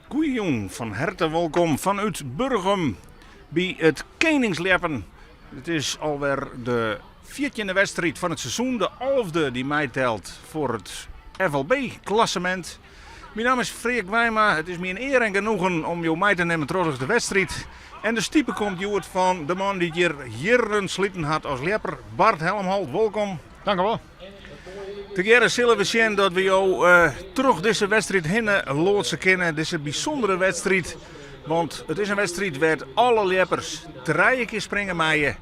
Goeiejûn, fan herte wolkom fanút Burgum by it Keningsljeppen. It is alwer de fjirtjinde wedstriid fan it seizoen, de alfde dy't meitelt foar it FLB-klassemint. Myn namme is Freark Wijma. It is my in ear en genoegen om jo mei te nimmen troch de wedstriid. En de stipe komt hjoed fan de man dy't hjir jierren sliten hat as ljepper, Bart Helmholt. Wolkom. Dank u wol. Tegearre sille we sjen dat we jo troch dizze wedstriid hinne loadse kinne. Dizze bysûndere wedstriid. Want it is in wedstriid wêr't alle ljeppers trije kear springe meie.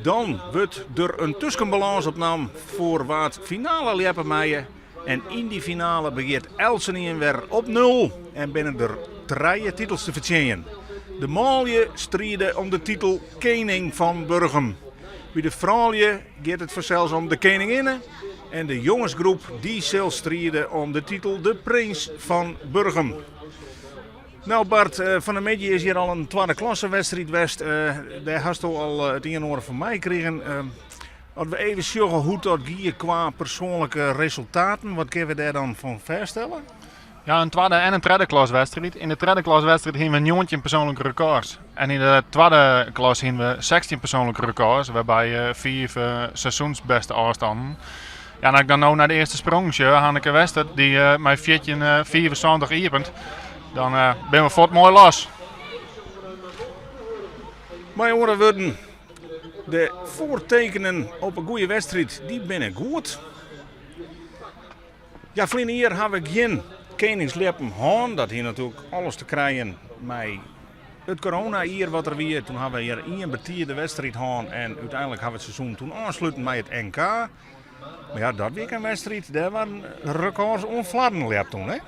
Dan wurdt der in tuskenbalâns opnaam foar wa't finale ljeppe meie. En yn dy finale begjint eltsenien wer op nul en binne der trije titels te fertsjinjen. De manlju stride om de titel Kening fan Burgum. By de froulju giet it fansels om de keninginne en de jongesgroep dy sil stride om de titel de Prins fan Burgum. Nou Bart, fan 'e middei is hjir al in twadde klasse wedstriid west. Dêr hasto al it ien en oar fan meikrigen. As we even sjogge hoe't dat gie kwa persoanlike resultaten, wat kinne we dêr dan fan fêststelle? Ja, in twadde en in tredde klas wedstriid. Yn de tredde klas wedstriid hiene we 19 persoanlike rekords. En yn de twadde klas hiene we 16 persoanlike rekords, wêrby fiif seizoensbêste ôfstannen. Ja, en as ik dan no nei de earste sprong sjoch, Hanneke Wester, dy't mei 14,75 iepent, dan binne we fuort moai los. Mei oare wurden, de foartekenen op in goede wedstriid, dy binne goed. Ja, ferline jier ha we gjin keningsljeppen hân. Dat hie natuerlik alles te krijen mei it corona-jier wat der wie. Toen ha we hjir ien betide wedstriid hân en úteinlik ha we it seizoen toen ôfsluten mei it NK. Mar ja, dat wie ek in wedstriid, dêr waarden rekords oan flarden ljept toen, hè?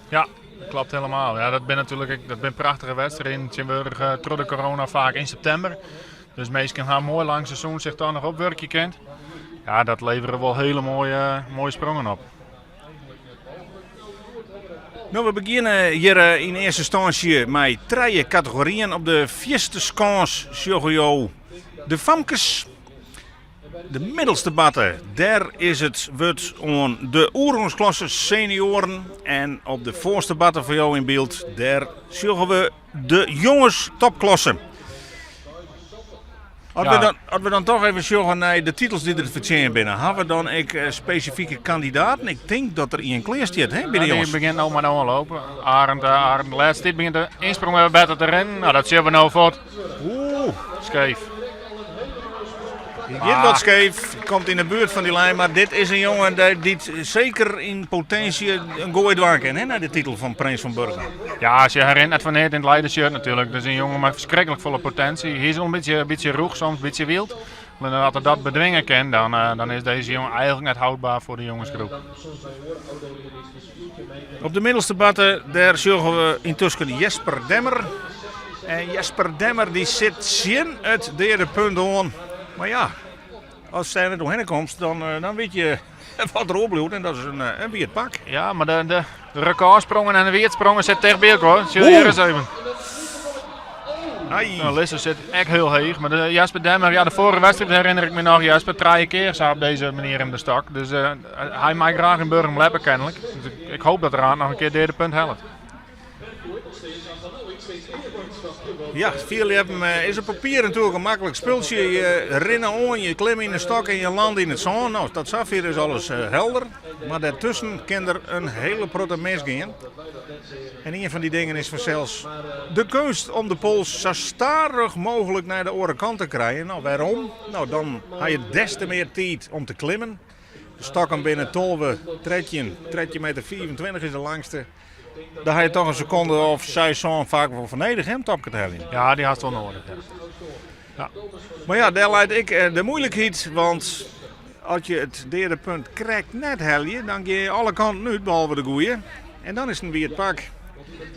Ja, dat klopt helemaal. Ja, dat binne natuerlik ek, dat binne prachtige wedstriden. Tsjintwurdich eh, troch de corona faak yn septimber. Dus minsken ha in moai lang seizoen sich dan noch opwurkje kind. Ja, dat levere wol hiele moaie, moaie sprongen op. No, we begjinne hjir eh, yn earste ynstânsje mei trije kategoryen. Op de fierste skâns sjogge jo de famkes. De middelste batte, dêr is it wurd oan de oergongsklasse senioaren. En op de foarste batte foar jo yn byld, dêr sjogge we de jonges topklasse. As, we dan, as we dan toch even sjogge nei de titels dy't der te fertsjinjen binne, ha we dan ek eh, spesifike kandidaten? Ik tink dat der ien klear stiet hè, by de jonges. Die begjint no mei de oanloop. Arend, eh, Arend de lêste tiid begjint de ynsprong wer better te rinnen. Nou, dat sjogge we no fuort. Oeh. Skeef. Die giet wat skeef, komt yn de buert fan dy lijn, mar dit is in jonge dy't seker yn potinsje in goai dwaan kin, hè, nei de titel fan Prins fan Burgum. Ja, as je hy rint net foar neat yn it leidersshirt natuerlik. Dus in jonge mei ferskriklik folle potinsje. Hy is wol in bytsje, bytsje rûch soms, in bytsje wyld. Mar as er dat bedwinge kin, dan, eh, dan is dizze jonge eigentlik net houdbaar foar de jongesgroep. Op de middelste batte, dêr sjogge we yntusken Jesper Demmer. En Jesper Demmer dy sit tsjin it deade punt oan. Mar ja, as dêr net oerhinne komst, dan, eh, dan wit je wat der oerbliuwt. En dat is in, eh, in wiet pak. Ja, mar de, de rekôrsprongen en de wietsprongen sitte ticht by elkoar. Sjoch hjir ris even. Ai. Nou, Lisse sit ek hiel heech, mar de Jesper Demmer, ja, de foarige wedstriid herinner ik my noch, Jesper, trije kear sa op dizze manier yn de stok. Dus uh, hy mei graach yn Burgum ljeppe kennelik. Dus ik, ik hoop dat er noch in kear deade punt hellet. Ja, fierljeppen eh, is op papier natuerlik in maklik spultsje. Je rinne oan, je klimme yn de stok en je lande yn it sân. Nou, tot safier is alles eh, helder. Mar dêrtusken kin der in hiele protte misgean. En ien fan dy dingen is fansels de keunst om de pols sa stadich mooglik nei de oare kant te krijen. Nou, wêrom? Nou, dan ha je des te mear tiid om te klimmen. De stokken binne 12, 13, 13 meter 25 is de langste. Daar ha je toch in sekonde of 6, 7 faak wol foar nedich hè, om topke te heljen. Ja, dy hast wol nedich. Ja. Ja. Mar ja, dêr leit ek eh, de moeilikheid, want as je it deade punt krekt net helje, dan gean je alle kanten út, behalve de goeie. En dan is it in wiet pak.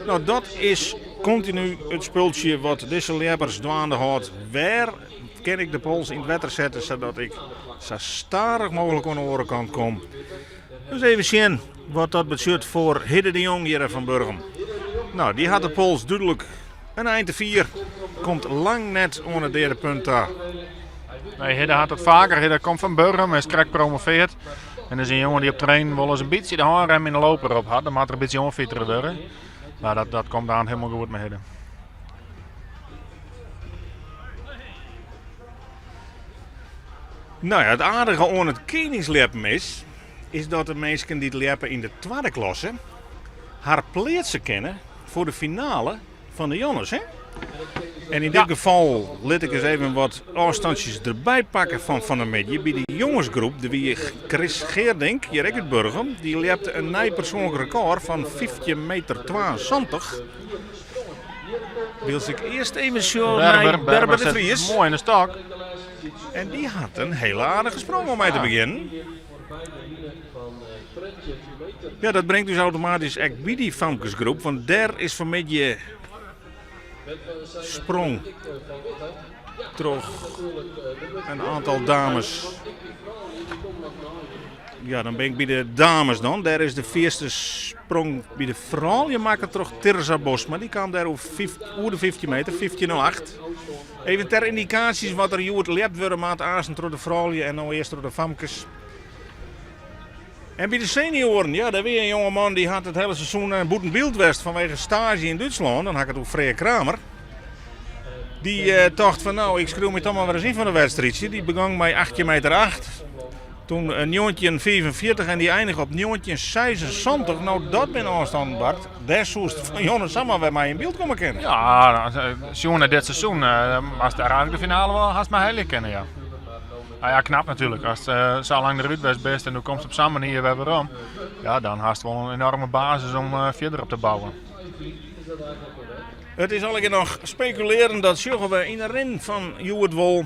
Nou, dat is kontinu it spultsje wat dizze ljeppers dwaande hâldt. Wêr Kin ik de pols yn it wetter sette sadat ik sa stadich mooglik oan de oare kant kom? Dus even sjen wat dat betsjut foar Hidde de Jong hjir fan Burgum. No, dy hat de pols dúdlik in ein te fier. Komt lang net oan it deade punt ta. Nee, Hidde hat it faker. Hidde komt fan Burgum, is krekt promoveerd. En is in jonge dy't op trainen wolris in bytsje de hânrem yn de loper op hat. Dan moat er in bytsje oanfitere wurde. Mar dat, dat komt aan hielendal goed mei Hidde. No ja, it aardige oan it keningsljeppen is, is dat de minsken dy't ljeppe yn de twadde klasse har pleatse kinne foar de finale fan de Jonnes. Hè? En yn dit gefal lit ik ris even wat ôfstantsjes derby pakke fan fan 'e middei. By de jongesgroep, der wie Chris Geerdink, hjir ek út Burgum, dy ljepte in nij persoanlik rekôr fan 15 meter 72. Wylst ik earst even sjoch nei Berber de Vries. Moai in de stok. En dy hat in hele aardige sprong om mei te begjinnen. Ja, dat bringt ús automatysk ek by dy famkesgroep, want dêr is fanmiddei sprong troch in oantal dames. Ja, dan bin ik by de dames dan. Dêr is de fierste sprong by de froulju makke troch Tirza Bosma. Dy kaam dêr oer de 15 meter, 15,08. Even ter yndikaasjes wat der hjoed ljept wurde moat aansten troch de froulju en no earst troch de famkes. En by de senioaren, ja, dêr wie in jongeman dy hat it hiele seizoen eh, bûten byld west fanwege staazje yn Dútslân. Dan ha ik it oer Freark Kramer. Dy eh, tocht fan no, ik skriuw my toch mar wer ris yn foar in wedstriidsje. Dy begong mei 18 meter 8. Toen 1945 en dy einige op 1976. No, dat binne ôfstannen, Bart. Dêr soest fan Jonne samar wer mei yn byld komme kinne. Ja, sjoen nei dit seizoen moatst dêr eigentlik de finale wol hast mei helje kinne, ja. Nou ja, knap natuerlik. Ast sa lang derút west bist en do komst op sa'n manier wer werom, ja, dan hast wol in enorme basis om fierder op te bouwen. It is allegear noch spekulearen, dat sjogge we yn de rin fan hjoed wol.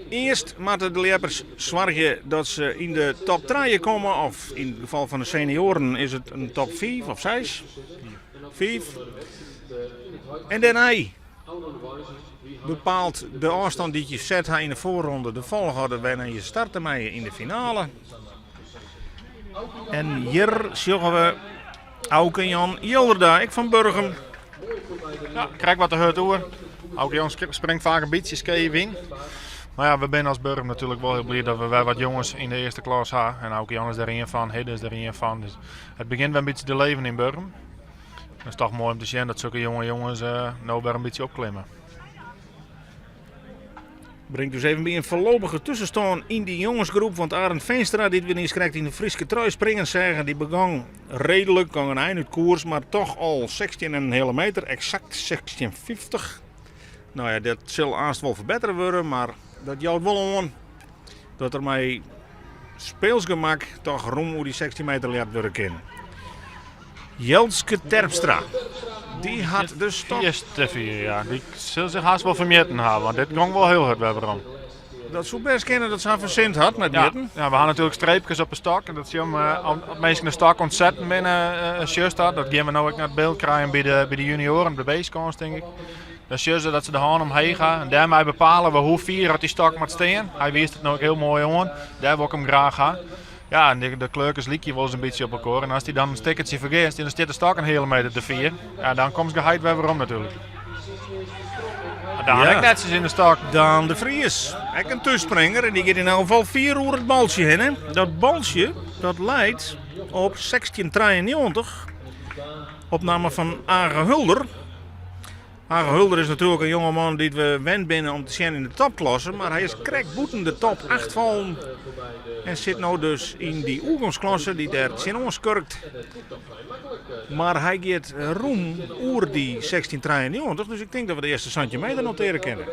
Earst moatte de ljeppers soargje dat se yn de top trije komme, of yn it gefal fan de senioaren is it in top fiif of seis. Fiif. En dêrnei bepaalt de ôfstân dy't je set ha yn de foarronde de folchoarder wêrnei je starte meie yn de finale. En hjir sjogge we Auke Jan Jilderda, ek fan Burgum. Ja, krekt wat te hurd oer. Auke Jan springt faak in bytsje skeef yn. Mar ja, we binne as Burgum natuerlik wol hiel bliid dat we wer wat jonges yn de earste klas ha. En Auke Jan is der ien fan, Hidde is der ien fan. Dus it begjint wer in bytsje te leven yn Burgum. It is toch moai om te sjen dat sokke jonge jonges no wer in bytsje opklimme. Bringt ús even by in foarlopige tuskenstân yn dy jongesgroep. Want Arend Veenstra, dy't we niis krekt yn de Fryske trui springen seagen, dy begong reedlik, gong in ein út koers, mar toch al 16,5 meter, eksakt 16,50. No ja, dat sil aanst wol ferbettere wurde, mar dat jout wol oan dat er mei speelsgemak toch rûm oer dy 16 meter ljept wurde kin. Jelske Terpstra, dy hat de stok. Fierste fier, ja. Dy sil sich hast wol fermjitten ha, want dit gong wol hiel hurd wer werom. Dat soe bêst kinne dat se har fersind hat mei it mjitten. Ja, we ha natuerlik streepkes op de stok en dat sjoch as minsken de stok oan it setten binne, sjochst dat. Dat gean we no ek nei it byld krijen by de, by de junioaren, de B-skâns tink ik. Dan sjogge se dat se de hân omheech ha en dêrmei bepale we hoe fier oft dy stok moat stean. Hy wiist it no ek hiel moai oan, dêr wol ik him graach ha. Ja, en de kleurkes lykje wolris in bytsje op elkoar. En as dy dan in stikkertsje fergist, dan stiet de stok in heale meter te fier. Ja, dan komst geheid wer werom natuerlik. Daan ek netsjes yn de stok. Daan de Vries, ek in thússpringer. En dy giet yn elk gefal fier oer it baltsje hinne. Dat baltsje dat leit op 1693. Op namme fan Age Hulder. Age Hulder is natuerlik in jongeman dy't we wend binne om te sjen yn de topklasse, mar hy is krekt bûten de top 8 fallen en sit no dus yn dy oergongsklasse dy't dêr tsjinoan skurkt. Mar hy giet rûm oer dy 1693, dus ik tink dat we de earste 17 meter noteare kinne.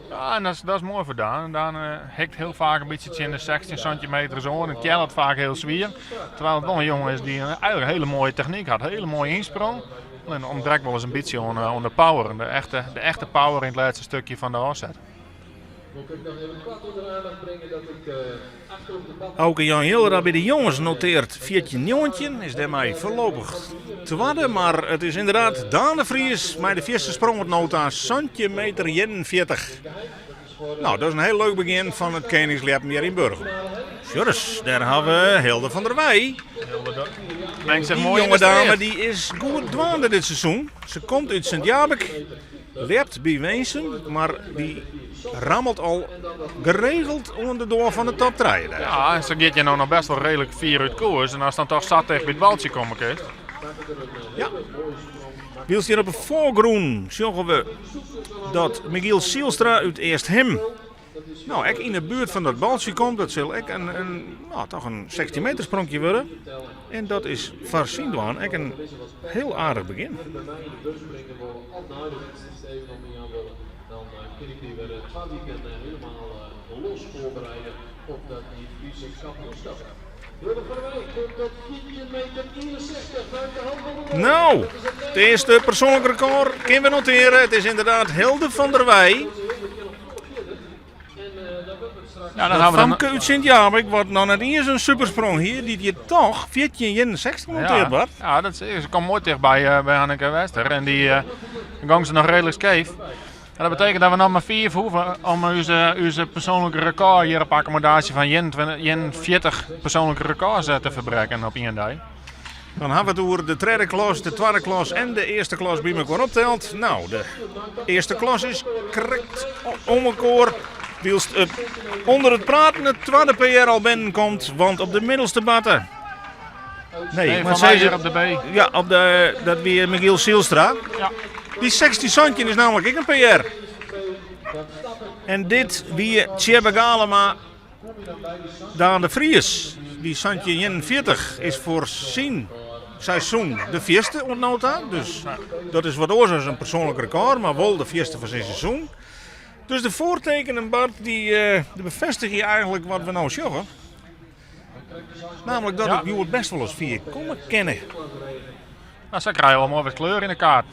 Ja, en dat is, dat is moai foar Daan. Daan hikt hiel faak in bytsje tsjin de 16 sintimeters oan en tjellet faak hiel swier. Terwijl it wol in jonge is dy't eigentlik in hiele moaie technyk hat, hiele moaie ynsprong. En ûntbrekt wolris in bytsje oan de power, de echte, de echte power yn it lêste stikje fan de ôfset. Auke Jan Jildera by de jonges noteart 14-19, is dêrmei foarlopich twadde. Mar it is ynderdaad Daan de Vries mei de fierste sprong oant no ta, 17 meter 41. No, dat is in hiel leuk begjin fan it keningsljeppen hjir yn Burgum. Sjoch ris, dêr ha we Hilde van der Weij. Mengt sich Dy moai yn jonge de dame striid. dy is goed dwaande dit seizoen. Se komt út Sint Jabik, ljept by Winsum, mar dy rammelt al geregeld oan de doar fan de top trije dêr. Ja, en se giet hjir no noch best wol reedlik fier út koers. En ast dan toch sa ticht by it baltsje komme kinst. Ja. Wylst hjir op de foargrûn sjogge we dat Michiel Zielstra út Easthim no ek yn de buert fan dat baltsje komt. Dat sil ek in, in, no, toch in 16 meter spronkje wurde. En dat is foar syn dwaan ek in hiel aardich begjin. No, it earste persoanlik rekôr kinne we notearje. It is ynderdaad Hilde van der Weij. Ja, dan Dat ha we dan, famke út Sint Jabik, wat noch net iens in supersprong hie, dy't hjir toch 14,61 noteard ja, waard. ja, dat is, ze komt moai tichtby by Hanneke Wester. En dy gong se noch reedlik skeef. En dat betekent dat we noch mar 5 hoege om ús persoanlike rekôr hjir op akkommodaasje fan 41 persoanlike rekôrs te ferbrekken op ien dei. Dan ha we it oer de tredde klas, de twadde klas en de earste klas by mekoar opteld. No, de earste klas is krekt om elkoar. Wylst it ûnder it praten it twadde PR al binnen komt, want op de middelste batte. Nee, Nee, maar van mij ze hier op de B. Ja, op de, dat wie Michiel Zielstra. Ja. Dy 16-17 is namlik ek in PR. En dit wie Tjebbe Galema. Daan de Vries, dy 17-41 is foar syn seizoen de fierste oant no ta. Dus dat is wat oars as in persoanlik rekôr, mar wol de fierste fan syn seizoen. Dus de foartekenen, Bart, dy befêstigje eigentlik wat we no sjogge. Namelijk dat Ja. it hjoed best wol ris fier komme kinne. Nou, sa krije we al moai wat kleur yn de kaart.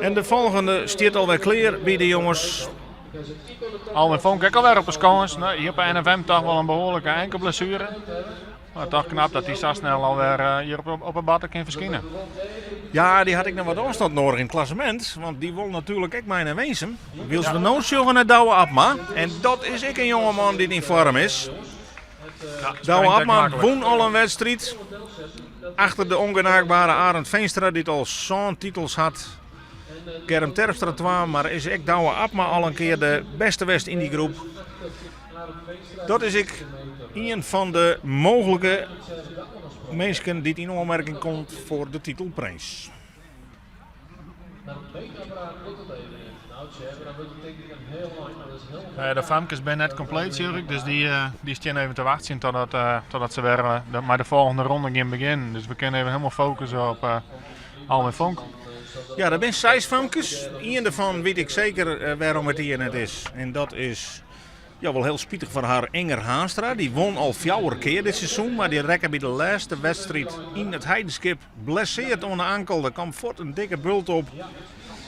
En de folgjende stiet alwer klear by de jonges. Alwin Vonk ek alwer op 'e skâns. Nou, hjir op de NFM toch wol in behoarlike enkelblessuere. Mar toch knap dat hy sa snel alwer hjir op 'e batte kin ferskine. Ja, dy hat ek noch wat ôfstân nedich yn it klassemint. Want dy wol natuerlik ek mei nei Winsum. Wylst we no sjogge nei Douwe Abma. En dat is ek in jongeman dy't yn foarm is. Ja, Douwe springt ek Abma maklik. wûn al in wedstriid. Achter de ongenaakbare Arend Veenstra, dy't al sân titels hat. Germ Terpstra twa, mar is ek Douwe Abma al in kear de bêste west yn dy groep. Dat is ek ien fan de mooglike minsken dy't yn oanmerking komt foar de titel prins. Nou ja, de famkes binne net kompleet, sjoch ik. Dus dy stean even te wachtsjen totdat se wer mei de folgjende ronde gean begjinnen. Dus we kinne even hielendal fokusse op Alwin Vonk. Ja, der binne seis famkes. Ien derfan wit ik seker wêrom it hjir net is. En dat is ja, wol hiel spitich foar har, Inger Haanstra. Dy wûn al fjouwer kear dit seizoen, mar dy rekke by de lêste wedstriid yn it Heidenskip blesseard oan de ankel. Der kaam fuort in dikke bult op.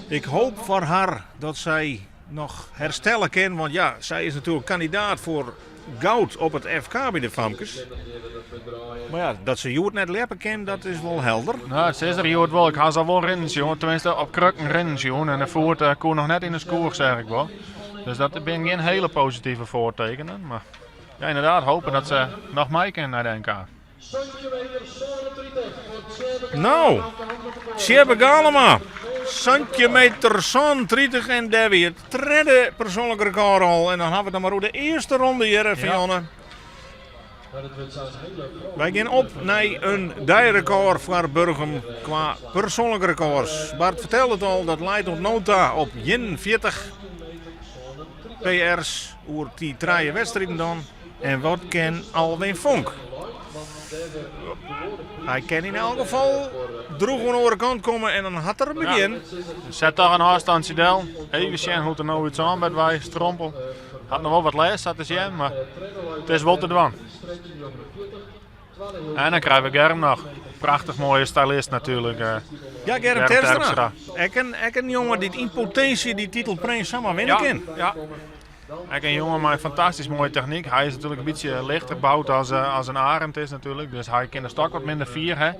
Ik hoop foar har dat sy noch herstelle kin, want ja, sy is natuerlik kandidaat foar goud op it FK by de famkes. Mar ja, dat se hjoed net ljeppe kin, dat is wol helder. Nou, se is der hjoed wol. Ik ha se al wol rinnen sjoen, tenminste op krukken rinnen sjoen. En de foet koe noch net yn de skoech, seach ik wol. Dus dat binne gjin hiele positive foartekenen. Mar ja, ynderdaad, hope dat se noch mei kin nei de NK. No, Tjebbe Galema, 17 meter 37 en dêr wie it tredde persoanlik rekôr al. En dan ha we it noch mar oer de earste ronde hjir, Fianne. Wy gean op nei in deirekôr foar Burgum kwa persoanlike rekôrs. Bart fertelde it al, dat leit oant no ta op 41 PR's oer dy trije wedstriden dan. En wat kin Alwin Vonk? Hy kin yn elk gefal droech oan de oare kant komme en dan hat er in begjin. Ja. Set toch in ôfstantsje del. Even sjen hoe't er no út sânbed wei strompel. Hat noch wol wat lêst, sa te sjen, mar it is wol te dwaan. En dan krije we Germ noch. Prachtich moaie stylist natuerlik. Ja, Germ Terpstra. Ek in, ek in jonge dy't yn potinsje dy titel Prins samar winne kin. Ja. Ek in jonge mei fantastysk moaie technyk. Hy is natuerlik in bytsje lichter boud as, as in Arend is natuerlik. Dus hy kin de stok wat minder fier. Hè.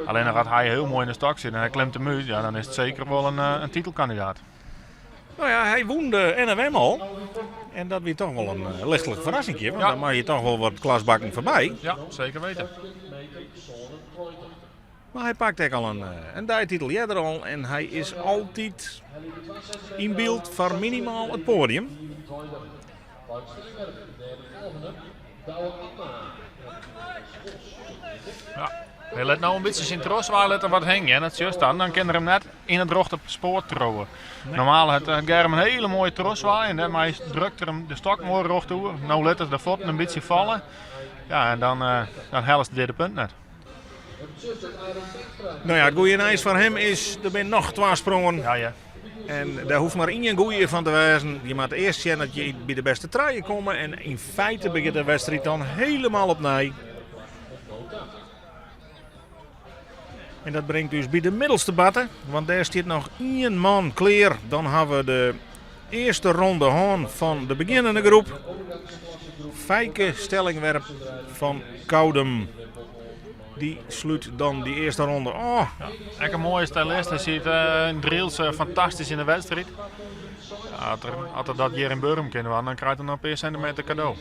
Allinnich as hy hiel moai yn de stok sit en hy klimt him út, ja, dan is it seker wol in, in titelkandidaat. Nou ja, hy wûn de NFM al. En dat wie toch wol in eh, lichtlike ferrassingje, want ja. dan mei je toch wol wat klasbakken foarby. Ja, seker wite. Mar hy pakt ek al in, eh, in deititel earder al en hy is altyd yn byld foar minimaal it poadium. Ja. Hy lit no in bytsje syn trochswaai lit er wat hingjen en dat sjochst dan, dan kin er him net yn it rjochte spoar triuwe. Normaal hat eh, Germ in hiele moaie trochswaai en dêrmei drukt er him de stok moai rjocht oer. No lit er de fuotten in bytsje falle. Ja, en dan, uh, dan hellest de punt net. No ja, it goede nijs foar him is, der binne noch twa sprongen. Ja, ja. En dêr hoecht mar ien goeie fan te wêzen. Je moatte earst sjen dat je by de bêste trije komme. En yn feite begjint de wedstriid dan helemaal opnij. En dat bringt ús by de middelste batte, want dêr stiet noch ien man klear. Dan ha we de earste ronde hân fan de begjinnende groep. Feike Stellingwerp fan Koudum. Dy slút dan dy earste ronde ôf. Ja, ek in moaie stylist. Hy siet uh, yn Drylts uh, fantastysk yn de wedstriid. Ja, as, er, as er dat hjir yn Burgum kin dwaan, dan krijt er noch in pear sintimeter kado.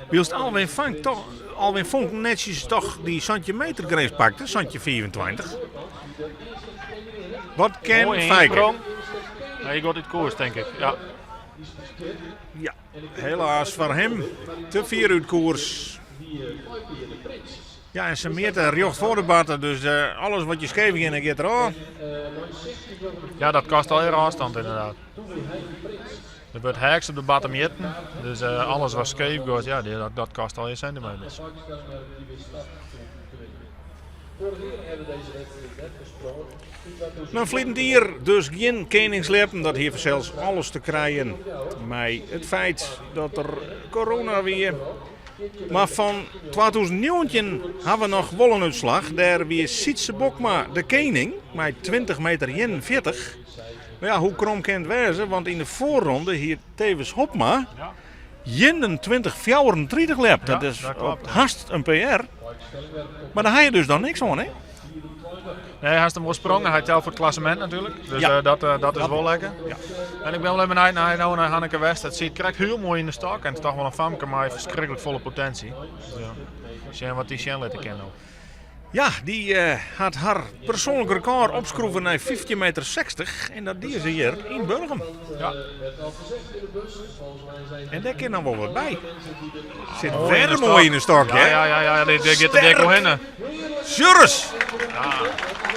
Wylst Alwin Vank toch, Alwin Vonk netsjes toch dy 17 meter grins pakte, 17,25. Wat kin Moaie Feike? ynsprong. Hy giet út koers, tink ik. Ja. Ja, helaas foar him te fier út koers. Ja, en se mjitte rjocht foar de batte, dus eh, alles wat je skeef geane giet derôf. Ja, dat kostet allegear ôfstân ynderdaad. Der wurdt heaks op de batte mjitten, dus eh, alles wat skeef giet, ja, dat, dat kostet allegear sintimeters. No, ferline jier dus gjin keningsljeppen. Dat hie fansels alles te krijen mei it feit dat der corona wie. Mar fan 2019 ha we noch wol in útslach. Dêr wie Sytse Bokma de kening mei 20 meter 41. Mar ja, hoe krom kin it wêze? Want yn de foarronde hie Thewis Hobma 21,34 ljept. Dat is hast in PR. Mar dêr ha je dus dan niks oan, hè? Nee, hy hast him wol sprongen. Hy telt foar it klassemint natuerlik. Dus ja. uh, dat, uh, dat is wol lekker. Ja. En ik bin wol even benijd nei, no, nei Hanneke West. Dat siet krekt hiel moai yn de stok. En it is toch wol in famke mei ferskriklik folle potinsje. Dus, ja. Sjen wat dy sjen litte kin no. Ja, dy hat har persoanlik rekôr opskroeven nei 15 meter 60 en dat die se hjir yn Burgum. Ja. En dêr kin dan wol wat by. Sit wer moai yn de stok, hè? Ja, ja, ja, ja, dêr giet de dik hinne. Sjurris! Ja,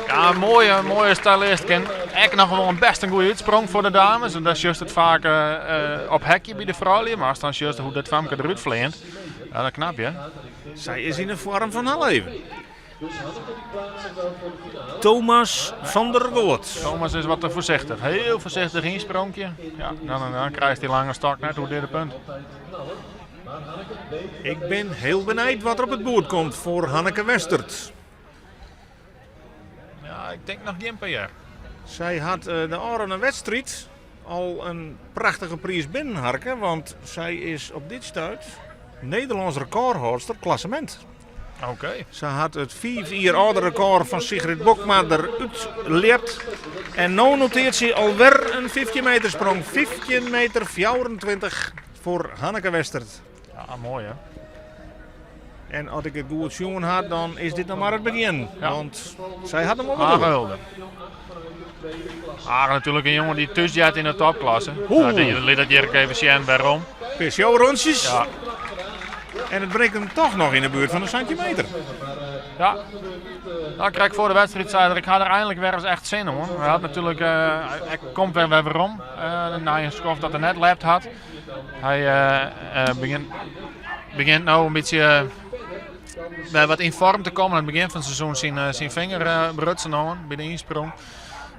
ja in moaie, moaie stylist. Kin ek noch wol in bêst in goede útsprong foar de dames. En dan sjochst it faak uh, op hekje by de froulju. Mar ast dan sjochst hoe't dat famke derút fleant, ja, dat knap, hè? Sy is yn de foarm fan har leven. Thomas van der Goot. Thomas is wat te foarsichtich. Hiel foarsichtich ynspronkje. Ja, dan, dan krijst dy lange stok net oer dit punt. Ik bin hiel benijd wat der op it boerd komt foar Hanneke Westert. Ja, ik tink noch gjin PR. Sy hat eh, de ôfrûne wedstriid al in prachtige priis binnenharke, want sy is op dit stuit Nederlânsk rekôrhâldster klassemint. Oké. Se hat it fiif jier âlde rekôr fan Sigrid Bokma derút ljept. En no noteart sy alwer in 15 meter sprong. 15 meter 24 foar Hanneke Westert. Ja, moai hè. En as ik it goed sjoen ha, dan is dit noch mar it begjin. Ja. Want sy hat him wol wat oer. Age natuerlik in jonge dy't thús heart yn de topklasse. Oeh. Nou, lit dat hjir even sjen wêrom. Peugeot-rûntsjes. Ja. En it bringt him toch noch yn de buert fan de sintimeter. Ja. Nou, krekt foar de wedstriid sei er, ik ha der einlik wer ris echt sin oan. Hy hat natuerlik, uh, hy komt wer wer werom uh, nei in skoft dat er net lept hat. Hy uh, begjint, begjint no in bytsje wer wat yn foarm te kommen. Oan it begjin fan it seizoen syn, syn finger brutsen oan by de ynsprong.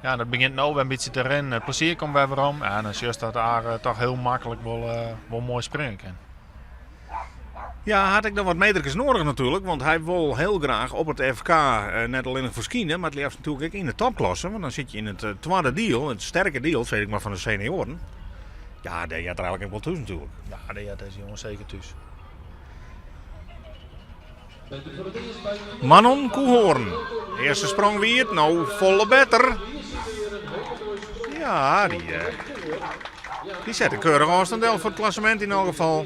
Ja, dat begjint no wer in bytsje te rinnen. It plezier komt wer werom. Ja, en dan sjochst dat Age toch hiel maklik wol, wol moai springe kin. Ja, hat ek noch wat meterkes noadich natuerlik, want hy wol hiel graach op it FK net allinnich ferskine, mar it leafst natuerlik ek yn de topklasse, want dan sit je yn it twadde diel, it sterke diel, sis ik mar, fan de senioaren. Ja, dêr heart er eigenlik ek wol thús natuerlik. Ja, dêr heart dizze jonge seker thús. Manon Koehoorn. Earste sprong wie it, no folle better. Ja, dy, dy set in keurige ôfstân del foar it klassemint yn elk gefal.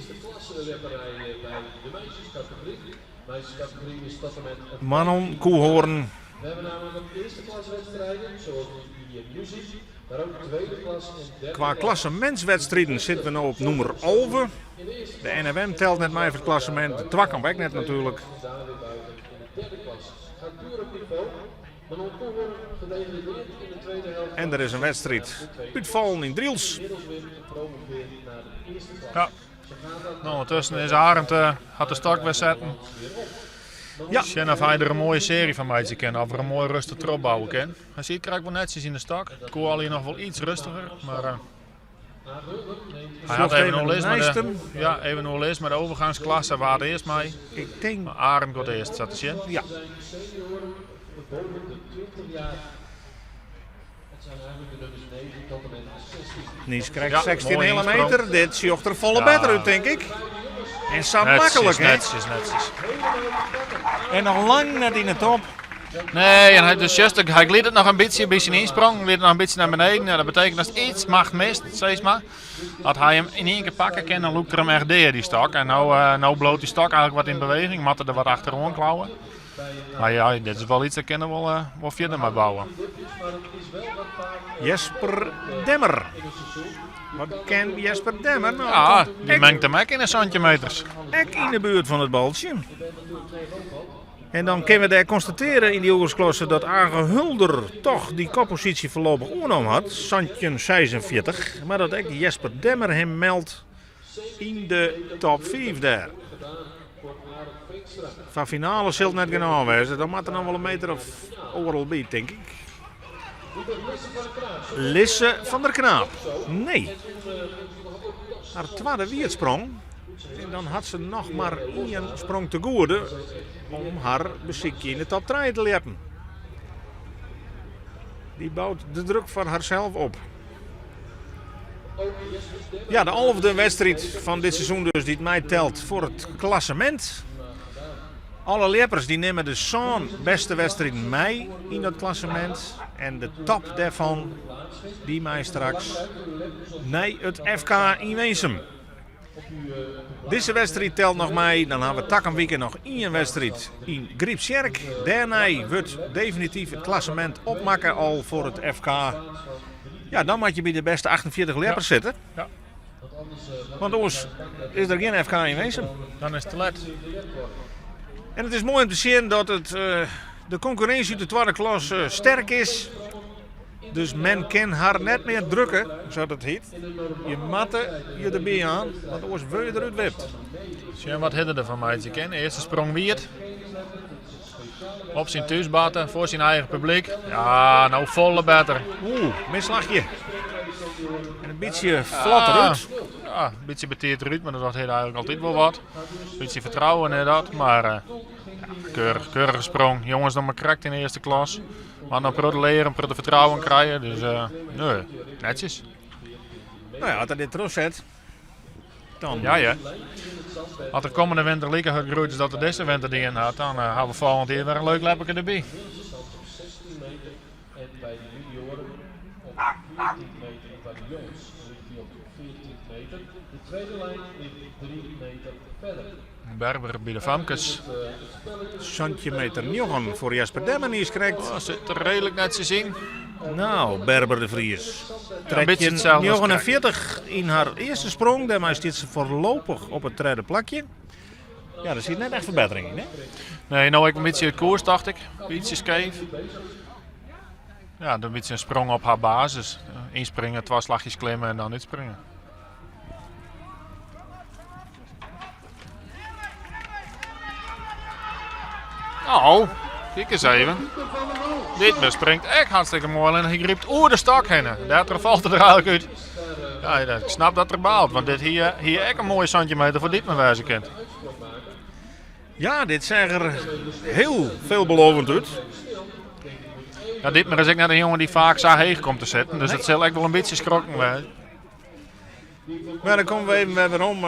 Manon Koehoorn. Kwa klassemintswedstriden sitte we no op nûmer 11. De NFM telt net mei foar it klassemint, de twakamp ek net natuerlik. En der is in wedstriid útfallen yn Drylts. Ja. No, ûndertusken is Arend hat de stok wer setten. Ja. Sjen of hy der in moaie searje fan meitsje kin, of er in moai rêstich trochbouwe kin. Hy siet krekt wol netsjes yn de stok. Koe allegear noch wol iets rêstiger, mar uh, hy hat even oerlis mei de, ja, even oerlis mei de overgangsklasse wa't earst mei. Ik tink Mar Arend giet earst, sa te sjen. Ja. Nies krijgt Ja, 16 mooi hele insprong. meter. Dit sjocht der folle Ja. better út, tink ik. En sa maklik, hè? Netsjes, netsjes. En noch lang net yn de top. Nee, en hy, dus juist, hy glidet it noch in bytsje by syn ynsprong, glidet noch in bytsje nei beneden. Ja, dat betekent dat iets macht mist, sis mar. As hy him yn ien kear pakke kin, dan lûkt er him echt dea, dy stok. En no, uh, no bliuwt dy stok eigentlik wat yn beweging, moat er der wat achteroan klauwe. Mar ja, dit is wol iets, dêr kinne we wol, uh, wol fierder mei bouwe. Jesper Demmer. Wat ken Jesper Demmer? Nou, Ja, komt dy ek- mengt him ek yn de 17 meters. Ek yn de buert fan it baltsje. En dan kinne we dêr konstatearje yn dy oergongsklasse dat Age Hulder toch dy kopposysje foarlopich oernommen hat, 1746. Mar dat ek Jesper Demmer him meldt yn de top 5 dêr. Foar finale sil it net genôch wêze, dan moat der noch wol in meter of oardel by, tink ik. Lisse van der Knaap. Nee. Har twadde wie it sprong. En dan hat se noch mar ien sprong te goede om har besykje yn de top 3 te ljeppen. Dy bout de druk foar harsels op. Ja, de alfde wedstriid fan dit seizoen dus dy't meitelt foar it klassemint. Alle ljeppers dy nimme de sân bêste wedstriden mei yn dat klassemint. En de top dêrfan dy mei straks nei it FK yn Winsum. Dizze wedstriid telt noch mei. Dan ha we takom wike noch ien wedstriid yn Grypstsjerk. Dêrnei wurdt definityf it klassemint opmakke al foar it FK. Ja, dan moat je by de bêste 48 ljeppers sitte. Ja. Want oars is der gjin FK yn Winsum. Dan is it te let. En it is moai om te sjen dat it, uh, de konkurrinsje út de twadde klasse sterk is. Dus men kin har net mear drukke, sa't it hjit. Je moatte je derby jaan, want oars wurde je derút wipt. Sjen wat Hidde derfan meitsje kin. Earste sprong wiet. Op syn thúsbatte, foar syn eigen publyk. Ja, no folle better. Oeh, misslachje. En in bytsje flot derút. Ja, in bytsje betiid derút, mar dat docht Hidde eigentlik altyd wol wat. Bytsje fertrouwen en dat, mar uh, ja, keurich, keurige sprong. Jonges noch mar krekt yn de earste klas. Mar noch protte learen, protte fertrouwen krije. Dus uh, nee, netsjes. No ja, as er dit trochset, dan... Ja, ja. As er kommende winter like hurd groeit as dat er dizze winter dien hat, dan uh, ha we folgjend jier wer in leuk ljepperke derby. Berber by de famkes. 17 meter 9 foar Jesper Demmer is krekt. Oh, sit der reedlik netsjes yn. No, Berber de Vries. Ja, in bytsje itselde as 49 yn har earste sprong. Dêrmei stiet se foarlopich op it tredde plakje. Ja, der sit net echt ferbettering yn, hè? Nee, no ek in bytsje út koers, tocht ik. Bytsje skeef. Ja, in bytsje in sprong op har basis. Ynspringe, twa slachjes klimme en dan útspringe. Oh, kijk eens even. Dit springt echt hartstikke moai en hy grypt oer de stok hinne. Dêr falt er der eigentlik út. Ja, ik snap dat er baalt, want dit hie, hie ek in moaie sintimeter foar Dietmar wêze kind. Ja, dit seach der hiel veelbelovend út. Ja, Dietmar is ek net in jonge dy't faak sa heech komt te sitten, dus it sil ek wol in bytsje skrokken wêze. Maar dan komme we even wer werom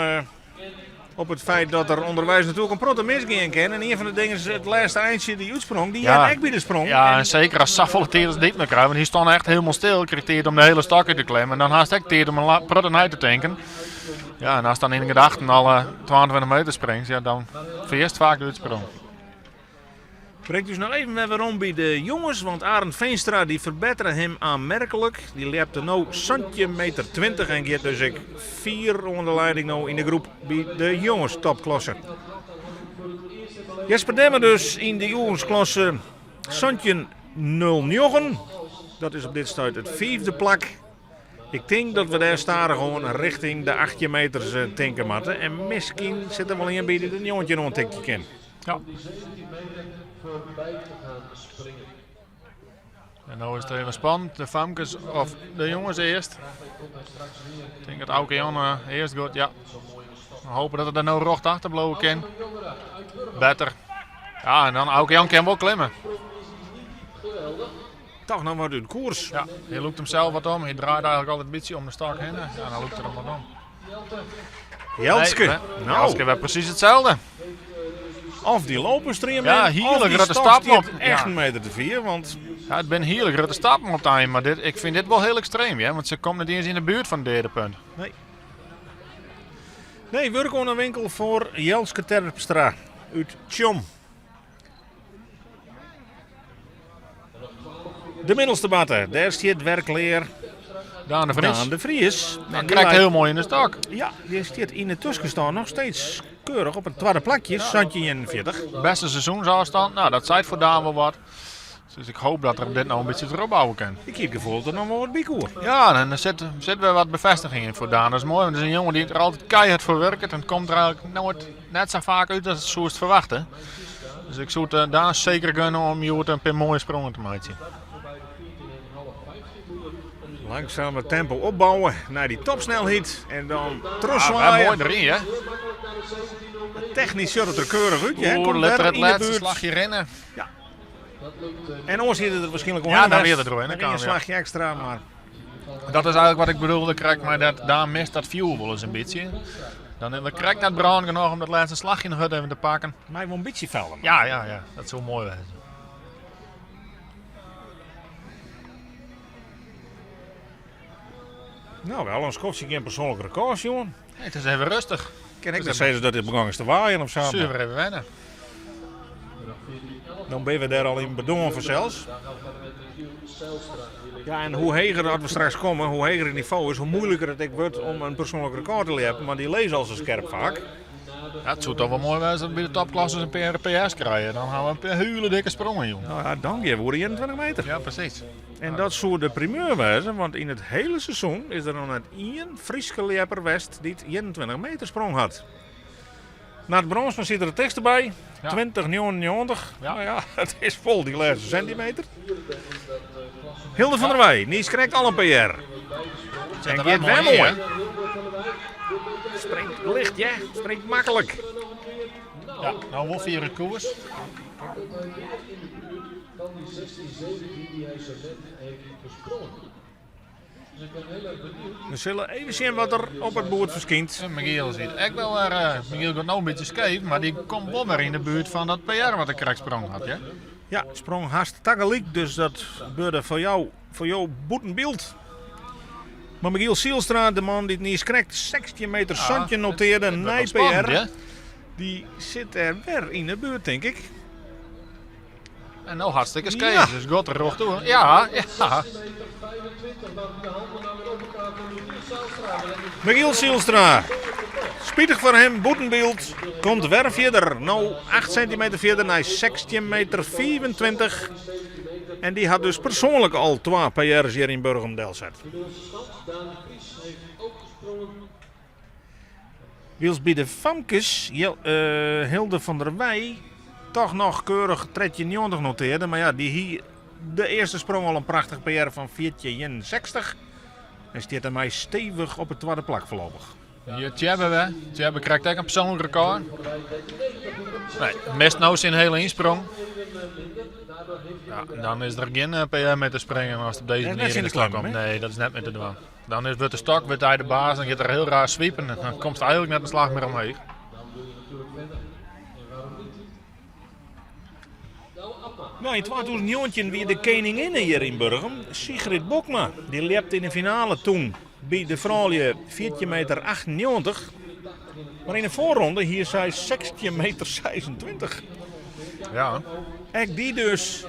op it feit dat der ûnderweis natuerlik in protte misgean kin. En ien fan de dingen is it lêste eintsje, dy útsprong, dy heart ek by de sprong. Ja, en seker as safolle tiid as Dietmar krijt, want hy stond echt hielendal stil, kriget tiid om de hiele stok út te klimmen. En dan hast ek tiid om in protte nei te tinken. Ja, en ast dan yn gedachten al 22 meter springst, ja, dan ferjitst faak de útsprong. Bringt ús noch even wer werom by de jonges, want Arend Veenstra dy ferbettere him aanmerklik. Dy ljepte no 17 meter 20 en giet dus ek fier oan de leiding no yn de groep by de jonges topklasse. Jesper Demmer dus yn de jongensklasse 17.09. Dat is op dit stuit it fiifde plak. Ik tink dat we dêr stadichoan richting de 18 meters tinke moatte. En miskien sit der wol ien by dy't de 19 oantikje kin. Ja. En no is it even spannend, de famkes of de jonges earst. Ik tink dat Auke Jan earst giet, ja. We hopen dat er der no rjocht achter bliuwe kin. Better. Ja, en dan Auke Jan kin wol klimme. Toch noch wat út koers. Ja, hy lûkt himsels wat om. Hy draait eigentlik altyd in bytsje om de stok hinne. Ja, dan lûkt er him wat om. Jelske. Nee, Nou. Jelske wer presys itselde. Of dy lopen Ja, hiele grutte stappen op. Echt Ja. in meter te fier, want Ja, it binne hiele grutte stappen op it ein, mar dit, ik fyn dit wol hiel ekstreem, hear, want se komt net iens yn de buert fan it deade punt. Nee. Nee, wurk oan de winkel foar Jelske Terpstra út Tsjom. De middelste batte, dêr stiet wer klear. Daan de Vries. Daan de Vries. Dat krijgt hiel moai yn de stok. Ja, dy stiet yn de tuskenstân noch steeds keurich op it twadde plakje, 1741. Bêste seizoensôfstân, nou dat seit foar Daan wol wat. Dus ik hoop dat er dit no in bytsje teropbouwe kin. Ik hie it gefoel dat der noch wol wat by koe. Ja, en der sit wer wat befêstiging yn foar Daan. Dat is moai, want it is in jonge dy't der altyd keihard foar wurket en it komt der eigentlik noait net sa faak út as soest ferwachte. Dus ik soe it Daan seker gunne om hjoed in pear moaie sprongen te meitsjen. Langsaam it tempo opbouwe nei dy topsnelheid en dan trochswaaien. Ja, moai deryn, hè? Technysk sjocht it der keurich út. Oeh, Komt lit wer er it yn de lêste buert. slachje rinne. Ja. En oars hie er der wierskynlik Ja, dan wie er der oerhinne Een kaam, ja. slachje ekstra, mar Dat is eigentlik wat ik bedoelde krekt mei dat Daan mist dat fjoer wol ris in bytsje. Dan is er krekt net brân genôch om dat lêste slachje noch hurd even te pakken. Mei wol in bytsje felder. Ja, ja, ja, dat soe moai wêze. Nou, wel in skoftsje gjin persoanlik rekôr, jongen. Nee, it is even rêstich. Kin ik net sizze dat it begûn is te waaien of sa. Suver even wenne. Dan binne we dêr al yn bedoarn fansels. Ja, en hoe heger dat we straks komme, hoe heger it nivo is, hoe moeiliker it ek wurdt om in persoanlik rekôr te ljeppen, want dy lizze al sa skerp faak. Ja, it soe toch wol moai wêze as we by de topklasses in pear PR's krije. Dan ha we in pear hiele dikke sprongen, jong. Nou ja, dan gean we oer de 21 meter. Ja, presys. En dat soe de primeur wêze, want yn it hiele seizoen is der noch net ien Fryske ljepper west dy't 21 meter sprong hat. Nard Brandsma sit der it tichtste by, Ja. 20,99. Ja. Nou ja, it is fol dy lêste sentimeter. Hilde van der Wei, niis krekt al in PR. Zit En er giet wer wer moai moai. yn, hè? Springt licht, ja, springt maklik. Ja, nou wol fier út koers. We sille even sjen wat der op it boerd ferskynt. En Michiel sit ek wol wer, Michiel giet no in bytsje skeef, mar dy komt wol wer yn de buert fan dat PR wat er krekt sprong hat. Ja? Ja, sprong hast tagelyk, dus dat wurde foar jou, foar jou bûten byld. Mar Michiel Zijlstra, de man dy't niis krekt 16 meter 17 notearde, Het wordt nij wel spannend, PR, hè? dy sit der wer yn de buert, tink ik. En no hartstikke skeef, Ja. dus giet er rjocht toe. Ja, ja. Michiel Zijlstra, spitich foar him, bûten byld, komt wer fierder. No 8 sentimeter fierder nei 16 meter 25. En dy hat dus persoanlik al twa PR's hjir yn Burgum delset. Wylst by de famkes Hilde van der Wei toch noch keurich 13,90 notearde. Mar ja, dy hie de earste sprong al in prachtich PR fan 14,61. En stiet dêrmei stevich op it twadde plak foarlopich. Hjir Tjebbe wer. Tjebbe krijt ek in persoanlik rekôr. Nee, mist no syn hiele ynsprong. Ja, dan is der gjin PR mear te springen as it op dizze manier yn de stok komt. Nee, dat is net mear te dwaan. Dan is, wurdt de stok wurdt hy de baas, dan giet er hiel raar swipen en dan komst eigenlik net in slach mear omheech. No, yn 2019 wie de keninginne hjir yn Burgum, Sigrid Bokma. Dy ljepte yn de finale toen by de froulju 14 meter 98. Mar yn de foarronde hie sy 16 meter 26. Ja. Ek dy dus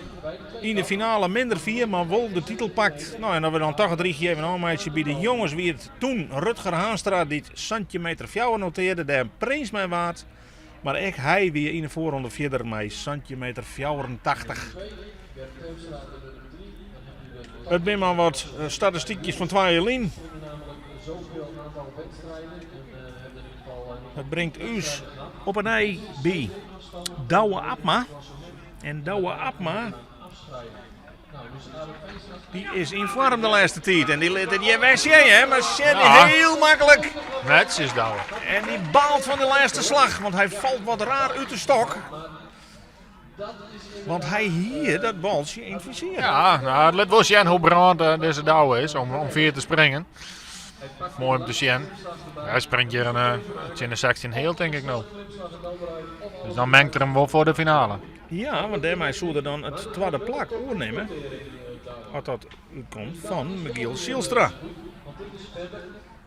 yn de finale minder fier, mar wol de titel pakt. No, en as we dan toch it rychje even ôfmeitsje, by de jonges wie it toen Rutger Haanstra dy't 17 meter 4 notearde, dêr in prins mei waard. Mar ek hy wie yn de foarronde fierder mei 17 meter 84. It binne mar wat statistykjes fan twa jier lyn. Dat bringt ús op 'e nij by Douwe Abma. En Douwe Abma dy is yn foarm de lêste tiid en dy lit it hjir wer sjen, hè? Mar sjen Ja. hiel maklik. Netsjes Douwe. En dy baalt fan de lêste slach, want hy falt wat raar út de stok. Want hy hie dat baltsje yn it fizier. Ja, nou, it lit wol sjen hoe brând eh, dizze Douwe is om, om fier te springen. Moai om te sjen. Hy springt hjir in, eh, tsjin de 16 heal, tink ik no. Dus dan mengt er him wol foar de finale. Ja, want dêrmei soe er dan it twadde plak oernimme, as dat útkomt, fan Michiel Zijlstra.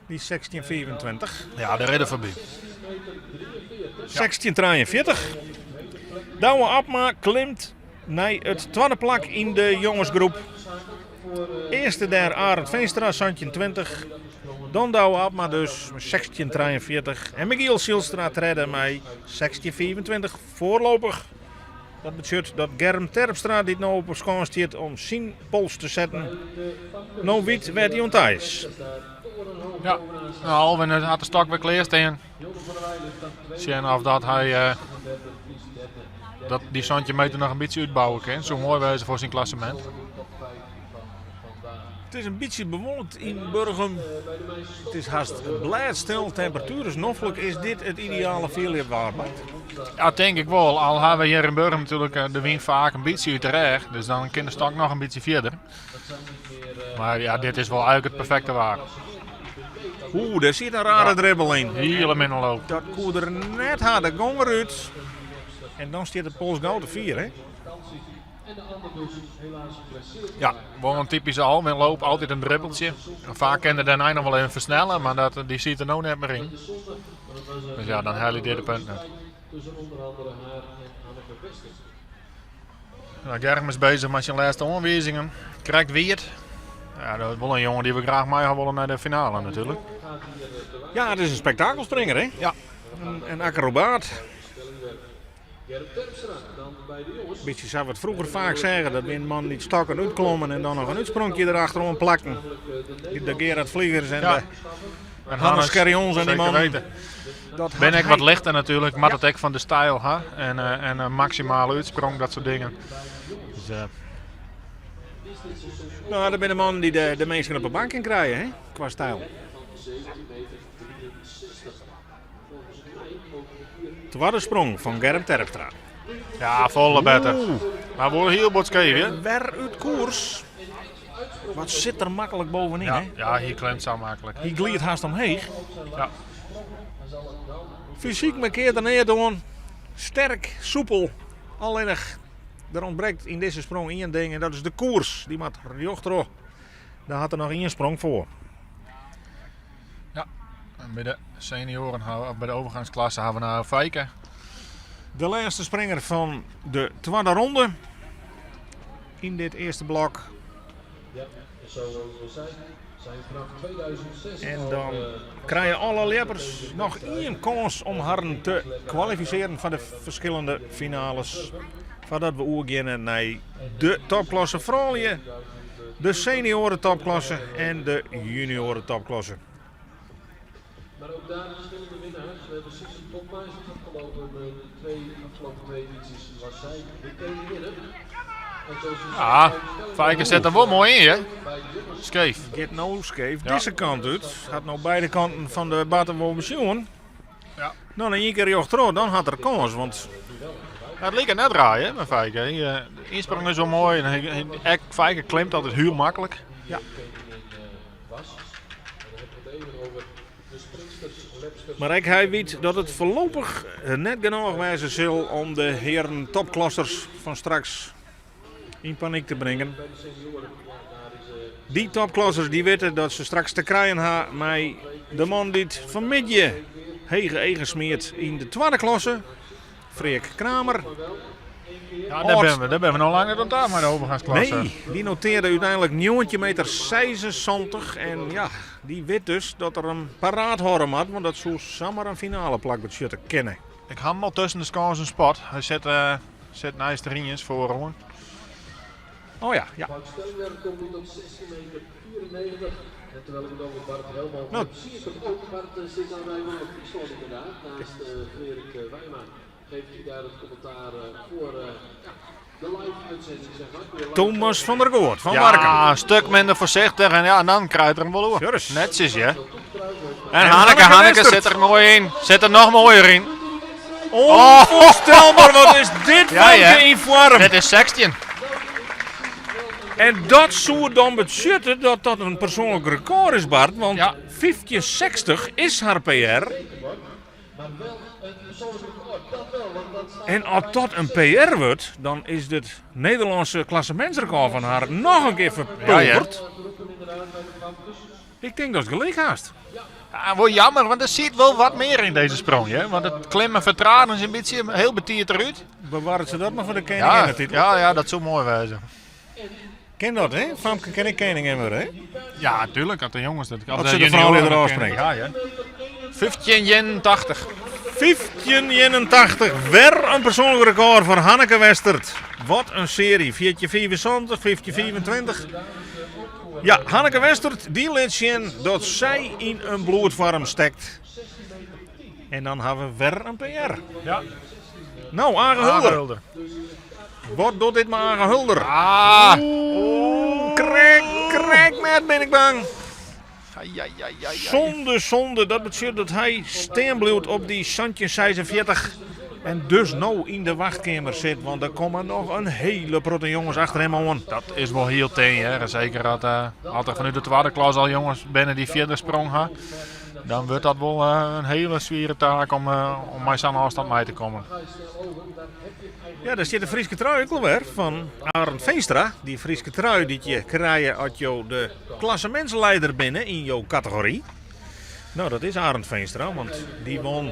Dy 1625. Ja, de ridder foarby. 1643. Douwe Abma klimt nei it twadde plak yn de jongesgroep. Earste dêr Arend Veenstra, 1720. Dan Douwe Abma dus, 1643. En Michiel Zijlstra tredde mei 1625 foarlopich. Dat betsjut dat Germ Terpstra, dy't no op 'e skâns stiet om syn pols te setten, no wit wêr't hy oan ta is. Ja, nou, Alwin hat de stok wer klear stean. Sjen of dat hy eh, dat dy 17 meter noch in bytsje útbouwe kin. Soe moai wêze foar syn klassemint. It is in bytsje bewolkt yn Burgum. It is hast blêdstil, temperatuer is noflik. Is dit it ideale fierljepwaar, Bart? Ja, tink ik wol. Al ha we hjir yn Burgum natuerlik eh, de wyn faak in bytsje út de rêch. Dus dan kin de stok noch in bytsje fierder. Mar ja, dit is wol eigenlik it perfekte waar. Oeh, dêr siet in rare dribbel yn. Hiele minne loop. Dat koe er net ha, de gong derút. En dan stiet de pols gau te fier, hè? Ja, wol in typyske Alwin loop, altyd in dribbeltsje. En faak kin er dêrnei noch wol even fersnelle, mar dat, dy siet der no net mear yn. Dus ja, dan helje je dit de punt net. Nou, Germ is bezich mei syn lêste oanwizingen. Krekt wiet. Ja, dat is wol in jonge dy't we graach mei ha wolle nei de finale natuerlik. Ja, it is in spektakelspringer, hè? Ja. In akrobaat. Bytsje sa wat froeger faak seagen, dat wiene mannen dy't stokken útklommen en dan noch in útspronkje derachteroan plakten. De Gerard Vliegers en Ja. de En Hannes Scherjon's en die zeker mannen. weten. Dat hat Ben ik hy- wat lichter natuerlik, moat it ek fan de styl ha. En, eh, en in maksimale útsprong, dat soart dingen. Dus, eh, Nou, dat binne de mannen dy't de, de minsken op de bank in krije, hè? Kwa styl. Twadde sprong fan Germ Terpstra. Ja, folle better. Mar wol hiel bot skeef, hè? Wer út koers. Wat sit der maklik bovenyn, Ja, hè? ja, hy klimt sa maklik. Hy gliidt hast omheech. Ja. Fysyk markeart er neat oan. Sterk, soepel. Allinnich, der ûntbrekt yn dizze sprong ien ding en dat is de koers. Dy moat rjocht troch. Dêr hat er noch ien sprong foar. Ja, en by de senioaren, of by de overgangsklasse ha we no Feike. De lêste springer fan de twadde ronde yn dit earste blok. En dan krije alle ljeppers noch ien kâns om harren te kwalifisearjen foar de ferskillende finales. Foardat we oergeane nei de topklasse froulju, de senioaren topklasse en de junioaren topklasse. Maar ook daar verschillende winnaars. We hebben Sissy Popma is het afgelopen twee, afgelopen twee edities was zij de koningin. Ja, Feike sit der wol moai yn, hè? Skeef. Giet no skeef Ja. dizze kant út. Hat no beide kanten fan de batten wol besjoen. Ja. Dan in ien kear rjocht troch, dan hat er kâns. Want Het liket net raar, hè, mei Feike. De ynsprong is wel moai en hy, ek Feike klimt altyd hiel maklik. Ja. Mar ek hy wit dat it foarlopich net genôch wêze sil om de hearen topklassers fan straks yn panyk te bringen. Dy topklassers dy witte dat se straks te krijen ha mei de man dy't fanmiddei hege eagen smiet yn de twadde klasse, Freark Kramer. Ja, dêr binne we, dêr binne we noch lang net oan ta mei de overgangsklasse. Nee, dy notearde úteinlik 19 meter 76 en ja, dy wit dus dat er him paraat hâlde moat, want dat soe samar in finaleplak betsjutte kinne. Ik ha him al tusken de skânsen spot. Hy sit, sit neist Riens foaroan. Oh ja, ja. Bart Stellingwerf komt nu tot 16 meter 94. En terwijl ik het over Bart Helman Nou. heb, zie ik hem ook. Bart zit aan Wijma op Friesland inderdaad. Naast Frederik Wijma geeft hij daar het commentaar voor ja, de live uitzending, zeg maar. Voor de live Thomas van der Goort van Ja, Warkum. een stuk minder voorzichtig en ja, dan krijgt er hem wel oer. Jurres. Netjes, hè. En En Hanneke, Hanneke Hanneke Westert. zit er mooi in. Zit er nog mooier in. Onvoorstelbaar, wat is dit Ja, famke hè. in vorm. Dit is 16. En dat soe dan betsjutte dat dat in persoanlik rekôr is, Bart. Want Ja. 1560 is har PR. En as dat in PR wurdt, dan is dit Nederlânske klassemintsrekôr fan har noch in kear ferpulverd. Ik tink datst gelyk hast. Ja, wol jammer, want der siet wol wat mear yn dizze sprong. Hè? Want it klimmen fertragen se in bytsje, hiel betiid derút. Bewarret se dat mar foar de Ja, keninginnetitel? ja, ja, dat soe moai wêze. Kin dat, hè? Famke kin ek keningin wurde, hè? Ja, tuurlijk, as de jonges dat. As se de froulju derôf springt. Ja, ja. 1581. 1581, wer in persoanlik rekôr foar Hanneke Westert. Wat in searje, 1475, 1525. Ja, Hanneke Westert dy lit sjen dat sy yn in bloedfoarm stekt. En dan ha we wer in PR. Ja. No, Age Age Hulder. Hulder. Wat docht dit mei Age Hulder? Ah. Oeh, krek, krek net bin ik bang. Ai, ai, ai, ai, ai. Zonde, zonde. Dat betsjut dat hy stean bliuwt op dy 1746 en dus no yn de wachtkeamer sit, want der komme noch in hiele protte jonges achter him oan. Dat is wol hiel tin, hear. Seker as, as der fanút de twadde klas al jonges binne dy't fierder sprong ha, dan wurdt dat wol in hiele swiere taak om, om mei sa'n ôfstân mei te kommen. Ja, dêr stiet de Fryske trui ek alwer fan Arend Veenstra. Dy Fryske trui dy't je krije as jo de klassemintsleider binne yn jo kategory. No, dat is Arend Veenstra, want dy won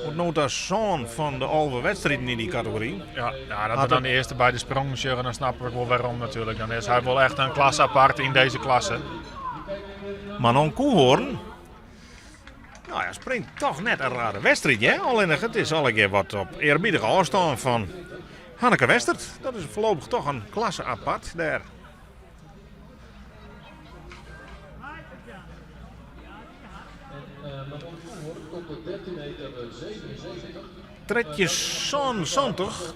oant no ta sân fan de 11 wedstriden yn dy kategory. Ja, ja, dat we dan de earste beide sprongen sjogge, dan snappe ik wol wêrom natuerlik. Dan is hy wol echt in klasse apart yn dizze klasse. Manon Koehoorn, nou ja, springt toch net in rare wedstriid, hè? Allinnich it is allegear wat op earbiedige ôfstân fan Hanneke Westert. Dat is foarlopich toch in klasse apart dêr. 1377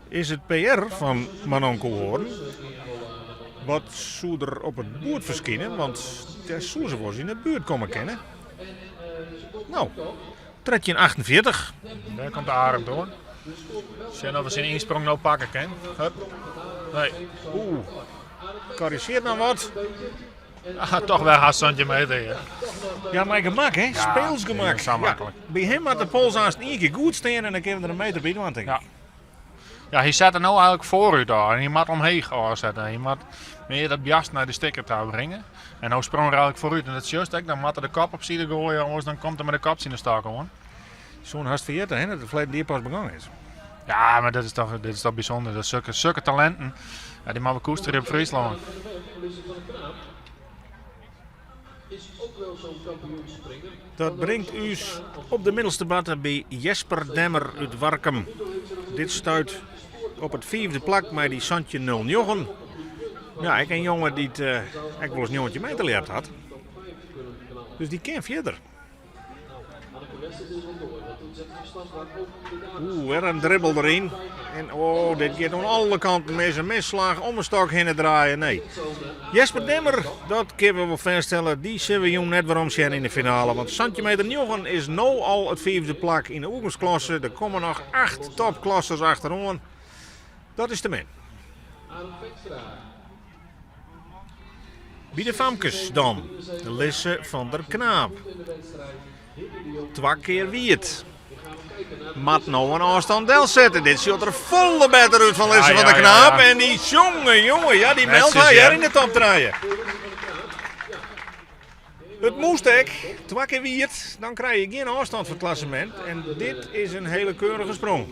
is it PR fan Manon Koehoorn. Wat soe der op it boerd ferskine, want dêr soe se wolris yn 'e buert komme kinne. No, 1348. Dêr komt de Arend oan. Sjen oft er syn ynsprong no pakke kin. Hup. Nee. Oeh, korrigeert noch wat. Ah, toch wer hast 70 meter. Ja, Ja, mei gemak, hè? Speelsgemak. ja, sa maklik. Ja, by him moat de pols aanst ien kear goed stean en dan kin er in meter by dwaan, tink ik. Ja. Ja, hy set er no eigenlik foarút ôf en hy moat omheech ôfsette. Hy moat mear dat bjast nei de stikker ta bringe. En no sprong er eigenlik foarút en dat sjochst ek, dan moat er de kop op side goaie, oars dan komt er mei de kop tsjin de stok oan. Soene hast ferjitte, hè, dat it ferleden jier pas begûn is. Ja, mar dat is toch, dit is toch bysûnder. Dat sukke, sukke talinten, ja, dy moatte we koesterje op Fryslân. Dat bringt ús op de middelste batte by Jesper Demmer út Warkum. Dit stuit op it fiifde plak mei dy 17.09. Ja, ek in jonge dy't ek wolris 19 meter leard hat. Dus dy kin fierder. Oeh, wer in dribbel deryn. En oh, dit giet oan alle kanten mis. In misslach om 'e stok hinne draaie. Nee. Jesper Dimmer, dat kinne we wol fêststelle, dy sille we jûn net werom sjen yn de finale. Want santjin meter njoggen is no al it fiifde plak yn de oergongsklasse. Der komme noch acht topklassers achteroan. Dat is te min. By de famkes dan Lisse van der Knaap. Twa kear wiet. Moat no in ôfstân delsette. Dit sjocht der folle better út fan Lisse van der Knaap. En dy jonge, jonge, ja, dy meldt har hjir yn de top trije. It moast ek. Twa kear wiet, dan krije je gjin ôfstân foar it klassemint. En dit is in hele keurige sprong.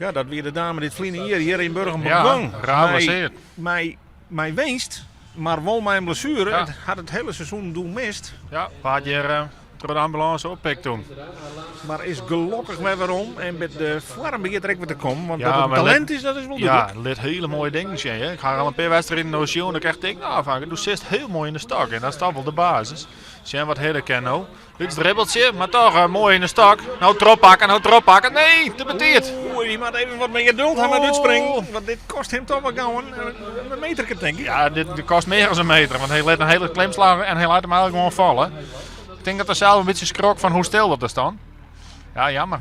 Ja, dat wie de dame dy't ferline jier hjir yn Burgum begûn. Ja, mei, mei winst, mar wol mei in blessuere. Ja. It hat it hiele seizoen doe mist. Ja, waard hjir eh, troch de ambulânse oppikt toen. Mar is gelokkich wer werom en met de foarm begjint er ek wer te kommen. Want ja, dat it talint is, dat is wol dúdlik. Ja, lit hiele moaie dingen sjen. Hè. Ik ha al in pear wedstriden no sjoen dat ik echt tink, nou, fank, do sitst hiel moai yn de stok. En dat is toch wol de basis. Sjen wat Hidde ken no. Lyts dribbeltsje, mar toch eh, moai yn de stok. No trochpakken, no trochpakken. Nee, te betiid. Oeh, die moat even wat mear geduld ha met útspringen. Want dit kost him toch wol gau in meterke, denk ik. Ja, dit, dit kost mear dan in meter. Want hy lit in hiele klimslach en hy lit him eigentlik gewoan falle. Ik tink dat er sels in bytsje skrok fan hoe stil dat is dan. Ja, jammer.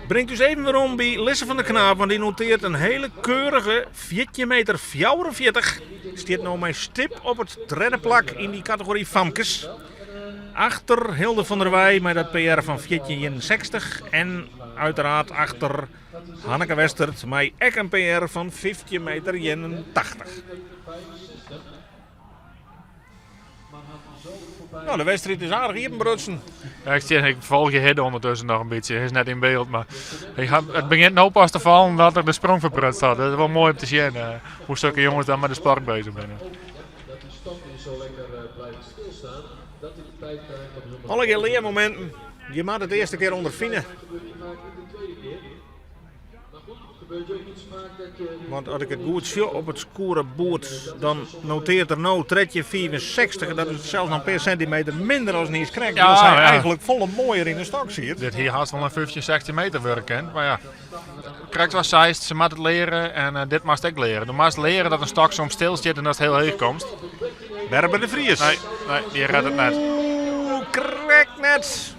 Bringt ús even werom by Lisse van der Knaap, want dy noteart in hiele keurige 14 meter 44. Stiet no mei stip op it tredde plak yn dy kategory famkes. Achter Hilde van der Weij mei dat PR fan 14,61 en uiteraard achter Hanneke Westert mei ek in PR fan 15 meter 81. Nou, de wedstriid is aardich iepenbrutsen. Ja, ik, ik folgje Hidde ondertussen noch in bytsje. Hy is net yn byld, mar it begjint no pas te fallen dat er de sprong ferprutst hat. Dat is wol moai om te sjen, eh, hoe sokke jonges dan mei de sport bezich binne. Allegear learmominten. Je moatte it earste kear ûnderfine. Want as ik it goed sjoch op it skoareboerd, dan noteart er no 13,65. Dat is sels noch in pear sintimeter minder as niiskrekt. Ja, wylst hy ja. eigentlik folle moaier yn de stok siet. Dit hie hast wol in 15, 16 meter wurde kind. Mar ja, krekt wat seist, se moat it leare en eh, dit moatst ek leare. Do moatst leare dat in stok soms stil stiet en datst hiel heech komst. Berber de Vries. Nee, nee, dy redt it net. Oeh, krekt net.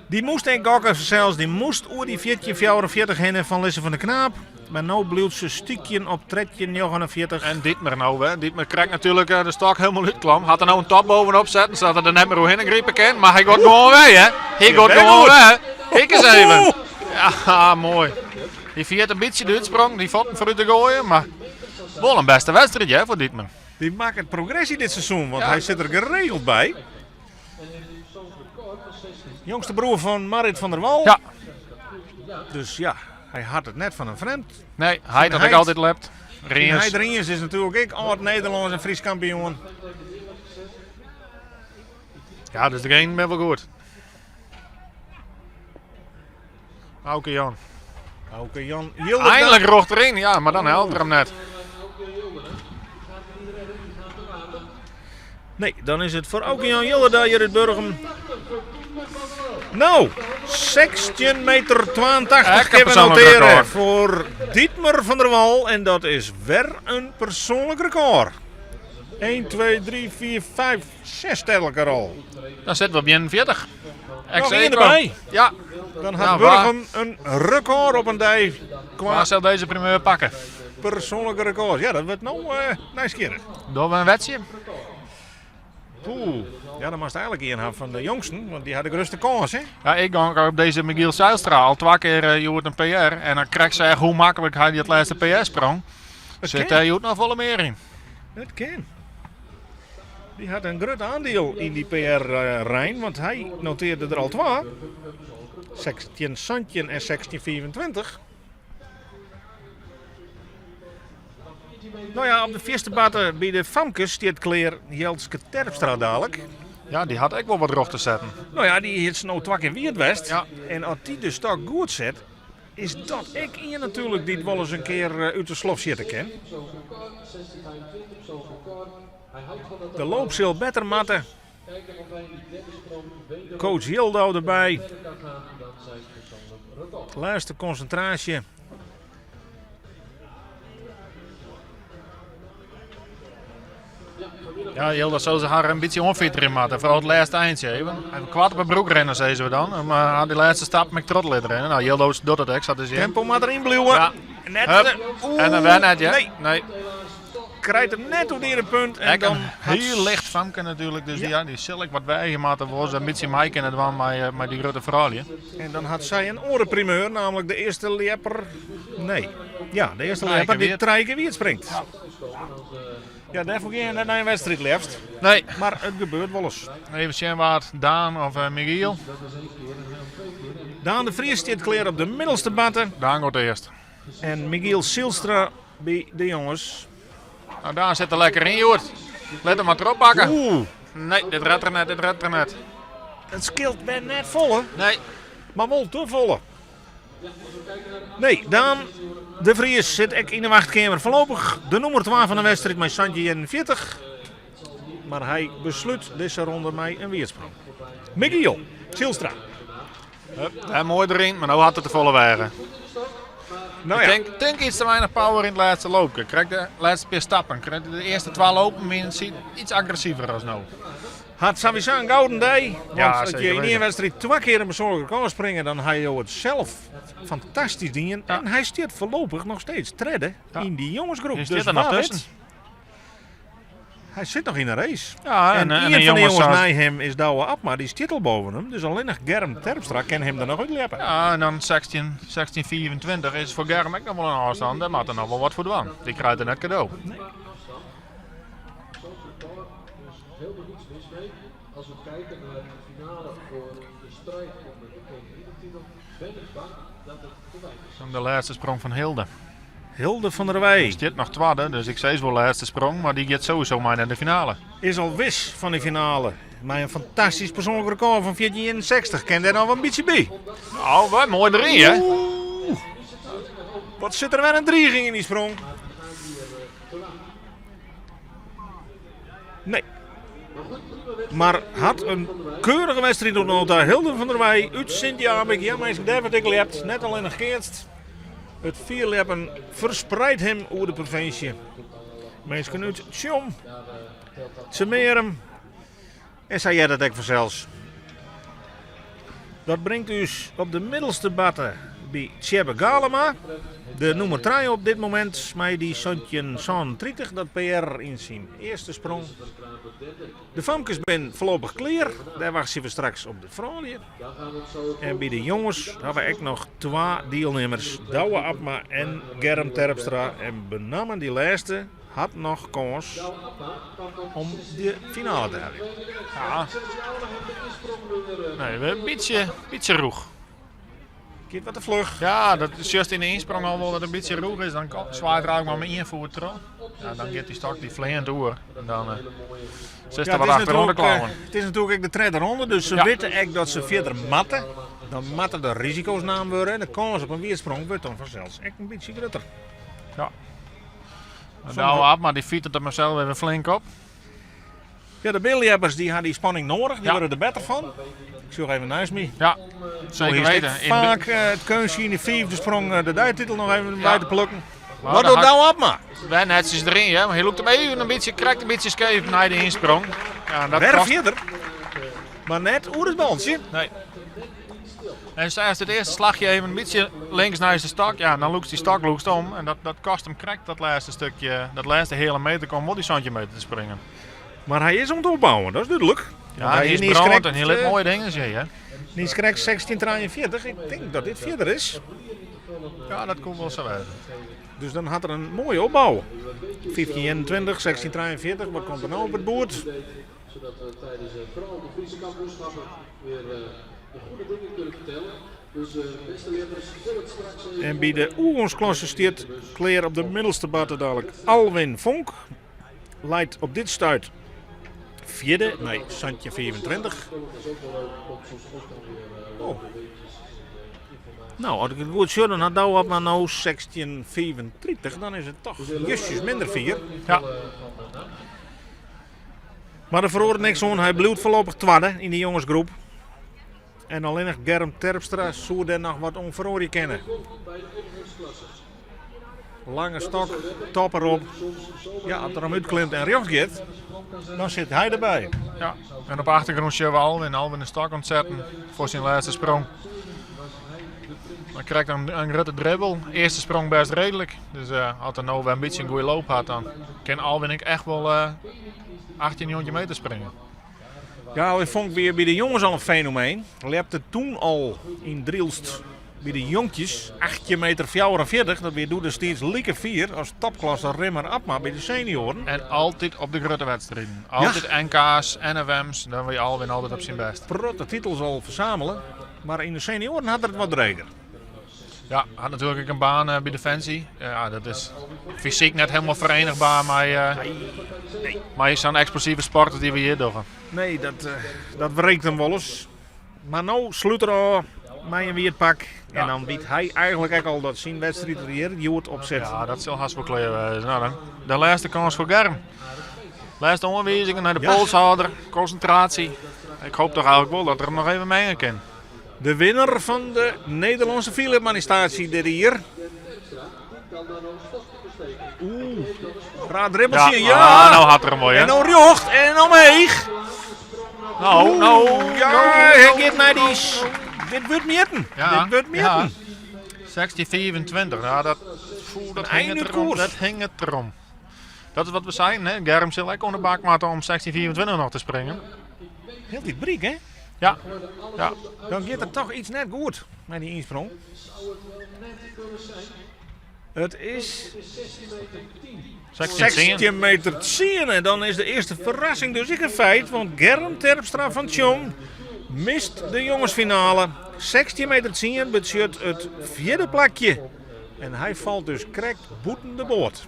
Dy moast ek gokke fansels, dy moast oer dy 14,44 hinne fan Lisse van der Knaap. Mar no bliuwt se stykjen op 13,49. En Dietmar no, hè. Dietmar krijt natuerlik eh, de stok hielendal útklam. Hat der no in top bovenop setten, sadat er der net mear oerhinne gripe kin. Mar hy giet gewoan wer, hè. Hy giet gewoan wer. Kijk eens even. Ja, moai. Dy fiert in bytsje de útsprong, dy fuotten foarút te goaien, mar wol in bêste wedstriid, hè, foar Dietmar. Dy makket progressy dit seizoen, want hy sit der geregeld by. Jongste broer fan Marit van der Wal. Ja. Dus ja, hy hat it net fan in frjemd. Nee, hy hat ek altyd lept. Riens. Heit Riens is natuerlik ek âld Nederlânsk en Frysk kampioen. Ja, dus de genen binne wol goed. Auke Jan. Auke Jan Jilderda. Eindelijk rocht erin, ja, maar dan helpt er hem net. Nee, dan is it foar Auke Jan Jilderda hjir út Burgum. No, 16 meter 82 kinne we notearje foar Dietmar van der Wal. En dat is wer in persoanlik rekôr. 1, 2, 3, 4, 5, 6 telleke al. Dan sitte we op 41. Noch ien derby. Ja. Dan hat Burgum in rekôr op in dei. Wa sil dizze primeur pakke? Persoanlike rekôrs. Ja, dat wurdt no uh, nijsgjirrich. Dogge we in wetsje? Poeh. Ja, dan moatst eigentlik ien ha fan de jongsten, want dy ha de grutste kâns, hè? Ja, ik gong op dizze Michiel Zijlstra al twa kear uh, hjoed in PR. En dan krekt seach hoe maklik hy dat lêste PR sprong. Sit dêr hjoed noch folle mear yn. Dat kin. Dy hat in grut oandiel yn dy PR-rein, want hy notearde der al twa. 16 17 en 16 25. No ja, op de fierste barte by de famkes stiet klear Jelske Terpstra dalik. Ja, dy hat ek wol wat rjocht te setten. No ja, dy is no twa kear wiet west. Ja. En as dy de stok goed set. Is dat ek ien natuerlik dy't wolris in kear út de slof sjitte kin. De loop sil better moatte. Coach Jildau derby. Lêste konsintraasje. Ja, Jildau sil se har in bytsje oanfiterje moatte. Foaral it lêste eintsje even. Even koart op 'e broek rinne, sizze we dan. Om har dy lêste stap mei troch te litte rinnen. Nou, Jildau docht it ek, sa te sjen. Tempo moat deryn bliuwe. Ja. Net, Hup. Oeh, En dan wer net, ja. Nee. Nee. Krijt him net oer de punt. En Ek dan in hiel licht famke natuerlik, dus ja, dy sil ek wat wege moatte wol se in bytsje mei kinne dwaan mei dy grutte froulju. En dan hat sy in oare primeur, namelijk de earste ljepper. Nee, ja, de earste Trije ljepper kear dy't wiet. trije kear wiet springt. Ja, dêrfoar gean je net nei in wedstriid leafst. Nee. Mar it gebeurt wolris. Even sjen wa't Daan of Michiel. Daan de Vries stiet klear op de middelste batte. Daan gaat earst. En Michiel Zijlstra by de jonges. Nou, Daan sit der lekker yn, Joert. Lit him mar trochpakke. Oeh. Nee, dit redt er net, dit redt er net. It skeelt wer net folle. Nee. Mar wol te folle. Nee, Daan de Vries sit ek yn de wachtkeamer. Foarlopich de nûmer 2 fan de wedstriid mei 17,41. Mar hy beslút dizze ronde mei in wierdsprong. Michiel Zijlstra. Hup, dêr moai deryn, mar no hat er te folle wegen. Nou Ik ja. tink iets te weinich power yn it lêste loopke. Krekt de lêste pear stappen. Krekt de earste twa lopen wienen iets agressiver as no. Hat sawiesa in gouden dei. Want Ja, as je zeker yn ien weten. wedstriid twa kear in persoanlik rekôr springe, dan ha jo it sels fantastysk dien. En hy stiet foarlopich noch steeds tredde yn dy jongesgroep. Hy stiet Dus der noch wa tusken. wit. Hy sit noch yn de race. Ja, en en ien de fan de jonges jonges sa- nei him is Douwe Abma, dy stiet al boven him. Dus allinnich Germ Terpstra kin him der noch útljeppe. Ja, en dan 16, 16,24 is foar Germ ek noch wol in ôfstân. Dêr moat er noch wol wat foar dwaan. Dy krijt er net kado. Helemaal niets mis mee. Als we kijken naar de finale voor de strijd om de koningin-titel, ben ik bang dat het te weinig is. Dan de lêste sprong fan Hilde. Hilde van der Weij. Stiet noch twadde, dus ik sis wol lêste sprong, mar dy giet sowieso mei nei de finale. Is al wis fan de finale. Mei in fantastysk persoanlik rekôr fan 1461. Kin dêr noch in bytsje by. Nou, wat moai deryn, hè? Oeh. Wat sit der wer in driging yn dy sprong. Nee. Mar hat in keurige wedstriid oant no ta. Hilde van der Weij út Sint Jabik. Ja, minsken, dêr wurdt ek ljept. Net allinnich keatst. It fierljeppen ferspreidt him oer de provinsje. Minsken út Tsjom, Tsjummearum en sa heart it ek fansels. Dat bringt ús op de middelste batte by Tsjebbe Galema, de nûmer trije op dit momint mei dy 1737, dat PR yn syn earste sprong. De famkes binne foarlopich klear, dêr wachtsje we straks op de froulju. En by de jonges hawwe we ek noch twa dielnimmers, Douwe Abma en Germ Terpstra. En benammen dy lêste hat noch kâns om de finale te heljen. Ja. Nee, in bytsje, bytsje rûch. Giet wat te fluch. Ja, dat is just yn de ynsprong al wol dat in bytsje rûch is. Dan swaait er eigentlik mar mei ien foet troch. Ja, dan giet dy stok dy fleant oer. En dan uh, sitst der wat achter oan de klauwen. It is natuerlik ek de tredde ronde, dus se ja. witte ek dat se fierder moatte. Dan moatte der risiko's naam wurde en de kâns op in wierdsprong wurdt dan fansels ek in bytsje grutter. Ja. Douwe Abma dy fiteret him sels even flink op. Ja, de byljeppers dy ha dy spanning noadich, dy Ja. wurde der better fan. Ik sjoch even neist my. Ja, Zo zeker is dit weten. In Faak it keunstje yn de fiifde sprong de deititel noch even by te plukken. Maar Wat dan docht had- Douwe Abma? Wer netsjes deryn, ja. Maar hy lûkt him even in bytsje, krekt in bytsje skeef nei de ynsprong. Ja, en dat Wer kost- fierder. Mar net oer it baltsje. Nee. En sa it earste slachje even in bytsje links neist de stok. Ja, dan lûkst dy stok lûkst om. En dat kost him krekt dat lêste stikje, dat lêste heale meter om wol dy 17 meter te springen. Mar hy is oan it opbouwen, dat is dúdlik. Ja, hy is brând en hy lit moaie dingen sjen, hè. Hy is krekt 1643. Ik tink dat dit fierder is. Ja, dat komt wol sa wêze. Dus dan hat er in moaie opbou. 1521, 1643, wat komt der no op it boerd? Zodat we tijdens vooral de Friese kampioenschappen weer de goede dingen kunnen vertellen. Dus beste leerders, vul het straks even En by de oergongsklasse stiet klear op de middelste batte dadlik Alwin Vonk. Leit op dit stuit fjirde, nee, 1724. Dat is ook wel leuk, komt soms ook dan weer Oh. leuke weetjes en informatie. No, as ik it goed sjoch, dan hat Douwe Abma no 16,35. Dan is it toch justjes minder fier. Ja. Mar der feroaret niks oan. Hy bliuwt foarlopich twadde yn de jongesgroep. En allinnich Germ Terpstra soe dêr noch wat oan feroarje kinne. Lange stok, top erop. Ja, as er him útklimt en rjocht giet, dan sit hy derby. Ja, en op de achtergrûn sjogge we Alwin. Alwin de stok oan it setten foar syn lêste sprong. Dan krijt in grutte dribbel. Earste sprong bêst reedlik. Dus as er no wer in bytsje in goede loop hat, dan kin Alwin ek echt wol 18, 19 meter springe. Ja, Alwin Fonk wie by de jonges al in fenomeen. Ljepte toen al yn Drylst by de jonkjes 18 meter 44. Dat wie doe destiids like fier as topklasse Rimmer Abma by de senioaren. En altyd op de grutte wedstriden. Altyd NK's, NFM's, dan wie Alwin altyd op syn bêst. Protte titels al fersamele, mar yn de senioaren hat er it wat dreger. Ja, hat natuerlik ek in baan by Defensie. Ja, dat is fysyk net hielendal ferenichber mei, nee. mei sa'n eksplosive sport as dy't we hjir dogge. Nee, dat, dat wrekt him wolris. Mar no slút er ôf mei in wiet pak. En dan wit hy eigentlik ek al dat syn wedstriid der hjir hjoed op sit. Ja, dat sil hast wol klear wêze. No dan, de lêste kâns foar Germ. Lêste oanwizingen nei de Ja. polshâlder, konsintraasje. Ik hoop toch eigentlik wol dat er him noch even mengen kin. De winner fan de Nederlânske fierljepmanifestaasje dit jier. Oeh, raar dribbeltsje. Ja, ja. Ah, no hat er him moai, En no rjocht en omheech. No, no, ja, no, hy no, giet nei dy. no, Dit wurdt mjitten. Ja, Dit wurdt mjitten. Ja. 16,25. Nou, dat, poeh, dat Een hinget eind erom. koers. Dat hinget erom. Dat is wat we seinen, hè? Germ sil ek oan de bak moatte om 16,25 noch te springen. Hieltyd bryk, hè? Ja. Ja. Dan giet der toch iets net goed mei dy ynsprong. It is 16 meter 10 en dan is de earste ferrassing dus ek in feit, want Germ Terpstra fan Tsjom mist de jongesfinale. 16 meter 10 betsjut it fjirde plakje en hy falt dus krekt bûten de boat.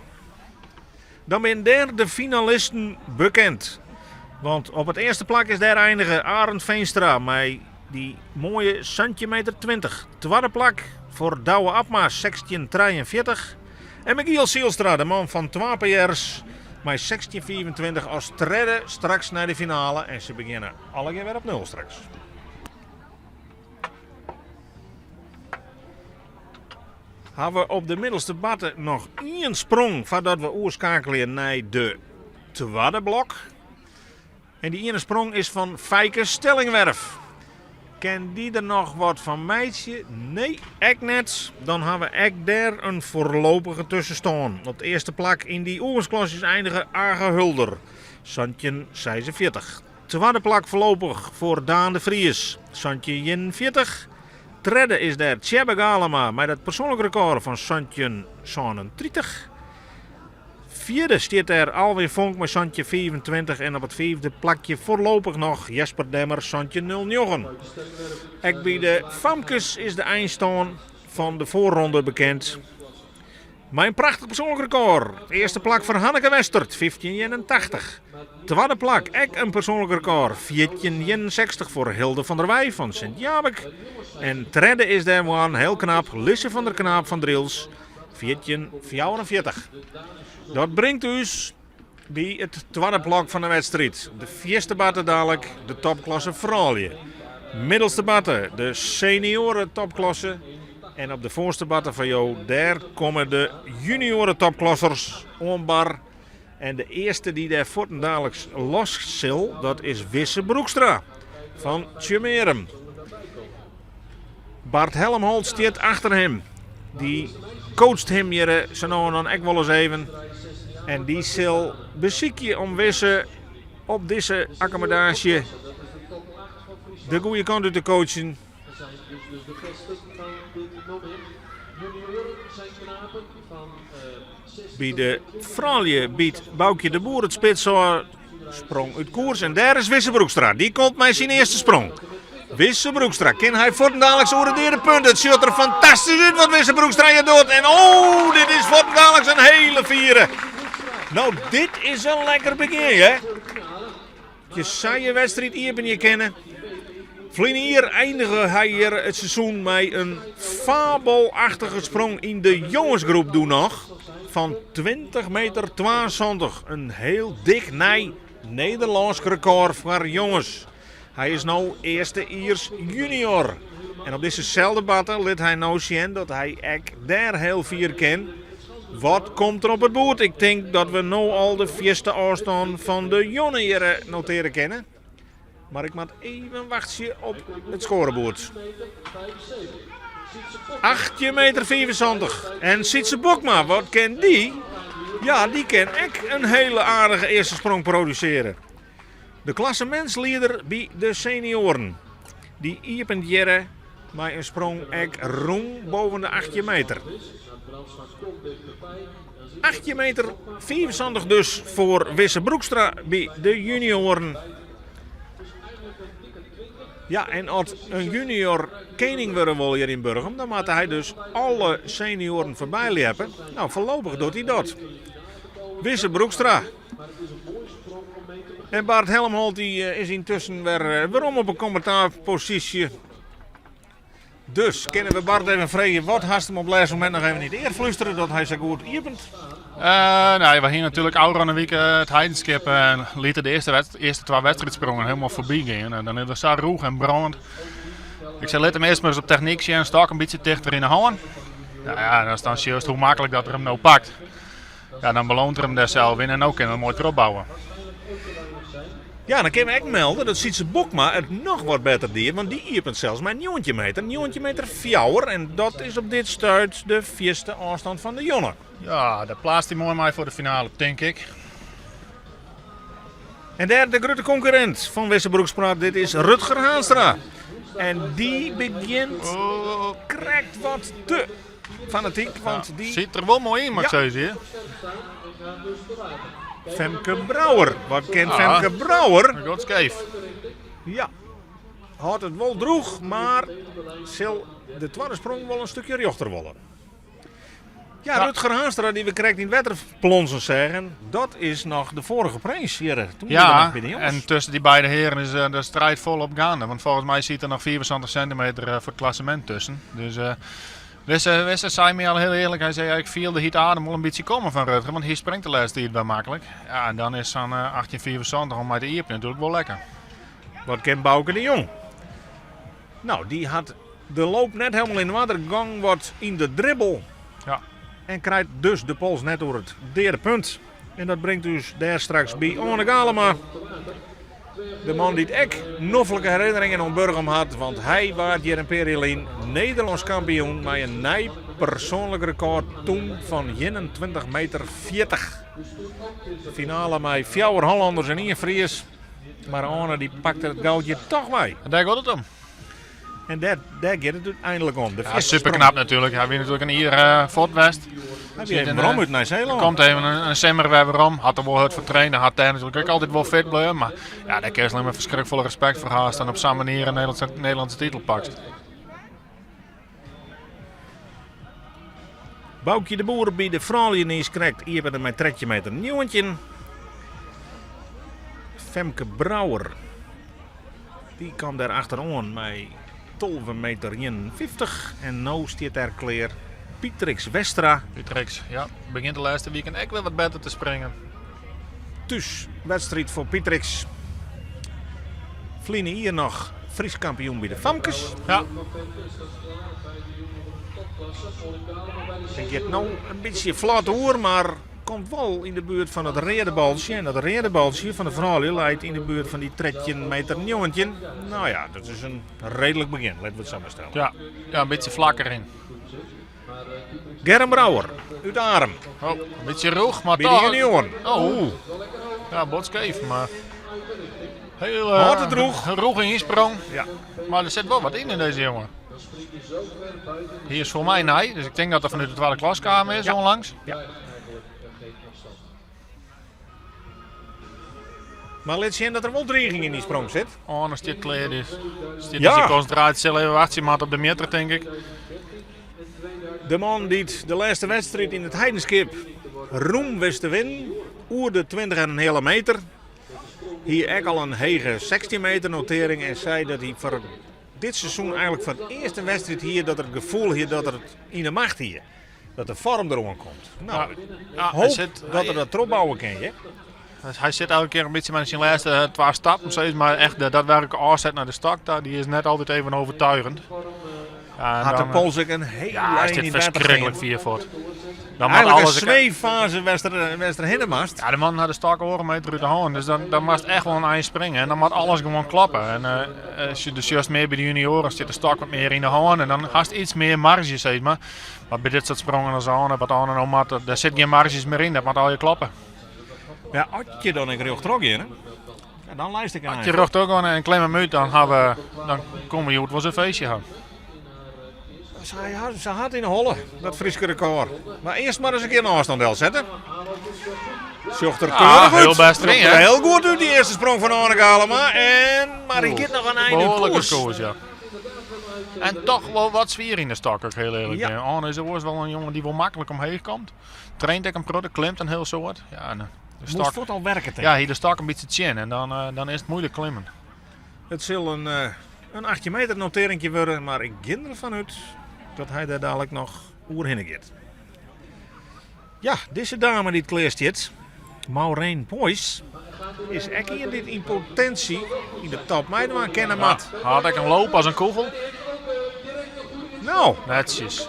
Dan binne dêr de finalisten bekend. Want op it earste plak is dêr einige Arend Veenstra mei dy moaie 17 meter 20. Twadde plak foar Douwe Abma 16,43. En Michiel Zielstra, de man fan twa PR's, mei 16,25 as tredde straks nei de finale. En se begjinne allegear wer op nul straks. Ha we op de middelste barte noch ien sprong foardat we oerskeakelje nei de twadde blok. En dy iene sprong is fan Feike Stellingwerf. Kin dy der noch wat fan meitsje? Nee, ek net. Dan ha we ek dêr in foarlopige tuskenstân. Op it earste plak yn dy oersklasse einige Age Hulder, 1746. Twadde plak foarlopich foar Daan de Vries, 1741. Tredde is dêr Tjebbe Galema mei dat persoanlik rekôr fan 1737. Fjirde stiet dêr Alwin Fonk mei 1725 en op it fiifde plakje foarlopich noch Jesper Demmer 1709. Ek by de famkes is de einstân fan de foarronde bekend. Mei in prachtich persoanlik rekôr. Earste plak foar Hanneke Westert, 1581. Twadde plak, ek in persoanlik rekôr, 1461 foar Hilde van der Weij fan Sint Jabik. En tredde is dêr one, hiel knap, Lisse van der Knaap fan Drylts, 1444. Dat bringt ús by it twadde blok fan de wedstriid. De fierste barte dalik, de topklasse froulju. Middelste barte, de senioaren topklasse. En op de foarste barte foar jo, dêr komme de junioaren topklassers oan bar. En de earste dy't dêr fuortendaliks los sil, dat is Wisse Broekstra fan Tsjummearum. Bart Helmholt stiet achter him. Dy coacht him hjir sa no en dan ek wolris even. En dy sil besykje om Wisse op dizze akkommodaasje de goede kant út te coachen. By de froulju byt Boukje de Boer it spits ôf. Sprong út koers en dêr is Wisse Broekstra. Dy komt mei syn earste sprong. Wisse Broekstra, kin hy fuortendaliks oer it deade punt? It sjocht der fantastysk út wat Wisse Broekstra hjir docht. En oh, dit is fuortendaliks in hiele fiere. No, dit is in lekker begjin, hè? Je sa je wedstriid iepenje kinne. Ferline jier einige hy hjir it seizoen mei in fabelachtige sprong yn de jongesgroep doe noch fan 20 meter 72. In hiel dik nij Nederlânsk rekôr foar jonges. Hy is no earstejiers junior. En op dizze selde barte lit hy no sjen dat hy ek dêr hiel fier kin. Wat komt der op it boerd? Ik tink dat we no al de fierste ôfstân fan de jonge hjir noteare kinne. Mar ik moat even wachtsje op it skoareboerd. 18 meter 75. En Sytse Bokma, wat kin dy? Ja, dy kin ek in hele aardige earste sprong produsearje. De klassemintslieder by de senioaren. Dy iepent hjirre mei in sprong ek rûm boven de 18 meter. 18 meter 75 dus foar Wisse Broekstra by de junioaren. Ja, en as in junior kening wurde wol hjir yn Burgum, dan moat hy dus alle senioaren foarby ljeppe. Nou, foarlopich docht hy dat. Wisse Broekstra. En Bart Helmholt dy is yntusken wer werom op 'e kommentaarposysje. Dus kinne we Bart even freegje, wat hast him op it lêste momint noch even yn it ear flústere dat hy sa goed iepent? Uh, nee, we hiene natuerlik ôfrûne wike it Heidenskip en lieten de earste, earste twa wedstriidsprongen hielendal foarby gean. En dan is er sa rûch en brând. Ik sei, lit him earst mar ris op technyk sjen, stôk in bytsje tichter yn de hân. Nou ja, en as dan sjochst hoe maklik dat er him no pakt. Ja, dan beloont er him dêr sels yn en no kin er moai trochbouwe. Ja, dan kinne we ek melde dat Sytse Bokma it noch wat better die, want dy iepent sels mei 19 meter, 19 meter fjouwer en dat is op dit stuit de fierste ôfstân fan de jonge. Ja, dêr plaatst hy moai mei foar de finale, tink ik. En dêr de grutte konkurrint fan Wisse Broekstra, dit is Rutger Haanstra. En dy begjint krekt wat te fanatyk, want dy... Sit der wol moai yn, moat ik sizze, hear. Femke Brouwer. Wat kin Femke Brouwer? God skeef. Ja. Hâldt it wol drûch, mar sil de twadde sprong wol in stikje rjochter wolle. Ja, Rutger Haanstra, dy't we krekt yn it wetter plonzen seagen, dat is noch de foarige prins hjir. Toen wie er Ja, noch by de jonges. en tusken dy beide hearen is de striid folop geande. Want folgens my sit der noch 75 sintimeter foar it klassemint tusken. Dus Wisse, Wisse sei my al hiel earlik, hy sei, ja, ik fiel de hite adem wol in bytsje kommen fan Rutger, want hy springt de lêste tiid wer maklik. Ja, en dan is sa'n 1875 om mei te iepenjen natuerlik wol lekker. Wat kin Bauke de Jong? Nou, dy hat de loop net hielendal yn oarder, gong wat yn de dribbel. Ja. En krijt dus de pols net oer it deade punt. En dat bringt ús dêr straks by Oane Galema. De man dy't ek noflike herinneringen oan Burgum hat, want hy waard hjir in pear jier lyn Nederlânsk kampioen mei in nij persoanlik rekôr toen fan 21 meter 40. Finale mei fjouwer Hollanners en ien Fries. Mar Oane dy pakte it goudje toch wei. En dêr giet it om. En dêr, dêr giet it úteinlik om. De ja, super knap natuerlik. Hy wie natuerlik in jier uh, fuort west. Hy wie even werom út Nij-Seelân. Komt even in simmer wer werom. Hat der wol hurd foar trainen. Hat dêr natuerlik ek altyd wol fit bleaun. Mar ja, dêr kinst allinnich mar ferskriklik folle respekt foar ha ast dan op sa'n manier in Nederlandse, Nederlandse titel pakst. Boukje de Boer by de froulju niis krekt iepene mei 13 meter 19. Femke Brouwer dy kaam dêr achteroan mei 12 meter 51 en no stiet dêr klear Pietrix Westra. Pietrix, ja, begjint de lêste wiken ek wer wat better te springen. Thús wedstriid foar Pietrix. Ferline jier noch Frysk kampioen by de famkes. Ja. En giet no in bytsje flot oer, mar komt wol yn de buert fan it reade baltsje. En dat reade baltsje fan de froulju leit yn de buert fan dy 13 meter 19. Nou ja, dat is in reedlik begjin, litte we it sa mar stelle. Ja, ja in bytsje flakker yn. Germ Brouwer út Arum. Oh, in bytsje rûch, mar By de toch. junioaren. Oh, ja, bot skeef, mar heel Hâldt it drûch. Een rûge ynsprong. Ja. Mar der sit wol wat yn yn dizze jonge. Hy is foar my nij, dus ik tink dat er fanút de twadde klas kaam is Ja. onlangs. Ja. Mar lit sjen dat der wol driging yn dy sprong sit. Oh, dan stiet klear dus. Stiet Ja. dus dy konsintraasje sil even wachtsje moat op de mjitter, tink ik. De man dy't de lêste wedstriid yn it Heidenskip rûm wist te winnen, oer de 20 en in heale meter. Hie ek al in hege 16 meter notering en sei dat hy foar dit seizoen eigenlik foar it earst in wedstriid hie dat er it gefoel hie dat er it yn de macht hie. Dat de foarm deroan komt. Nou, Ja, hoop hy sit, dat er dat trochbouwe kin, hè? Hy sit elke kear in bytsje mei syn lêste eh, twa stappen, sis mar echt de daadwerklike ôfset nei de stok ta, dy is net altyd even overtuigend. Ja, en Hat de dan, eh, pols ek in hiel Ja, hy ein stiet yn wetter ferskriklik stean. fier fuort. Dan moat Eigenlik in alles ek- zweeffase wêr'tst der hinne moatst. Ja, de man hat de stok oardel meter út de hân, dus dan, dan moatst echt wol in ein springe en dan moat alles gewoan klappe. En eh, as je dus juist mear by de junioaren stiet de stok wat mear yn de hân en dan hast iets mear marge, sis mar. Mar by dit soart sprongen as Arne, wat Arne no moat, dêr sit gjin marges mear yn, dat moat allegear klappe. Ja, as je dan ek rjochtroch geane, ja, dan leist ik in As ein. je rjochtroch geane en klim him út, dan hawwe we, dan komme we hjoed wol ris in feestje ha. Se hat yn 'e holle, dat Fryske rekôr. Mar earst mar ris in kear in ôfstân delsette. Sjocht der Ja, keurich hiel út. bêst Sjocht erin, der hè? hiel goed út, dy earste sprong fan Arne Galema. En, mar hy giet noch in ein út Behoarlike koers. koers, ja. En toch wol wat swier yn de stok, as ik hiel earlik Ja. bin. Arne is oars wol in jonge dy't wol maklik omheech komt. Traint ek in protte, klimt in hiel soad. Ja, en de Moast stok, fuort al werke, tink ja, ik. hie de stok in bytsje tsjin en dan, eh, dan is it muoilik klimmen. It sil in, eh, in 18 meter notearringje wurde, mar ik gean derfan út dat hy dêr dalik noch oerhinne giet. Ja, dizze dame dy't klear stiet, Maureen Boys, is ek ien dy't yn potinsje yn de top meidwaan kinne moat. Hat ek in loop as in kûgel. Nou, Netsjes.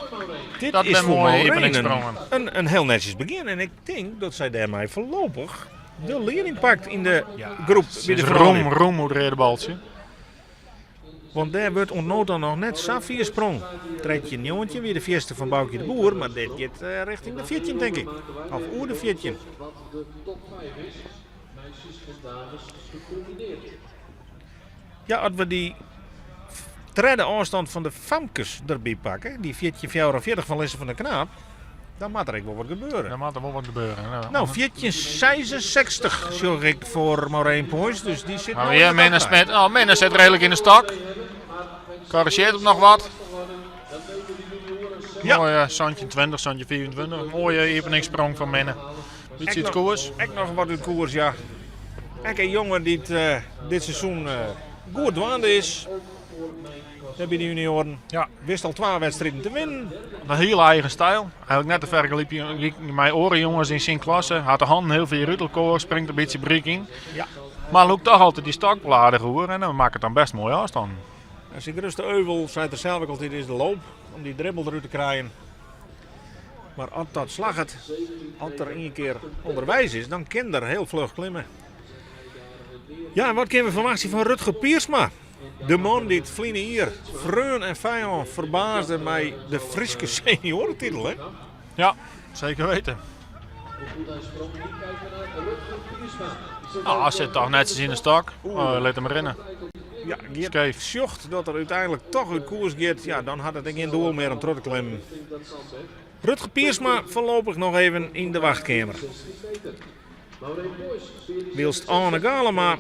dit Dat is binne foar moaie Maureen een, iepeningssprongen. een, een heel netjes begin. En ik denk dat sy dêrmei foarlopich de lieding pakt yn de groep by de Is froulju. roem, roem oer it reade baltsje. Want dêr wurdt oant no ta noch net sa fier sprong. 13-19 wie de fierste fan Boukje de Boer, mar dit giet eh, richting de 14 tink ik. Of oer de 14. Wat de top 5 is, meisjes en dames gecombineerd. Ja, as we dy tredde ôfstân fan de famkes derby pakke, dy 14,44 fan Lisse van der Knaap, dan moat der ek wol wat gebeure. Dan moat der wol wat gebeure. Nou, Nou, 14,66 sjoch ik foar Maureen Poys, dus dy sit Maar no weer yn de Minne top vijf. Smit. Oh, Minne sit reedlik yn de stok. Korrigearret him noch wat. Ja. Moaie 17-20, 17-24. Moaie iepeningssprong fan Minne. Bytsje út koers. Ek noch wat út koers, ja. Ek in jonge dy't eh, dit seizoen eh, goed dwaande is. Dêr by de junioaren. Ja. Wist al twa wedstriden te winnen. Een hiele eigen styl. Eigenlik net te fergelykjen mei oare jonges yn syn klasse. Hat de hannen hiel fier út elkoar, springt in bytsje bryk yn. Ja. Mar lûkt toch altyd dy stok wol aardich oer en dan makket dan bêst moaie ôfstannen. En syn grutste euvel, seit er sels ek altyd, is de loop. Om dy dribbel derút te krijen. Mar as dat slagget, as er ien kear ûnderweis is, dan kin er hiel fluch klimme. Ja, en wat kinne we ferwachtsje fan Rutger Piersma? De man dy't ferline jier freon en fijân ferbaasde mei de Fryske senioaretitel, hè? Ja, seker witten. Ah, sit toch netsjes yn de stok. Oh, lit him rinne. Ja, giet Skeef. sjocht dat er úteinlik toch út koers giet, ja, dan hat it ek gjin doel mear om troch te klimmen. Rutger Piersma foarlopich noch even yn de wachtkeamer. Wylst Arne Galema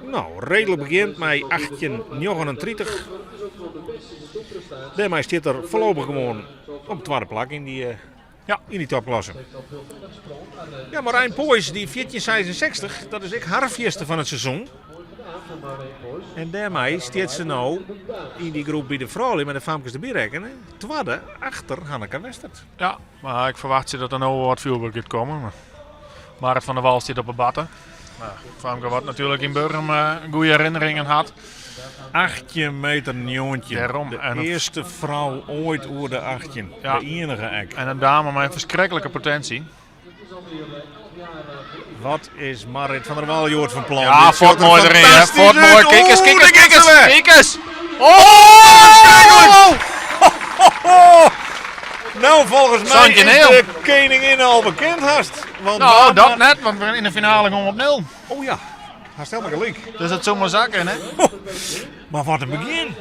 nou, reedlik begjint mei 18,39. Dêrmei stiet er foarlopich gewoan op it twadde plak yn dy, eh, Ja. yn dy topklasse. Ja, Marijn Poys, dy 14,66, dat is ek har fierste fan it seizoen. En dêrmei stiet se no yn dy groep by de froulju mei de famkes derby rekkene, twadde achter Hanneke Westert. Ja, mar ik ferwachtsje dat der no wol wat fjoerwurk út komme. Mar Marit van der Wal stiet op 'e batte. Nou, famke wat natuerlik yn Burgum eh, goede herinneringen hat. 18 meter 19. Dêrom. De En earste frou oait oer de 18. Ja. De iennige ek. En in dame mei in ferskriklike potinsje. Wat is Marit van der Wal hjoed fan plan? Ja, Dit fuort sjocht er moai deryn, hè. fantastysk Fuort moai. út. Kijk eens, Oeh, kijk eens, daar kijk gaat eens, ze weer. kijk eens. Oh! Oh! Nou, volgens mij Santje is Neel. de koningin al bekend haast. Want Nou, daar dat maar- net, want we in de finale gaan we op nul. Oh ja, haast helemaal gelijk. Dus dat zomaar zakken, hè? Maar wat in begin.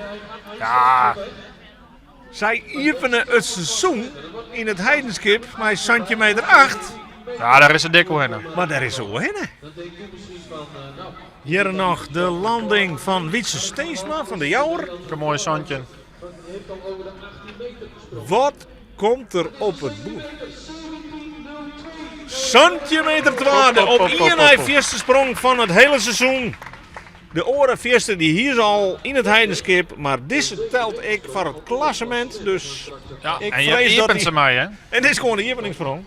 Ja, Sy iepene it seizoen yn it Heidenskip mei santjin meter 8. ja dêr is se dik oerhinne. Mar dêr is se oerhinne. Hjir noch de landing fan Wietse Steensma fan de Jouwer. In moai 17. Wat komt der op it boerd? Santjin meter twadde op ien nei fierste sprong fan it hele seizoen. De oare fierste dy hie se al yn It Heidenskip, mar dizze telt ek foar it klassemint. Dus ja, ik en je frees dat iepent dy- se mei, hè? En dit is gewoan de iepeningssprong.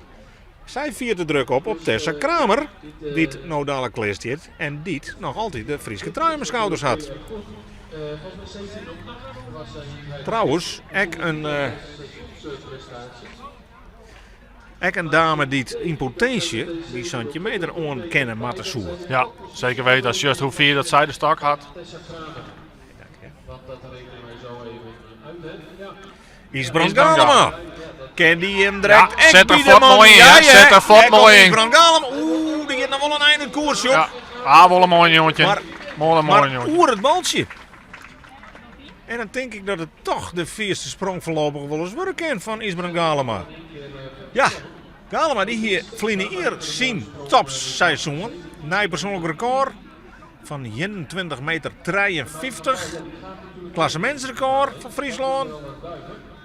Sy fiert de druk op op Tessa Kramer, dy't no dadlik klear stiet en dy't noch altyd de Fryske trui om 'e skouders hat. Trouwens, ek in, ek in dame dy't yn potinsje dy 17 meter oan kinne moatte soe. Ja, seker weten. As just hoe fier dat sy de stok hat. Ysbrand Galema. Kin dy him direkt Ja, ek set by er de fuort man. mooi in, Ja, hè? ja. Set er fuort Dêr komt mooi in. Ysbrand Galema. Oeh, dy giet noch wol in ein út koers, joh. Ja. Ah, wol in moai jongetje. Maar- Mooi, een mooi Maar jongetje. oer it baltsje. En dan tink ik dat it toch de fierste sprong foarlopich wol ris wurde kin fan Ysbrand Galema. Ja, Galema dy hie ferline jier syn topseizoen. Nij persoanlik rekôr fan 21 meter 53. Klassemintsrekôr fan Fryslân.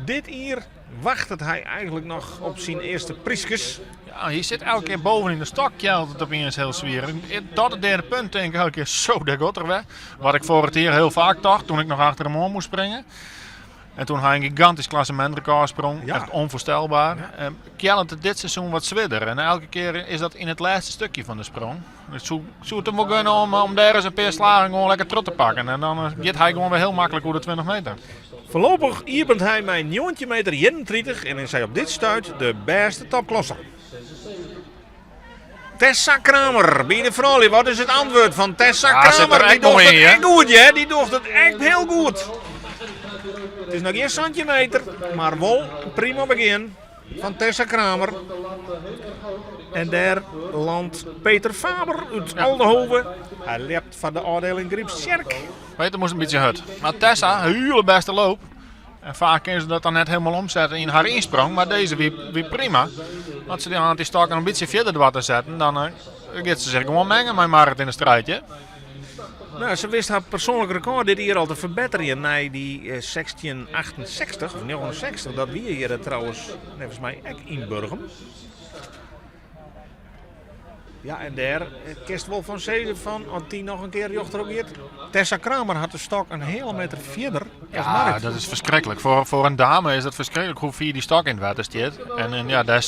Dit jier wachtet hy eigenlik noch op syn earste pryskes. Ja, hy sit elke kear boven yn de stok, kjeld it opiens hiel swier. En dat it derde punt tink ik elke kear, zo, dêr giet er wer. Wat ik foarich jier hiel faak tocht, toen ik noch achter him oan moast springe. En toen hy in gigantysk klassemintrekôr sprong, Ja. echt onvoorstelbaar. En kjeld it dit seizoen wat swierder. En elke kear is dat yn it lêste stikje fan de sprong. Ik soe it him wol gunne om dêr ris in pear slagen gewoan lekker troch te pakken. En dan giet hy gewoan wer hiel maklik oer de 20 meter. Foarlopich iepent hy mei 19 meter 31 en is hy op dit stuit de bêste topklasser. Tessa Kramer by de froulju. Wat is it antwurd fan Tessa Ja, sit Kramer? der Dy ek docht moai it yn, hè? ek goed, hè? Dy docht it ek hiel goed. It is noch gjin 17 meter, mar wol in prima begjin fan Tessa Kramer. En dêr landt Peter Faber út Oldehove. Hy ljept foar de ôfdieling Grypstsjerk. Peter moast in bytsje hurd. Mar Tessa, hiele bêste loop. En faak kinne se dat dan net hielendal omsette yn har ynsprong, mar dizze wie prima. As se dy oan dy stokken in bytsje fierder doar te setten, dan eh, giet se sich gewoan mengen mei Marit yn de striid. Hè? Nou, se wist har persoanlik rekôr dit jier al te ferbetterjen nei dy 1668 of 69. Dat wie hjir trouwens neffens my ek yn Burgum. Ja, en dêr kinst wol fan sizze fan as dy noch in kear rjochterop giet. Tessa Kramer hat de stok in heale meter fierder as Ja, Marit. dat is ferskriklik. Foar in dame is dat ferskriklik hoe fier dy stok yn it wetter stiet. En ja, dêr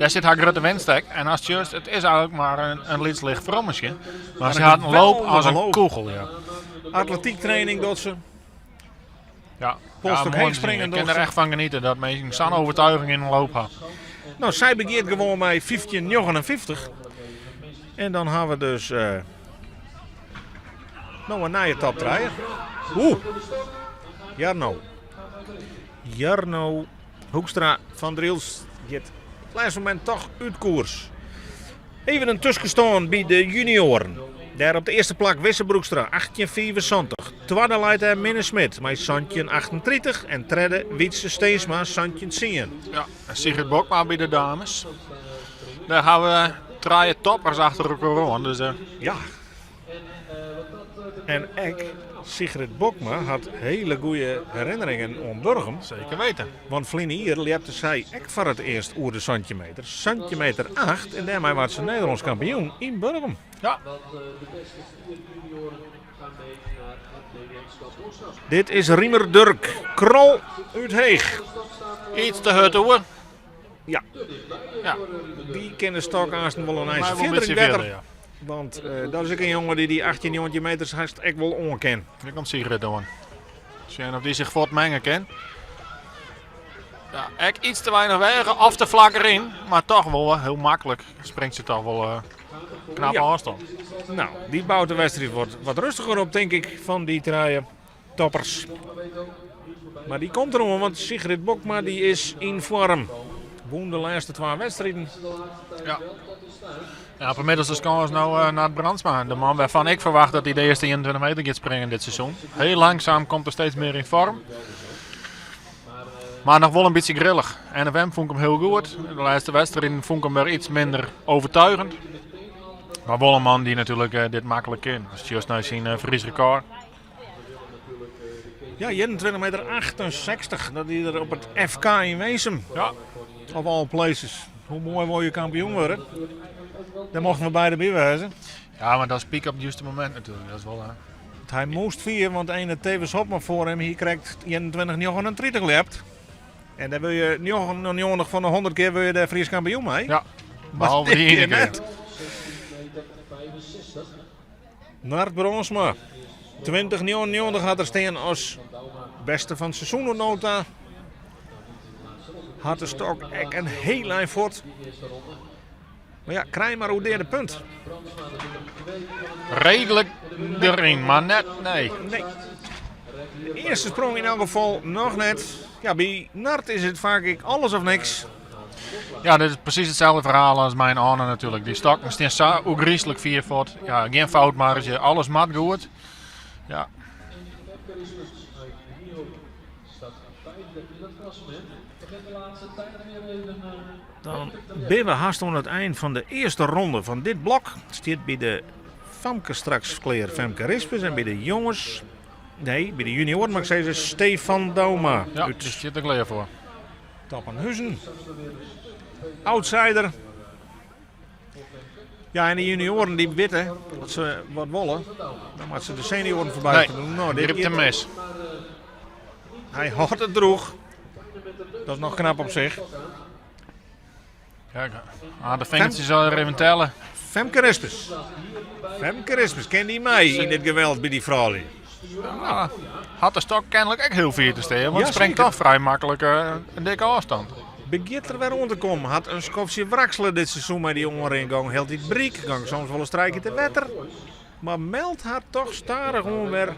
sit har grutte winst ek. En as just, it is eigenlik mar in lyts licht frommeske. Mar se een hat in loop as in geweldige loop. kûgel. Ja. Atletyktraining docht se. Ja, Polstok ja, moai heech springen Ik kin docht der se. echt fan geniete dat minsken sa'n overtuiging yn in loop ha. Nou, sy begjint gewoan mei 15,59. En dan ha we dus eh, no in nije top 3. Oeh, Jarno. Jarno Hoekstra fan Drylts giet op it lêste momint toch út koers. Even in tuskenstân by de junioaren. Dêr op de earste plak Wisse Broekstra, 18,75. Twadde leit dêr Minne Smit mei 17,38. En tredde Wietse Steensma, 17,10. Ja, en Sigrid Bokma by de dames. Dêr ha we trije toppers achter elkoar oan. Dus, eh, Ja. En ek Sigrid Bokma hat hiele goede herinneringen oan Burgum. Seker weten. Want ferline jier ljepte sy ek foar it earst oer de 17 meter. 17 meter 8 en dêrmei waard se Nederlânsk kampioen yn Burgum. Ja. Dit is Riemer Durk Krol út Heech. Iets te hurd oer. Ja. Ja. Dy kin de stok aansten wol in eintsje Maar wol in fierder yn bytsje wetter. fierder, ja. Want eh, dat is ek in jonge dy't dy 18, 19 meters hast ek wol oan kin. Hjir komt Sigrid oan. Sjen oft dy sich fuort menge kin. Ja, ek iets te weinich wegen of te flak deryn. Mar toch wol eh, hiel maklik springt se toch wol eh, knap Ja. ôfstân. Nou, dy bout de wedstriid wat rêstiger op, tink ik, fan dy trije toppers. Mar dy komt deroan, want Sigrid Bokma dy is yn foarm. Wûn de lêste twa wedstriden. Ja. Ja, op 'e middelste skâns no uh, Nard Brandsma. De man wêrfan't ik ferwacht dat hy de earste 21 meter giet springen dit seizoen. Hiel langsaam komt er steeds mear yn foarm. Mar noch wol in bytsje grillich. NFM fûn ik him hiel goed. De lêste wedstriden fûn ik him wer iets minder overtuigend. Mar wol in man dy't natuerlik eh, dit maklik kin. As just nei syn uh, Frysk rekôr. Ja, 21 meter 68. Dat die er op it FK yn Winsum. Ja. Of all places. Hoe moai wol je kampioen wurde? Dêr mochten we beide by wêze. Ja, mar dat is pyk op it juste momint natuerlik. Dat is wol. Hy moast fier, want ene Thewis Hobma foar him hie krekt 21,39 ljept. En dêr wurde je 99 fan de 100 kear wurde je dêr Frysk kampioen mei. Ja, behalve dy ene kear. Nard Brandsma, 20,99 hat er stean as beste fan it seizoen oant no ta. Hat de stok ek in hiel ein fuort. Mar ja, krij mar oer derde punt. Redelijk deryn, mar net, nee. Nee. De earste sprong yn elk gefal noch net. Ja, by Nard is it faak ek alles of niks. Ja, dit is presys itselde ferhaal as mei Anne natuerlik. Dy stokken stean sa oergryslik fier fuort. Ja, gjin foutmarge, alles moat goed. Ja. Dan binne we hast oan it ein fan de earste ronde fan dit blok. Stiet by de famkes straks klear Femke Rispens en by de jonges, nee, by de junioaren moat ik sizze, Stefan Douma. Ja, dy stiet der klear foar. Toppenhuzen. Outsider. Ja, en de junioaren dy witte dat se wat wolle. Dan moatte se de senioaren foarby. Nee, nou, dit grypt him mis. Hy hâldt it drûch. Dat is noch knap op sich. Ja, ah, de fingertsjes al even telle. Femke Rispens. Femke Rispens, kin dy mei yn dit geweld by dy froulju? Ja, hat de stok kenlik ek hiel fier te stean, want ja, springt toch frij maklik in dikke ôfstân. Begjint der wer oan te kommen. Hat in skoftsje wraksele dit seizoen mei dy oanrin. Gong hieltyd bryk, gong soms wol in strikje te wetter. Mar meldt har toch stadichoan wer.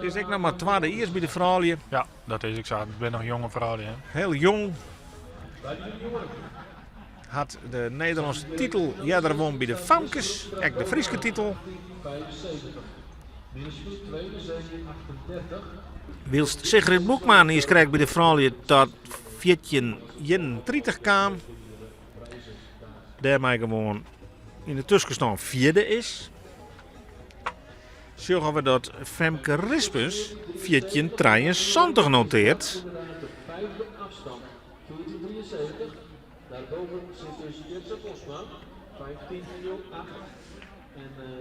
Is ek noch mar twadde jiers by de froulju. Ja, dat is ek sa. It binne noch jonge froulju. Hè? Hiel jong. Hat de Nederlânske titel earder wûn by de famkes. Ek de Fryske titel. Wylst Sigrid Boekma niiskrekt by de froulju ta 14:31 kaam. Dêrmei gewoan yn de tuskenstân fjirde is. Sjogge we dat Femke Rispens 14:73 noteart.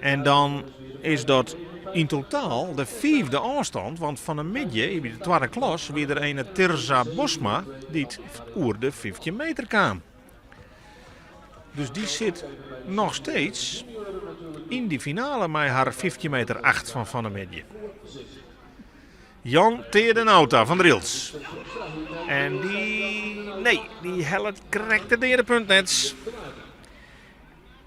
En dan is dat yn totaal de fiifde ôfstân, want fan 'e middei by de twadde klas wie der ene Tirza Bosma dy't oer de 15 meter kaam. Dus dy sit noch steeds yn dy finale mei har 15 meter 8 fan fan 'e middei. Jan Teade Nauta fan Drylts. En dy, nee, dy hellet krekt it deade punt net.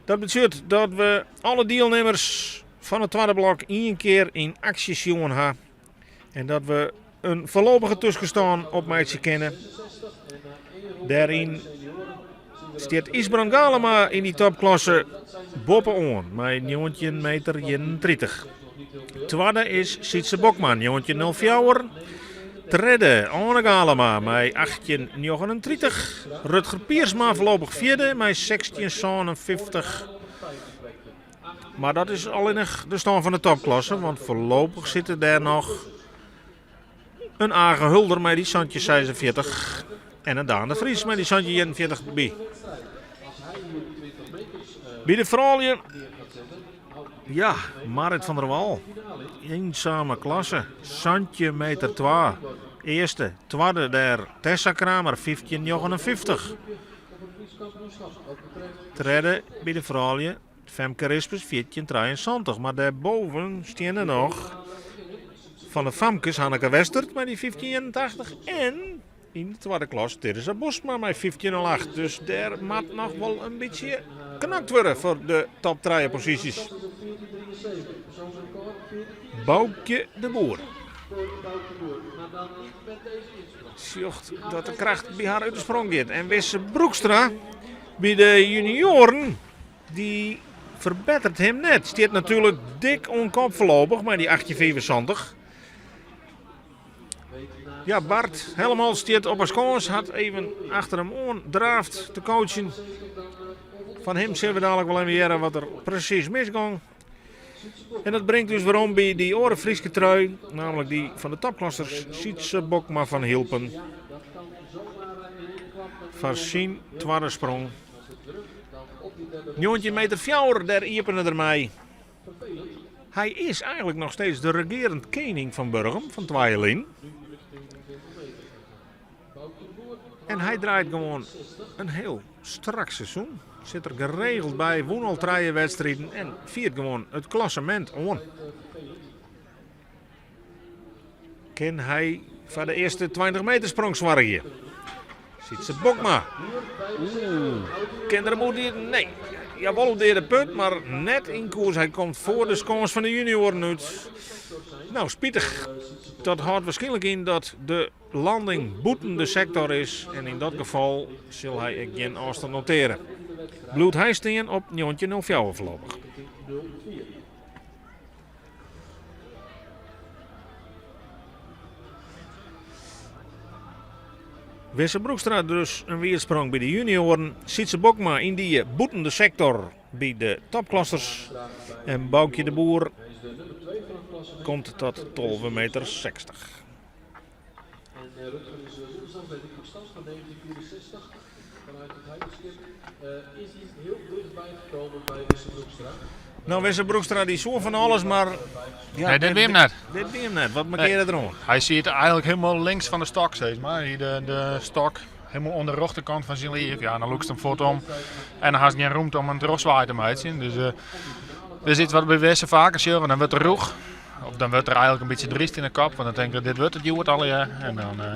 Dat betsjut dat we alle dielnimmers fan it twadde blok ien kear yn aksje sjoen ha. En dat we in foarlopige tuskenstân opmeitsje kinne. Dêryn stiet Ysbrand Galema yn dy topklasse boppe-oan mei 19 meter 31. Twadde is Sytse Bokma, 19,04. Tredde Anne Galema mei 18,39. Rutger Piersma foarlopich fjirde mei 16,57. Mar dat is allinnich de stân fan de topklasse, want foarlopich sitte dêr noch in Age Hulder mei dy 17,46 en in Daan de Vries mei dy 17,41 by. By de froulju, ja, Marit van der Wal, einsame klasse, 17 meter 2. Earste, twadde dêr Tessa Kramer, 15,59. Tredde by de froulju Femke Rispens, 14,73. Mar dêrboven steane noch fan de famkes Hanneke Westert mei dy 15,81 en yn de twadde klas Teresa Bosma mei 15,08. Dus dêr moat noch wol in bytsje knokt wurde foar de top trije posysjes. Boukje de Boer sjocht dat de kracht by har út de sprong giet. En Wisse Broekstra by de junioaren, dy ferbetteret him net. Stiet natuerlik dik oan kop foarlopich mei dy 18,75. Ja, Bart Helmholt stiet op 'e skâns, hat even achter him oan draaft te coachen. Fan him sille we dadelijk wol even hearre wat der presys misgong. En dat bringt ús werom by dy oare Fryske trui, namelijk dy fan de topklassers Sytse Bokma fan Hylpen. Foar syn twadde sprong. 19 meter fjouwer, dêr iepene er mei. Hy is eigenlik noch steeds de regearend kening fan Burgum fan twa jier lyn. En hy draait gewoan in hiel strak seizoen. Sit der geregeld by, wûn al trije wedstriden en fiert gewoan it klassemint oan. Kin hy foar de earste 20 meter sprong soargje? Sytse Bokma. Oeh, kin der him oer die... Nee, ja wol op de earde punt, mar net yn koers. Hy komt foar de skâns fan de junioren út. Nou, spitich. Dat hâldt waarskynlik yn dat de landing bûten de sektor is. En yn dat gefal sil hy ek gjin ôfstân noteare. Bliuwt hy stean op 19.04 foarlopich. Wisse Broekstra dus in wierdsprong by de junioaren. Sytse Bokma yndie bûten de sektor by de topklassers. En Boukje de Boer komt tot 12 meter 60. No, Wisse Broekstra die soe fan alles, mar... Ja, nee, dit wie him net. Dit wie him net. Wat markearre der oan? Hy siet eigenlik hielendal links fan de stok, sis mar. Hy de stok hielendal oan de rjochterkant fan syn liif. Ja, dan lûkst him fuort om en dan hast gjin rûmte om in trochswaai te meitsjen. Dus uh, dit is iets wat by Wisse faker sjogge. Dan wurdt er rûch. Of dan wurdt er eigenlik in bytsje dryst yn de kop. Want dan tinkt er, dit wurdt it hjoed allegear. En dan, uh,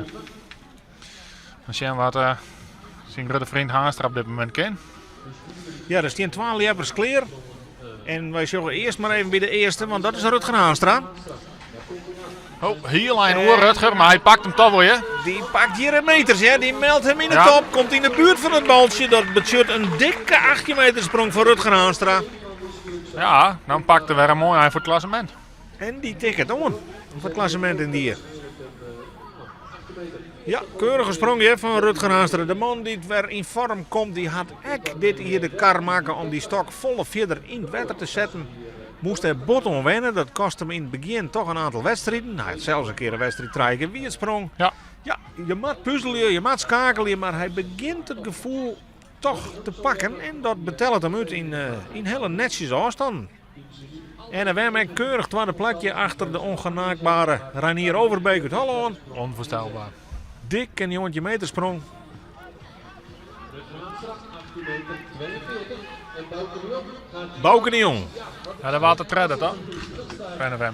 dan sjen wat uh, syn grutte freon Haanstra op dit momint kin. Ja, der stean twa ljeppers klear. En wy sjogge earst mar even by de earste, want dat is Rutger Haanstra. Oh, hiel ein oer Rutger, mar hy pakt him toch wol, hè? Dy pakt hjir in meters, hè? Dy meldt him yn de top, komt yn de buert fan it baltsje. Dat betsjut in dikke 18 meter sprong foar Rutger Haanstra. Ja, dan pakt er wer in moai ein foar it klassemint. En dy tikket oan foar it klassemint yndie. Ja, keurige sprong hjir fan Rutger Haanstra. De man dy't wer yn foarm komt, dy hat ek dit jier de kar makke om dy stok folle fierder yn it wetter te setten. Moast dêr bot oan wenne. Dat koste him yn it begjin toch in oantal wedstriden. Hy hat sels in kear in wedstriid trije kear wiet sprong. Ja. Ja, je moat puzelje, je moat skakelje, mar hy begjint it gefoel toch te pakken. En dat betellet him út yn, uh, yn hiele netsjes ôfstannen. En dan wer met keurich twadde plakje achter de ongenaakbare Reinier Overbeek út Hollân. Onvoorstelbaar. Dikke 19 meter sprong. Bauke de Jong. Ja, dat waard de tredde, toch? NFM.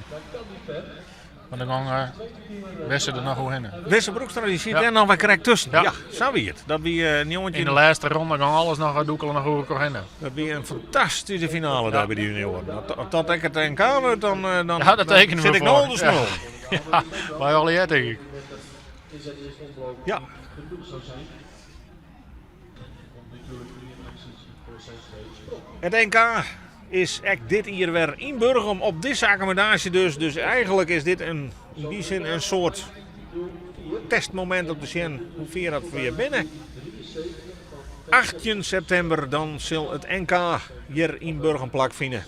Maar dan gong uh, Wisse der noch oerhinne. Wisse Broekstra die sit ja. dêr noch wer krekt tusken. Ja, ja sa wie it. Dat wie uh, 19... Yn de lêste ronde gong alles noch dûkele noch oer elkoar hinne. Dat wie in fantastyske finale ja. dêr by de junioaren. As dat ek it NK wurdt, dan, dan, ja, dat dan sit ik no al de smul. Ja, ja wy allegear tink ik. Ja. It NK is ek dit jier wer yn Burgum op dizze akkommodaasje dus. Dus eigenlik is dit in, yn dy sin in soart testmomint om te sjen hoe fier dat we binne. 18 septimber dan sil it NK hjir yn Burgum plakfine.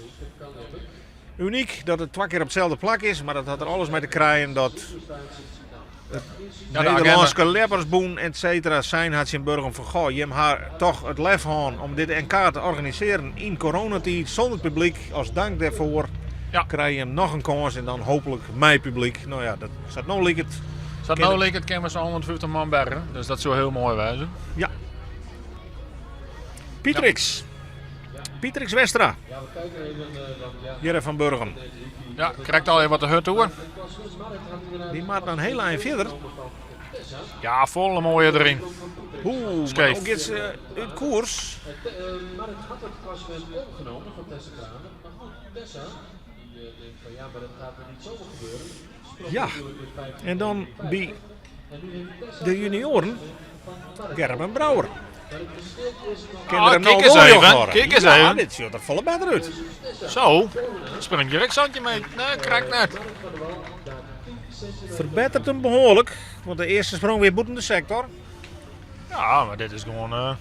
Unyk dat it twa kear op itselde plak is, mar dat hat der alles mei te krijen dat it Ja, de Nederlânske Ljeppersbûn et cetera sein hat tsjin Burgum fan goh, jim ha toch it lef hân om dit NK te organisearjen yn coronatiid sûnder publyk. As dank dêrfoar Ja. krije jim noch in kâns en dan hooplik mei publyk. No ja, dat, sa't no liket. Sa't no liket kinne we sa'n 150 man berge, dus dat soe hiel moai wêze. Ja. Pietrix. Pietrix Westra. Hjir fan Burgum. Ja, krekt al even wat de hurd oer. Dy moat in hiel ein fierder. Ja, folle moaier deryn. Oeh, Skeef. No giet se út koers. Ja, en dan by de junioaren Gerben Brouwer. Kin Ah, er him no kijk eens wol even, rjocht hâlde? kijk eens Ja, even. dit sjocht der folle better út. Zo, springt direkt Santje mee. Nee, krekt net. Ferbetteret him behoarlik, want de earste sprong wie bûten de sektor. Ja, mar dit is gewoan eh,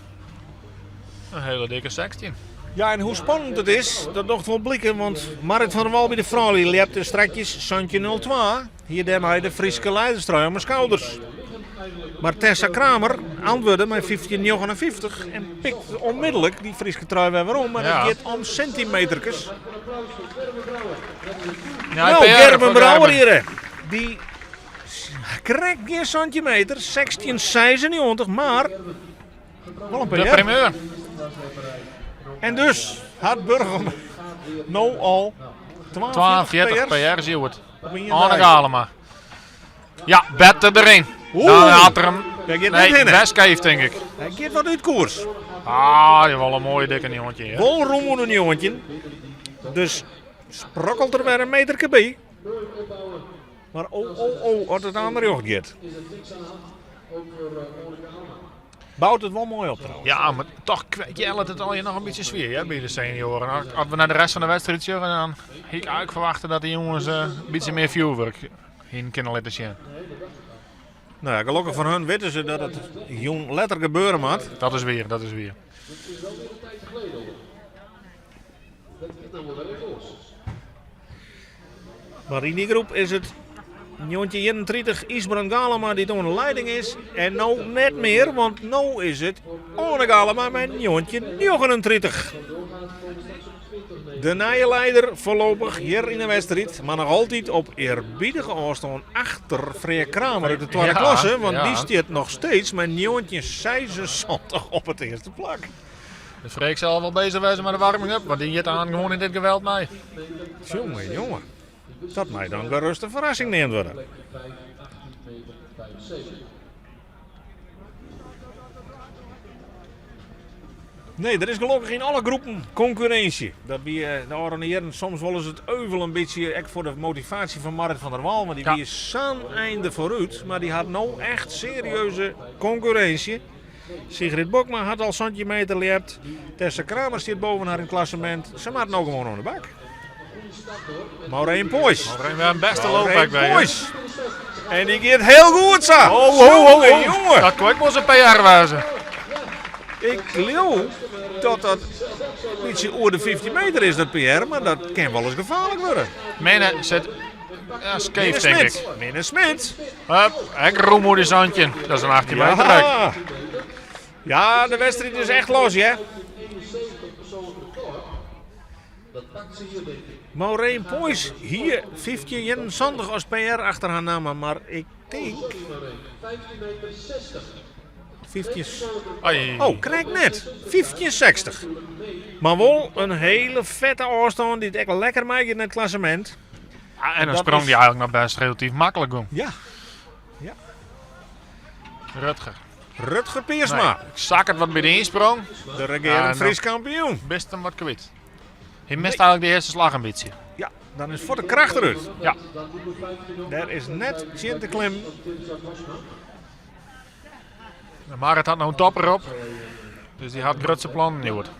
in hiele dikke 16. Ja, en hoe spannend it is, dat docht wol bliken, want Marrit van der Wal by de froulju ljepte strakjes 17.02. Hie dêrmei de Fryske leiderstrui om 'e skouders. Mar Tessa Kramer antwurde mei 15,59 en pikt onmiddellik dy Fryske trui wer werom. Mar it giet om sintimeterkes. No, Gerben Brouwer hjir. Dy krekt gjin 17 meter, 16,96, mar wol in De primeur. En dus hat Burgum no al 42 PR's. PR's Anne Galema. Ja, better erin. Dan had er hem. Nee, Westcave denk ik. Hy giet wat út koers. Ah, die wel een mooie dikke njontje. Wol rûm oer de 19. Dus sprokkelt er wer in meterke by. Mar oh, oh, oh, as it oan rjocht giet. Bout it wol moai op trouwens. Ja, mar toch kwijt it al noch in bytsje swier hè, by de senioaren. As we nei de rest fan de wedstriid sjogge, dan hie ik eigentlik ferwachte dat de jonges in bytsje mear fjoerwurk hiene kinne litte sjen. No ja, gelokkich foar hun witte se dat it jûn letter gebeure moat. Dat is wier, dat is wier. Mar yn dy groep is it 1931 Ysbrand Galema dy't oan de leiding is. En no net mear, want no is it Oane Galema mei 1939. De nije leider foarlopich hjir yn de wedstriid, mar noch altyd op earbiedige ôfstân achter Freark Kramer út de twadde klasse, want dy stiet noch steeds mei 1976 op it earste plak. De Freark sil wol bezich wêze mei de warming-up, want dy giet oan gewoan yn dit geweld mei. Jonge, jonge. Dat mei dan gerust in ferrassing neamd wurde. Nee, der is gelokkich yn alle groepen konkurrinsje. Dat wie de ôfrûne jierren soms wolris it euvel in bytsje, ek foar de motivaasje fan Marrit van der Wal, want dy wie sa'n ein foarút, mar dy hat no echt serieuze konkurrinsje. Sigrid Bokma hat al 17 meter ljept. Tessa Kramer stiet boven har yn it klassemint. Se moat no gewoan oan de bak. Maureen Poys. Maureen wer in bêste loopback by. Poys. En dy giet hiel goed sa. Oh, oh, oh, oh. Jonge. Dat koe ek wol in PR wêze. Ik leau dat dat in bytsje oer de 15 meter is, dat PR, mar dat kin wolris gefaarlik wurde. Minne sit ja, skeef, tink ik. Minne Smit. Hup, ek rûm oer dy 17. Dat is in 18 meter ek. Ja, de wedstriid is echt los, hè. Maureen Poys hie 1571 as PR achter har namme, mar ik tink... 15... Oh, krekt net. 1560. Mar wol in hiele fette ôfstân dy't ek lekker meigiet nei it klassemint. Ja, en dan sprong dy eigentlik noch bêst relatyf maklik om. Ja. Ja. Rutger. Rutger Piersma. Nee, sakket wat by de ynsprong. De regearend Frysk kampioen. Bist him wat kwyt. Hy mist eigentlik de earste slach in bytsje. Ja, dan is fuort de kracht derút. Ja. Dêr is net tsjin te klimmen. Marit hat no in topper op. Dus dy hat grutse plannen hjoed.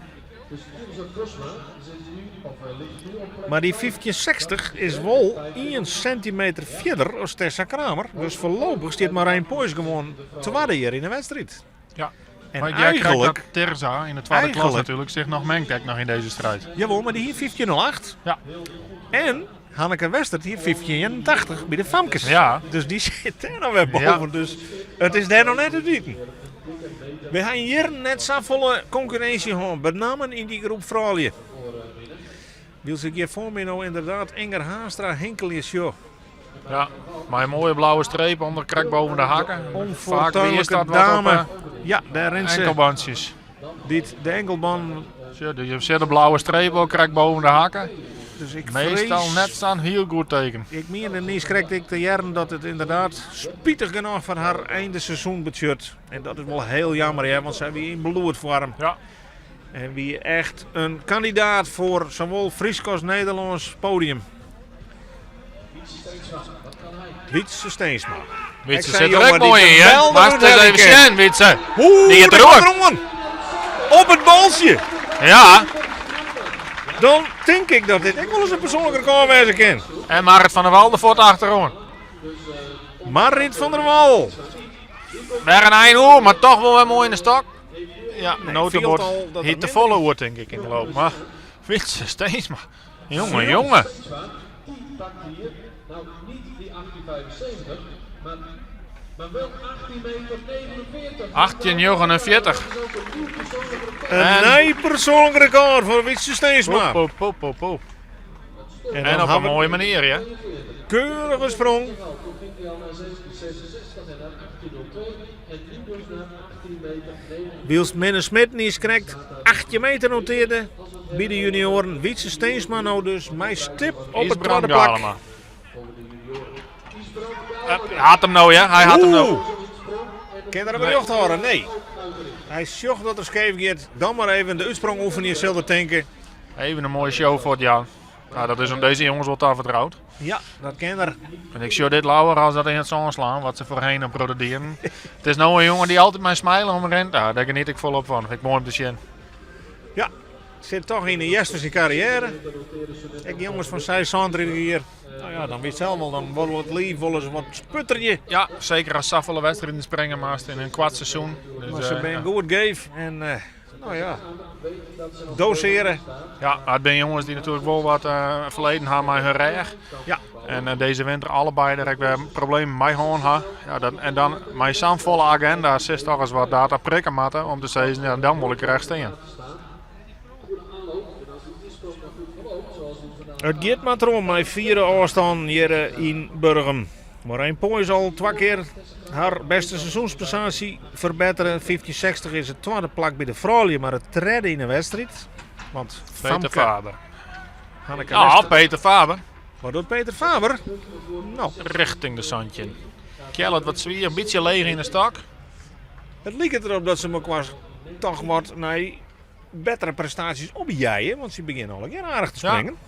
Mar dy 1560 is wol ien sintimeter fierder as Tessa Kramer. Dus foarlopich stiet Marijn Poys gewoan twadde hjir yn de wedstriid. Ja. En Mar ik hear krekt eigentlik dat Tirza yn de twadde klas natuerlik sich noch mengt ek noch yn dizze striid. Jawol, mar dy hie 1508. Ja. En Hanneke Westert hie 1581 by de famkes. Ja. Dus dy sit dêr noch wer boven. Dus it is dêr noch net út iten. We ha hjir net safolle konkurrinsje hân, benammen yn dy groep froulju. Wylst ik hjir foar my no ynderdaad Inger Haanstra hinkelje sjoch. Ja, mei in moaie blauwe streep ûnder krekt boven de hakken. Faak wiist Onfortuinlike dat wat op dame. eh, Ja, dêr rint se. enkelbantsjes. Dy't de enkelban. Sjoch, dus je sjogge de blauwe streep al krekt boven de hakken. Dus ik Meastal vrees- net sa'n hiel goed teken. Ik miende niiskrekt ek te hearren dat it ynderdaad spitich genôch foar har einde seizoen betsjut. En dat is wol hiel jammer, hè, want sy wie yn bloedfoarm. Ja. En wie echt in kandidaat foar sawol Frysk as Nederlânsk podium. Wietse Steensma. Wietse Ik zei, sit der ek jongen, die moai yn, hè? geweldig Moatst ris úthelje even kin. sjen, Wietse. Oeh, Die giet der der komt oer. er oan. Op it baltsje. Ja. Dan tink ik dat dit ek wolris in persoanlik rekôr wêze kin. En Marit van der Wal der fuort achteroan. Marit van der Wal. Wer in ein oer, mar toch wol wer moai yn de stok. Ja, Nee, Notenbord fielt al dat er hie te minder folle oer, tink ik, yn de loop. Mar Wietse Steensma. Jonge, jonge. 18,49. In nij persoanlik rekôr foar Wytse Steensma. Poep, poep, poep, poep. En, en op in moaie manier, ja. Keurige sprong. Wylst Minne Smit niiskrekt 18 meter notearde by de junioaren, Wytse Steensma no dus mei stip op it twadde plak. Hy hat him no, ja. Hy hat him no. Kin er him rjocht hâlde? Nee. Hy sjocht dat er skeef giet. Dan mar even de útsprong oefenje, sil er tinke. Even in moaie show foar it jaan. Nou, dat is oan dizze jonges wol tafertroud. Ja, dat kin er. En ik sjoch dit leaver as dat yn it sân slaan, wat se foarhinne op dienen. It is no in jonge dy't altyd mei smile omrint. Ja, dêr geniet ik folop fan. Fyn ik moai om te sjen. Ja, sit toch yn de hjerst fan syn karriêre. Ek jonges fan 36 jier. Nou ja, dan witst sels wol, dan wol it liif wolris wat sputterje. Ja, seker ast safolle wedstriden springe moatst yn in koart seizoen. Dus, mar se binne goed geef en nou ja, dosearre. Ja, it binne jonges dy't natuerlik wol wat ferleden ha mei hun rêch. Ja. En dizze winter allebeide der ek wer problemen mei hân ha. Ja, dat, en dan mei sa'n folle agenda silst toch ris wat data prikke moatte om te sizzen, ja, dan wol ik der echt stean. It giet mar troch mei fiere ôfstannen hjir yn Burgum. Marijn Pooi al twa kear har bêste seizoensprestaasje ferbettere. 1560 is it twadde plak by de froulju, mar it tredde yn de wedstriid. Want Peter Famke Faber. Hanneke Ja, Wester. Peter Faber. Wat docht Peter Faber? No. Richting de santjin. Kjell it wat swier, in bytsje leech yn de stok. It liket derop dat se mekoar toch wat nei bettere prestaasjes opjeie, want se begjinne allegear aardich te springen. Ja.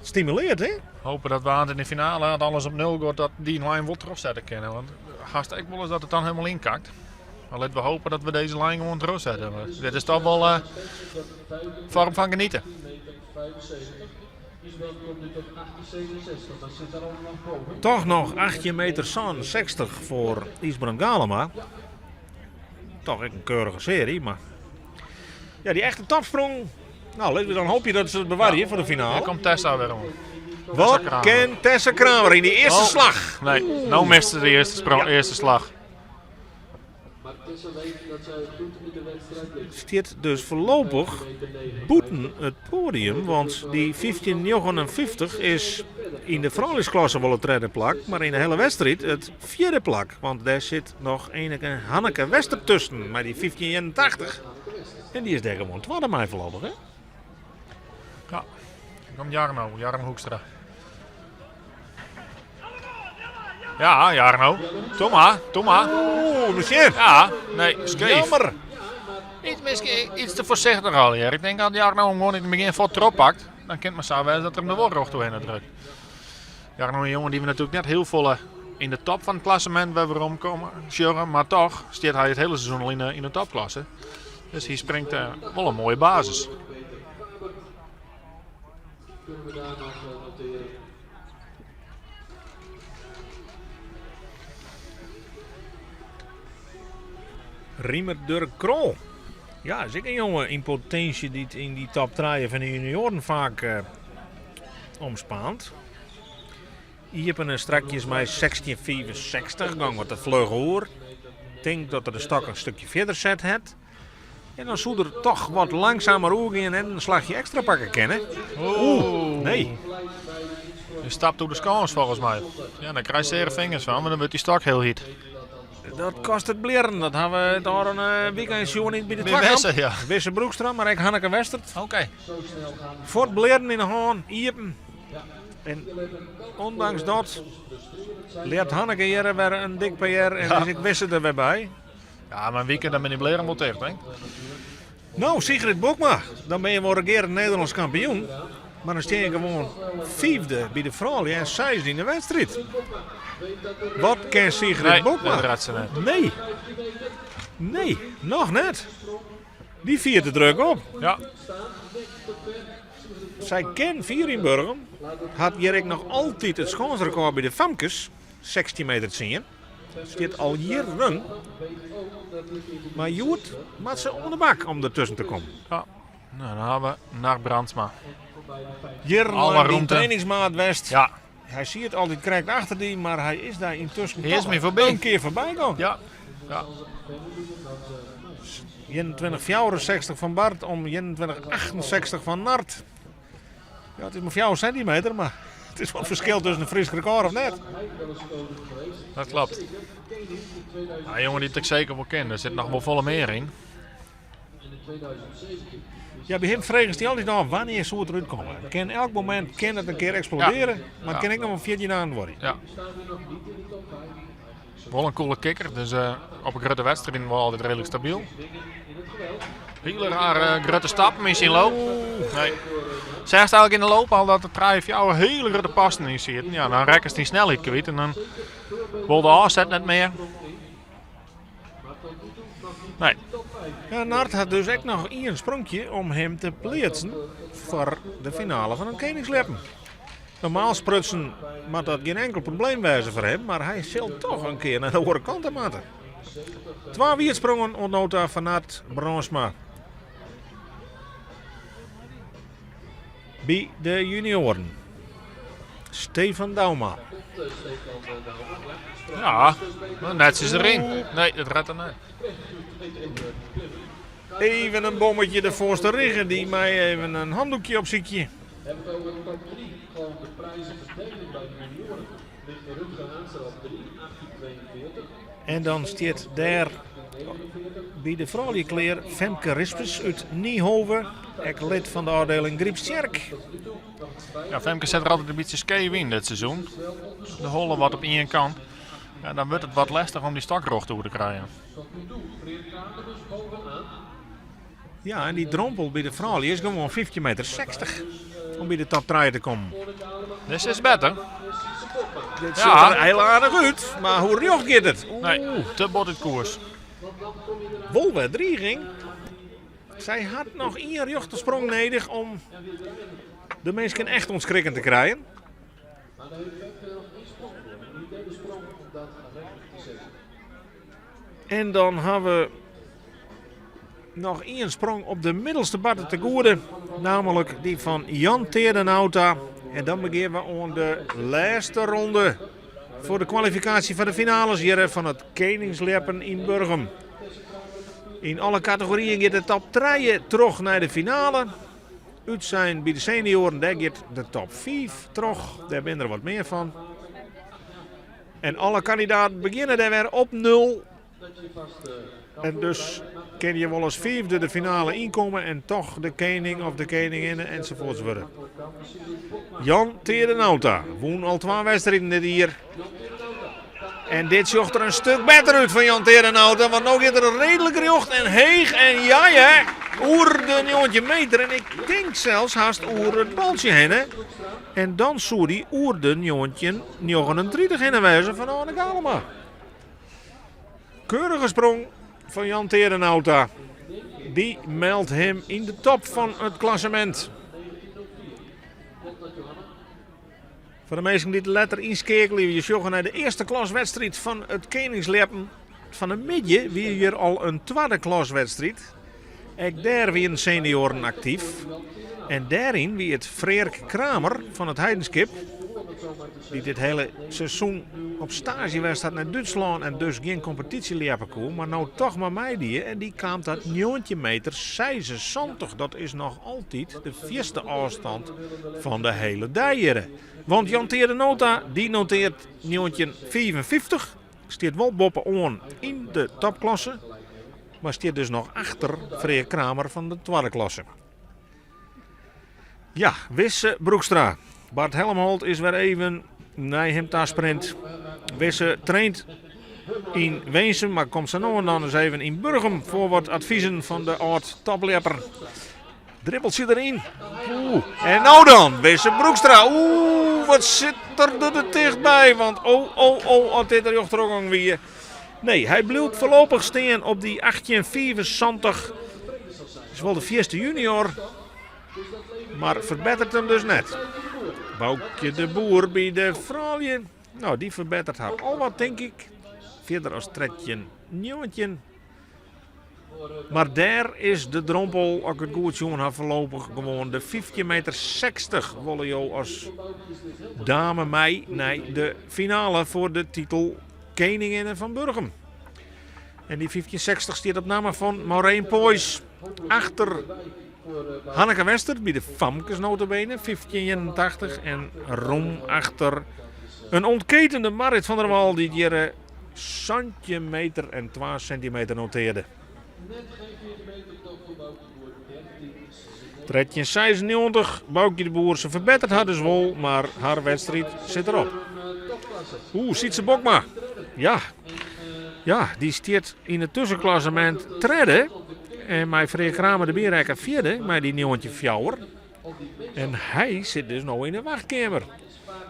Stimuleart, hè? Hope dat we oant yn de finale, as alles op nul giet, dat dy lijn wol trochsette kinne. Want hast ek wolris dat it dan hielendal ynkakt. Mar litte we hope dat we dizze lijn gewoan trochsette. Want dit is toch wol in foarm fan genieten. Toch noch 18 meter 67 foar Ysbrand Galema. Toch ek in keurige searje, mar ja, dy echte topsprong. Nou, litte we dan hoopje dat se it bewarje foar de finale. Dêr komt Tessa wer oan. Wat kin Tessa Kramer yn dy earste oh, slach? Nee, no miste de earste, sprong, earste slach. Stiet dus foarlopich bûten it poadium, want dy 15,59 is yn de frouljusklasse wol it tredde plak, mar yn de hiele wedstriid it fjirde plak. Want dêr sit noch enige Hanneke Wester tusken mei dy 15,81. En dy is dêr gewoan twadde mei foarlopich, hè? Ja, dan komt Jarno, Jarno Hoekstra. Ja, Jarno. Doe mar, doe mar. Oeh, misschien. Ja, nee, skeef. Jammer. Iets, miskien iets te foarsichtich allegear. Ik tink dat Jarno him gewoan yn it begjin fuort derop pakt. Dan kin it mar sa wêze dat er him der wol rjocht oerhinne drukt. Jarno in jonge dy't we natuerlik net hiel folle yn de top fan it klassemint wer werom komme sjogge, mar toch stiet hy it hiele seizoen al yn de, yn de topklasse. Dus hy springt eh, wol in moaie basis. Riemer Durk Krol. Ja, is ek in jonge yn potinsje dy't yn dy top trije fan de junioaren faak eh, omspaant. Iepene strakjes mei 16,65, gong wat te fluch oer. Tink dat er de stok in stikje fierder set hat. En dan soe er toch wat langsumer oergean en in slachje ekstra pakke kinne. Oeh, nee. Hy stapt oer de skâns folgens my. Ja, dan krijst seare fingers fan, want dan wurdt dy stok hiel hyt. Dat kostet blierren. Dat ha we it ôfrûne weekend sjoen by de By twakamp. Wisse, ja. Wisse Broekstra, mar ek Hanneke Westert. Oké. Fuort blierren yn de hân, iepen. En ondanks dat leart Hanneke hjir wer in dik PR en is ek Wisse der wer by. Ja, mar in wike dan binne dy blierren wol ticht, hè? No, Sigrid Bokma, dan binne je wol regearend Nederlânsk kampioen. Mar dan stean je gewoan fiifde by de froulju en seisde yn de wedstriid. Wat kin Sigrid Nee, Bokma? dat redt se net. Nee. Nee, noch net. Dy fiert de druk op. Ja. Sy kin fier yn Burgum. Hat hjir ek noch altyd it skânsrekôr by de famkes, 16 meter tsien. Stiet al jierren. Mar hjoed moat se oan de bak om dertusken te kommen. Ja, nou, dan ha we Nard Brandsma. Jierrenlang Alle dyn rûmte. trainingsmaat west. Ja. Hy siet altyd krekt achter dy, mar hy is dêr yntusken Hy is toch my foarby. in kear foarby gong. Ja. Ja. 21,64 fan Bart om 21,68 fan Nard. Ja, it is mar 4 sintimeter, mar it is wol ferskil tusken in Frysk rekôr of net. Dat klopt. Ja, jongen dy't ik seker wol ken, der sit noch wol folle mear yn. Ja, by him fregest dy altyd ôf wannear soe it derút komme. It kin elk momint kin it in kear eksplodearje, mar it kin ek noch wol 14 dagen duorje. Ja. Wol in coole kikker, dus eh, op in grutte wedstriden wol altyd reedlik stabyl. Hiele rare grutte stappen yn syn loop. Nee. Seachst eigentlik yn de loop al dat der trije, fjouwer hiele grutte passen yn sieten. Ja, dan rekkest dyn snelheid kwyt en dan wol de ôfset net mear. Nee. Ja, Nard hat dus ek noch ien spronkje om him te pleatsen foar de finale fan it Keningsljeppen. Normaal sprutsen moat dat gjin enkel probleem wêze foar him, mar hy sil toch in kear nei de oare kant ta moatte. Twa wietsprongen oant no ta fan Nard Brandsma. By de junioaren Stefan Douma. Ja, netsjes deryn. Nee, dat redt er net. Even in bommetje de foarste rige, dy mei even in handdoekje opsykje. En dan stiet dêr by de froulju klear Femke Rispens út Niehove, ek lid fan de ôfdieling Grypstsjerk. Ja, Femke set der altyd in bytsje skeef yn dit seizoen. De holle wat op ien kant. Ja, dan wurdt it wat lestich om dy stok rjocht oer te krijen. Ja, en dy drompel by de froulju is gewoan 15 meter 60 om by de top 3 te kommen. This is better. Dit Ja. sjocht der hiel aardich út, mar hoe rjocht giet it? Nee, te bot út koers. Wol wer driging. Sy hat noch ien rjochte sprong nedich om de minsken echt oan it skrikken te krijen. En dan ha we noch ien sprong op de middelste barte te goede, namelijk dy fan Jan Teerdenauta. En dan begjinne we oan de lêste ronde foar de kwalifikaasje foar de finales hjir fan it Keningsljeppen yn Burgum. Yn alle kategoryen giet de top trije troch nei de finale. Útsein by de senioaren, dêr giet de top fiif troch. Dêr binne der wat mear fan. En alle kandidaten begjinne dêr wer op nul. En dus kinne je wol as fiifde de finale ynkomme en toch de kening of de keninginne ensafuorts wurde. Jan Teerdenauta wûn al twa wedstriden dit jier. En dit sjocht der in stuk better út fan Jan Teerdenauta, want no giet er reedlik rjocht en heech en ja ja, oer de 19 meter en ik tink sels hast oer it baltsje hinne. En dan soe dy oer de 1939 hinne wêze fan Arne Galema. Keurige sprong fan Jan Terenauta. Dy meldt him yn de top fan it klassemint. Foar de minsken dy't letter ynskeakelje, je sjogge nei de earste klaswedstriid fan it Keningsljeppen. Fan 'e middei wie hjir al in twadde klaswedstriid. Ek dêr wienen senioaren aktyf. En dêryn wie it Freark Kramer fan it Heidenskip, dy't dit hele seizoen op staazje west hat nei Dútslân en dus gjin kompetysje ljeppe koe, mar no toch mar meidie en dy kaam ta 19 meter 76. Dat is noch altyd de fierste ôfstand fan de hele dei hjirre. Want Jan Teerde Nota dy noteart 1955, stiet wol boppe-oan yn de topklasse, mar stiet dus noch achter Freark Kramer fan de twadde klasse. Ja, Wisse Broekstra. Bart Helmholt is wer even nei him ta sprint. Wisse traint yn Winsum, mar komt sa no en dan ris even yn Burgum foar wat advizen fan de âld-topljepper. Dribbeltsje deryn. Oeh. En no dan, Wisse Broekstra. Oeh, wat sit er der tichtby. Want oh, oh, oh, as dit de rjochtergong wie. Nee, hy bliuwt foarlopich stean op dy 1875. Is wol de fierste junior, mar ferbettert him dus net. Boukje de Boer by de froulju. No, dy ferbettert har al wat, tink ik. Fierder as 13, 19. Mar dêr is de drompel, as ik it goed sjoen ha, foarlopich gewoan de 15 meter 60. Wolle jo as dame mei nei de finale foar de titel Keninginne fan Burgum. En dy 1560 stiet op namme fan Maureen Poys. Achter Hanneke Wester by de famkes notabene, 1581. En rom achter in ontketende Marit van der Wal dy't hjir 17 meter en 2 sintimeter notearde. 1396, Boukje de Boer, se ferbettert har dus wol, mar har wedstriid sit derop. Oeh, Sytse Bokma. Ja, ja, dy stiet yn it tuskenklassemint tredde. En mei Freark Kramer derby rekke fjirde mei dy 1904. En hy sit dus no yn de wachtkeamer.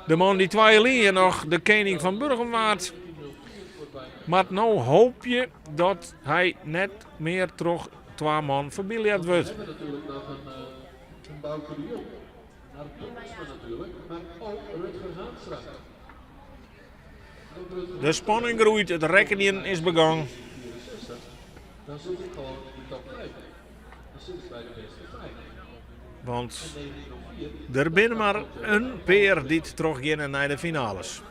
De man dy't twa jier lyn noch de kening fan Burgum waard, moat no hoopje dat hy net mear troch twa man foarby wurdt. De spanning groeit, it rekkenjen is begûn. Want der binne mar in pear dy't trochgeane nei de finales.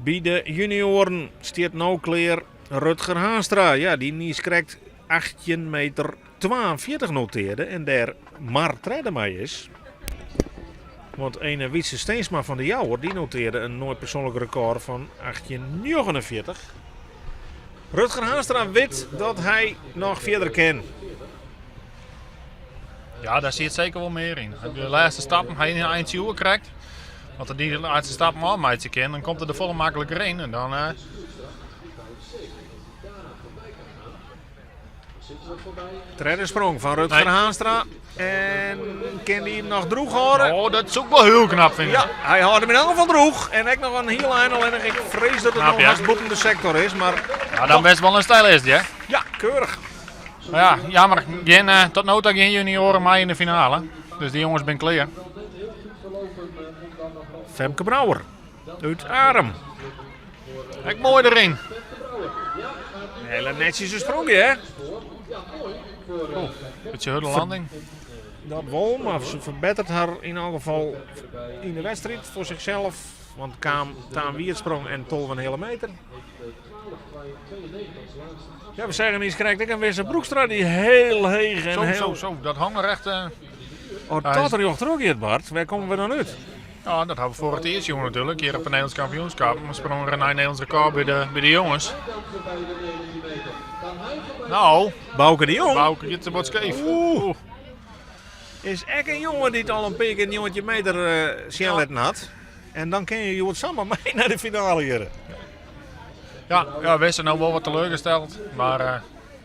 By de junioaren stiet no klear Rutger Haanstra. Ja, dy niiskrekt 18 meter 42 notearde en dêr mar tredde mei is. Want ene Wytse Steensma fan de Jouwer dy notearde in nij persoanlik rekôr fan 1849. Rutger Haanstra wit dat hy noch fierder kin. Ja, dêr sit seker wol mear yn. De lêste stappen ha in eintsje oer krekt. As er dy lêste stappen ôfmeitsje kin, dan komt er der folle makliker yn. En dan, Tredde sprong fan Rutger Haanstra. En kin dy him noch droech hâlde? Oh, dat soe ik wol hiel knap fine. Ja, hy hâldt him yn elk gefal droech. En ek noch in hiel ein, allinnich ik frees dat it noch hast bûten de sektor is. Mar ja, dan bêst wol in stylist, hè? Ja, keurich. Maar ja, jammer. Gjin, tot no ta gjin junioaren mei yn de finale. Dus dy jonges binne klear. Femke Brouwer út Arum. Ek moai deryn. Hele netsjes sprong, hè? Oh, bytsje hurde landing. Dat wol, mar se ferbetteret har yn elk gefal yn de wedstriid foar sichsels. Want kaam ta in wierdsprong en 12,5 meter. Ja, we zeggen iets krijgt ik een Wisse Broekstra die heel heech en Zo, heel... zo, zo. Dat hong er echt... Oh, dat rjochterop giet, Bart. Wêr komme we dan út? Ja, dat ha we foar it earst sjoen natuerlik. Hjir op it Nederlânsk kampioenskip. Dan sprong er in nij Nederlânsk rekôr by de jonges. Nou, Bauke de Jong. Bauke giet wat skeef. Oeh. Is ek in jonge dy't al in pear kear 19 meter sjen litten hat. En dan kin je hjoed samar mei nei de finale hjir. Ja, ja, Wisse no wol wat teleurgesteld. Mar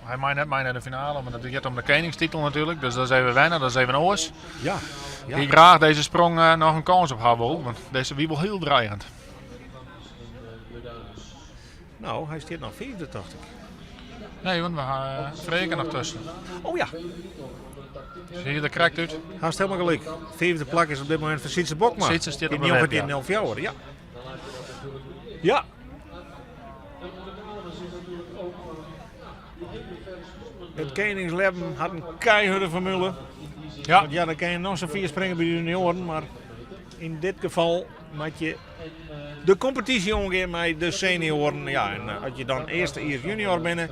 hy mei net mei nei de finale, want it giet om de keningstitel natuerlik. Dus dat is even wennen, dat is even oars. Ja. Die graach dizze sprong noch in kâns op ha wol, want dizze wie wol hiel dreigend. No, hy stiet noch fiifde, tocht ik. Nee, want we ha Freke noch tusken. Oh ja. Sil je der krekt út? Hast helemaal gelyk. Fiifde plak is op dit momint foar Sytse Bokma. Sytse stiet op Yn de web, ja. 1904, ja. Ja. It keningslibben hat in keihurde formule. Ja. Want ja, dan kin je noch sa fier springe by de junioaren, mar yn dit gefal moat je de kompetysje oangean mei de senioaren. Ja, en as je dan earstejiers junior binne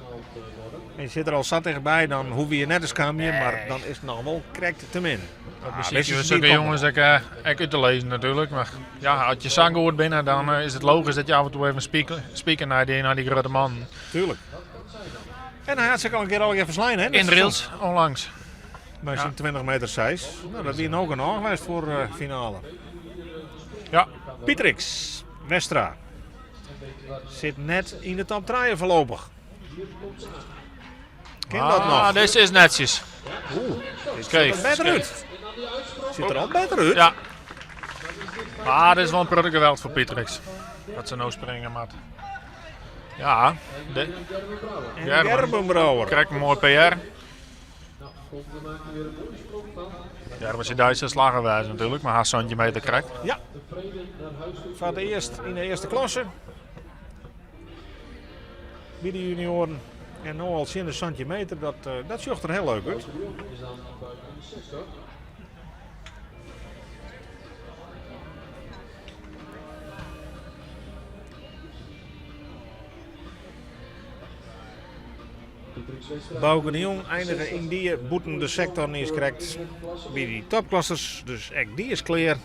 en je sitte der al sa tichtby, dan hoege je net te skamjen, mar dan is it noch wol krekt te min. Dat Ah, besykje we wist sokke je jonges ek, ek út te lizzen natuerlik. Mar ja, as je sa goed binne, dan is it logysk dat je af en toe even spieken nei dy grutte mannen. Tuurlijk. En hy hat se al in kear al ferslein, hè? In Drylts, ûnlangs. Mei syn 20 meter 6. No, dat wie no genôch west foar finale. Ja. Pietrix Westra sit net yn de top 3 foarlopich. Kin dat Ah, noch? dizze is netsjes. Oeh, dit Skeef, sit der better skeef. út. Sit der al better út. Ja. Mar dit is wol in protte geweld foar Pietrix. Dat se no springe moat. Ja, de, En Gerben. Gerben Brouwer. Krekt in moai PR. Gerben syn dei sil slagge wêze natuerlik, mar hast 17 meter krekt. Ja. Foar it earst yn de earste klasse. By de junioaren. En no al tsjin de 17 meter, dat, dat sjocht der hiel leuk út. Bauke de Jong einige yn dy bûten de sektor niiskrekt by dy topklassers, dus ek dy is klear.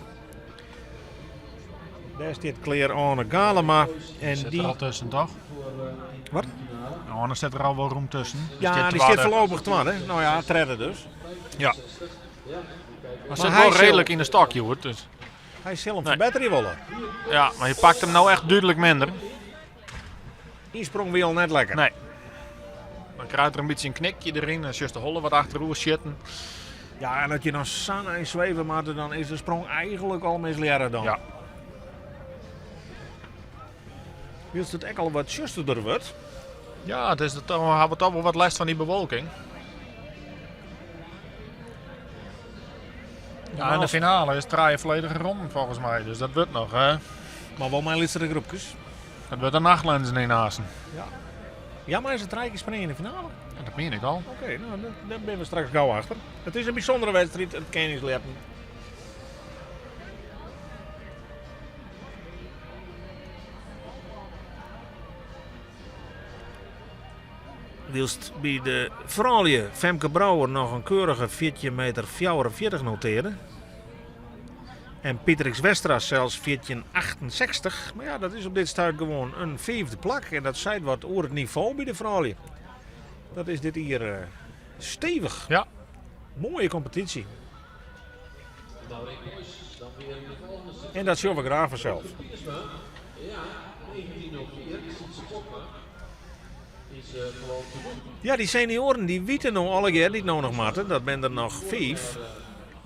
Dêr stiet klear Arne Galema. En Sit dy... er al tusken, toch? Wat? Arne sit der al wol rûm tusken. Ja, dy stiet foarlopich twadde. No ja, tredde dus. Ja. Maar sit hy wol sil- reedlik yn de stok, hjoed. Dus. Hy sil him ferbetterje wolle. Ja, mar hy pakt him no echt dúdlik minder. Ynsprong wie al net lekker. Nee. Dan krijt er in bytsje in knikje deryn en sjochst de holle wat achteroer sjitten. Ja, en as je dan sa'n ein sweve moatte, dan is de sprong eigenlik al mislearre dan. Ja. Wylst it ek al wat tsjusterder wurdt. Ja, it is toch, we hawwe toch wol wat lêst fan dy bewolking. Ja, en de finale is trije volledige ronden volgens my, dus dat wurdt noch. Hè? Mar wol mei lytsere groepkes. Dat wurdt in nachtlinzen yn Assen. Ja. Ja, mar is it trije kear springe yn de finale? Ja, dat mien ik al. Oké, no, dêr binne we straks gau achter. It is in bysûndere wedstriid, it keningsljeppen. Wylst by de froulju Femke Brouwer noch in keurige 14 meter 44 notearde. En Pieter X Westra sels 14,68. Mar ja, dat is op dit stuit gewoan in fiifde plak. En dat seit wat oer it nivo by de froulju. Dat is dit jier eh, stevich. Ja. Moaie kompetysje. En dat sjogge we graach fansels. Ja, dy senioaren dy witte no allegear, dy't no noch moatte, dat binne der noch fiif,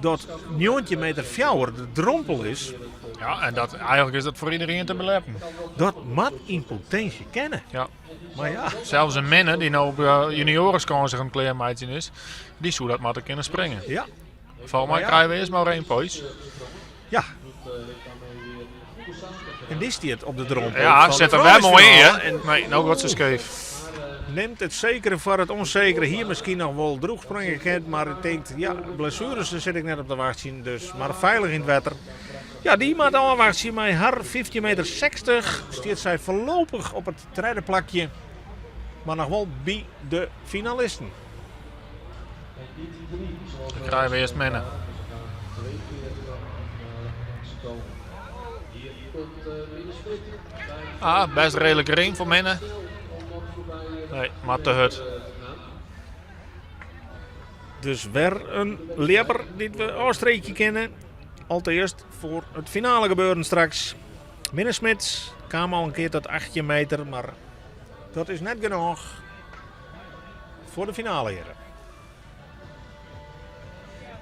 dat 19 meter fjouwer de drompel is. Ja, en dat, eigenlik is dat foar iderien te beljeppen. Dat moat yn potinsje kinne. Ja. Mar ja. Sels in Minne, dy't no op de junioareskâns him klearmeitsjen is, dy soe dat moatte kinne springe. Ja. Folgens my Ja. krije we earst Maureen Poys. Ja. En dy stiet op de drompel. Ja, fan sit de er wer moai yn, frouljusfinale hè? En Nee, no giet se skeef. Nimt it sekere foar it ûnsekere. Hie miskien noch wol drûch springe kind, mar tinkt, ja, blessueres, dêr sit ik net op te wachtsjen. Dus mar feilich yn it wetter. Ja, dy moat ôfwachtsje mei har 15 meter 60. Stiet sy foarlopich op it tredde plakje, mar noch wol by de finalisten. Dan krije we earst Minne. Ah, bêst reedlik rin foar Minne. Nee, mar te hurd. Dus wer in ljepper dy't we ôfstreekje kinne. Alteast foar it finale gebeuren straks. Minne Smits kaam al in kear tot 18 meter, mar dat is net genôch foar de finale hjir.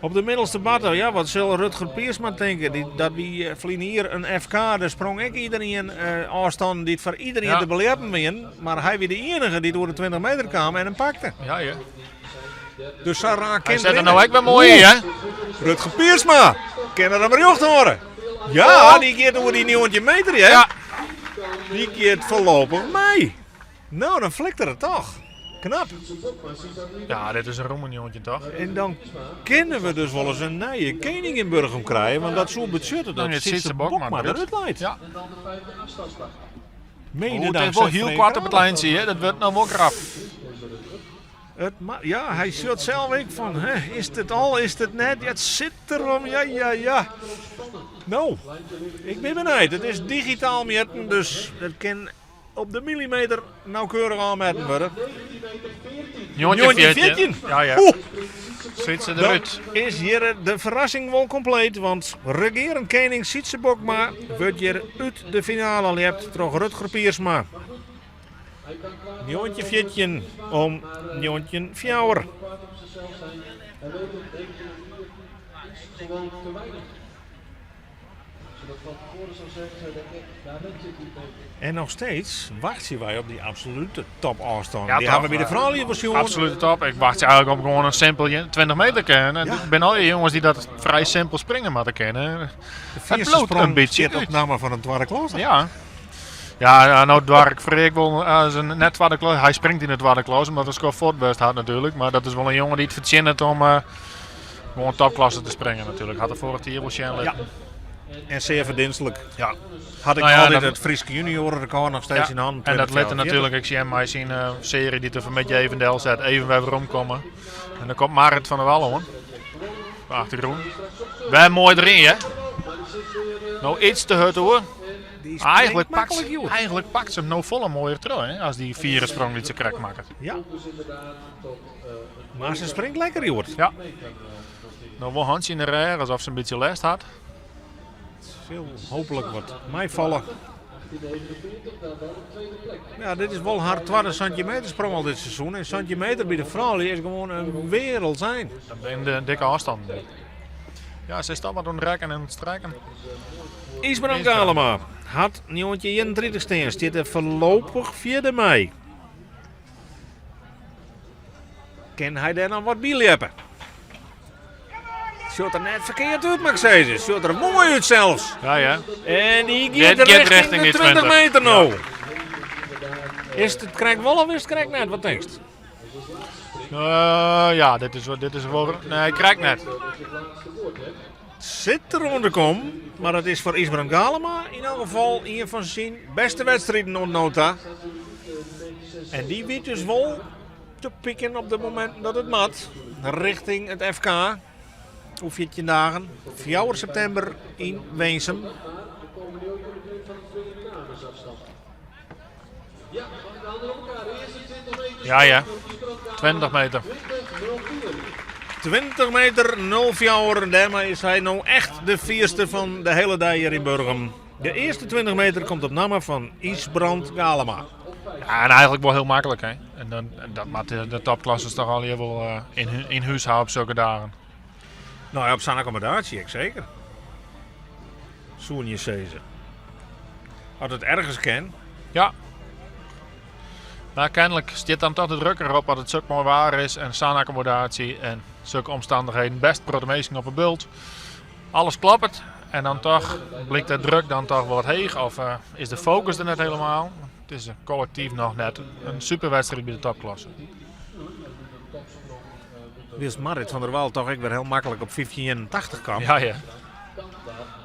Op de middelste batte, ja, wat sil Rutger Piersma tinke? Dy, dat wie eh, ferline jier in FK, dêr sprong ek iderien eh, ôfstannen dy't foar iderien Ja. te beljeppen wienen. Mar hy wie de iennige dy't oer de 20 meter kaam en him pakte. Ja, ja. Dus sa raak Hy kin set er rinne. no ek wer moai yn, hè? Rutger Piersma, kin er him rjocht hâlde? Ja, dy giet oer dy 19 meter, hè? Ja. Dy giet foarlopich mei. No, dan flikt er it toch. Knap. Ja, dit is in romme 19, toch? En dan kinne we dus wolris in nije kening yn Burgum krije, want dat soe betsjutte dat Dan is Sytse Sytse Bokma Bokma derút leit. Ja. Mede Oeh, het is dankzij wol hiel Freek koart op it Kramer. lijntsje, hè? Dat wurdt no wol krap. It ja, hy sjocht sels ek fan, hè, is it al, is it net? Ja, it sit derom, ja, ja, ja. No, ik bin benijd. It is digitaal mjitten, dus it kin op de millimeter nauwkeurig oanmetten wurde. 1914. Ja, ja. Oeh. Sytse Dan derút. is hjir de ferrassing wol kompleet, want regearend kening Sytse Bokma wurdt hjir út de finale ljept troch Rutger Piersma. 1914 om 1904. En noch steeds wachtsje wy op dy absolute topôfstân. Ja, Dy toch, hawwe we by de froulju wol sjoen. Absolute top. Ik wachtsje eigenlik op gewoan in simpel 20 meter kennen. En Ja. it binne allegear jonges dy't dat frij simpel springe moatte kinne. De Het fierste bliuwt sprong in bytsje sit op út. namme fan in twadde klasse. Ja. Ja, no doar ik Freark wol as in net twadde klas. Hy springt yn de twadde klas omdat er skoft fuort west hat natuerlik. Mar dat is wol in jonge dy't fertsjinnet om gewoan topklasse te springen natuerlik. Hat er foarich jier wol sjen litten. Ja. En zeer verdienstelijk. Ja. Hat ik Nou ja, altyd dat- it Fryske juniorenrekord noch steeds Ja, yn hannen. En dat lit er 2044. natuerlik ek sjen mei syn searje dy't er fan 'e middei even delset. Even wer weromkomme. En dan komt Marit van der Wal oan. Op de achtergrûn. Wer moai deryn, hè? No iets te hurd hoor. Die springt Eigenlik pakt, maklik, joh. eigenlik pakt se him no folle moaier troch, hè? As dy fiere sprong dy't se krekt makket. Ja. Mar se springt lekker, joh. Ja. No wol hantsje yn de rêch, alsof se in bytsje lêst hat. Sil hooplik wat meifalle. Ja, dit is wol har twadde centimetersprong al dit seizoen. En centimeter by de froulju is gewoan in wereld sein. Dat binne de dikke ôfstannen. Ja, se is toch wat oan it rekken en it strekken. Ysbrand Galema hat 1931 stean, stiet der foarlopich fjirde mei. Kin hy dêr noch wat by ljeppe? Sjocht der net ferkeard út, moat ik sizze. Sjocht der moai út sels. Ja, ja. En dy giet Dit giet richting richting de die 20 20. meter no. Is it krekt wol of is it krekt net? Wat tinkst? Ja, dit is wol... Nee, krekt net. Sit der oan te kommen, mar it is foar Ysbrand Galema yn elk gefal ien fan syn bêste wedstriden oant no ta. En dy wit dus wol te pikken op de mominten dat it moat. Richting it FK. Oer 14 dagen, 4 septimber yn Winsum. Ja, ja. 20 meter. 20 meter 04. Dêrmei is hy no echt de fierste fan de hiele dei hjir yn Burgum. De earste 20 meter komt op namme fan Ysbrand Galema. Ja, en eigenlik wol hiel maklik, hè. En dan, en dat moat de topklassers toch allegear wol yn hûs ha op sokke dagen. No ja, op sa'n akkommodaasje, ek seker. Soene je sizze. As it ergens kin. Ja. Mar kenlik stiet dan toch de druk derop dat it sok moai waar is en sa'n akkommodaasje en sokke omstannichheden. Bêst protte minsken op 'e bult. Alles kloppet en dan toch blykt de druk dan toch wol wat heech of is de fokus der net hielendal. It is kollektyf noch net in superwedstriid by de topklasse. Wylst Marit van der Wal toch ek wer hiel maklik op 1581 kaam. Ja, ja.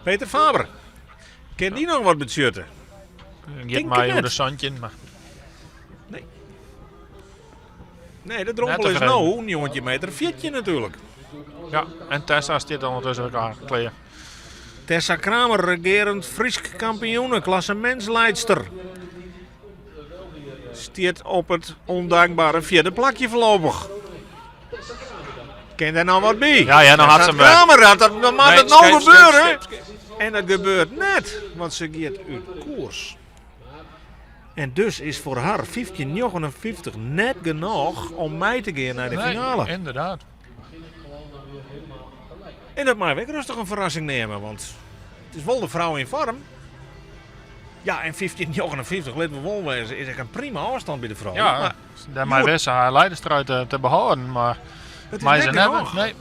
Peter Faber, kin dy noch wat betsjutte? Giet Tink mei it oer net. de santjin, mar Nee. Nee, de drompel Net is tevreden. no 19 meter 14 natuerlik. Ja, en Tessa stiet ûndertusken klear. klear. Tessa Kramer, regearend Frysk kampioene, klassemintsliedster. Stiet op it ûndankbere fjirde plakje foarlopich. Kin dêr no wat by? Ja, ja, no hat se him wer. Kramer, dat, dat, dan moat Nee, it no skip, skip, gebeure. skip, skip. En dat gebeurt net, want se giet út koers. En dus is foar har 15,59 net genôch om mei te gean nei de Nee, finale. inderdaad. En dat meie we ek rêstich in ferrassing nimme, want it is wol de frou yn foarm. Ja, en 15,59, litte we wol wêze, is ek in prima ôfstân by de frou. Ja, Maar dêrmei wist se har liederstrui te behâlden, mar it is mei net se net. genôch. Nee.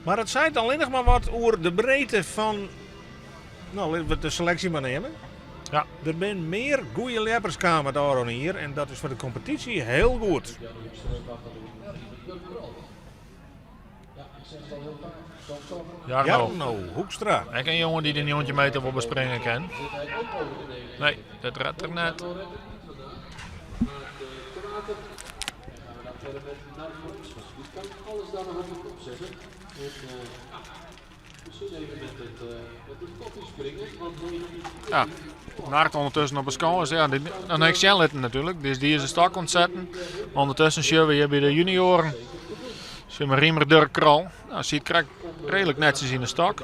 Mar it seit allinnich mar wat oer de breedte fan, no, litte we de seleksje mar nimme. Ja. Der binne mear goede ljeppers kaam it ôfrûne jier en dat is foar de kompetysje hiel goed. Jarno. Jarno Hoekstra. Ek in jonge dy't de 90 meter wol bespringe kin. Nee, dat redt er net. Alles daar nog op de kop zetten. En misschien even met het koffie springen. Want Ja, Nart ûndertusken op 'e skâns. Ja, dy, dan ha ik sjen litten natuerlik. Dus dy is de stok oan it setten. Ûndertusken sjogge we hjir by de junioaren. Sjogge we Riemer Durk Krol. No, sit krekt reedlik netsjes yn de stok.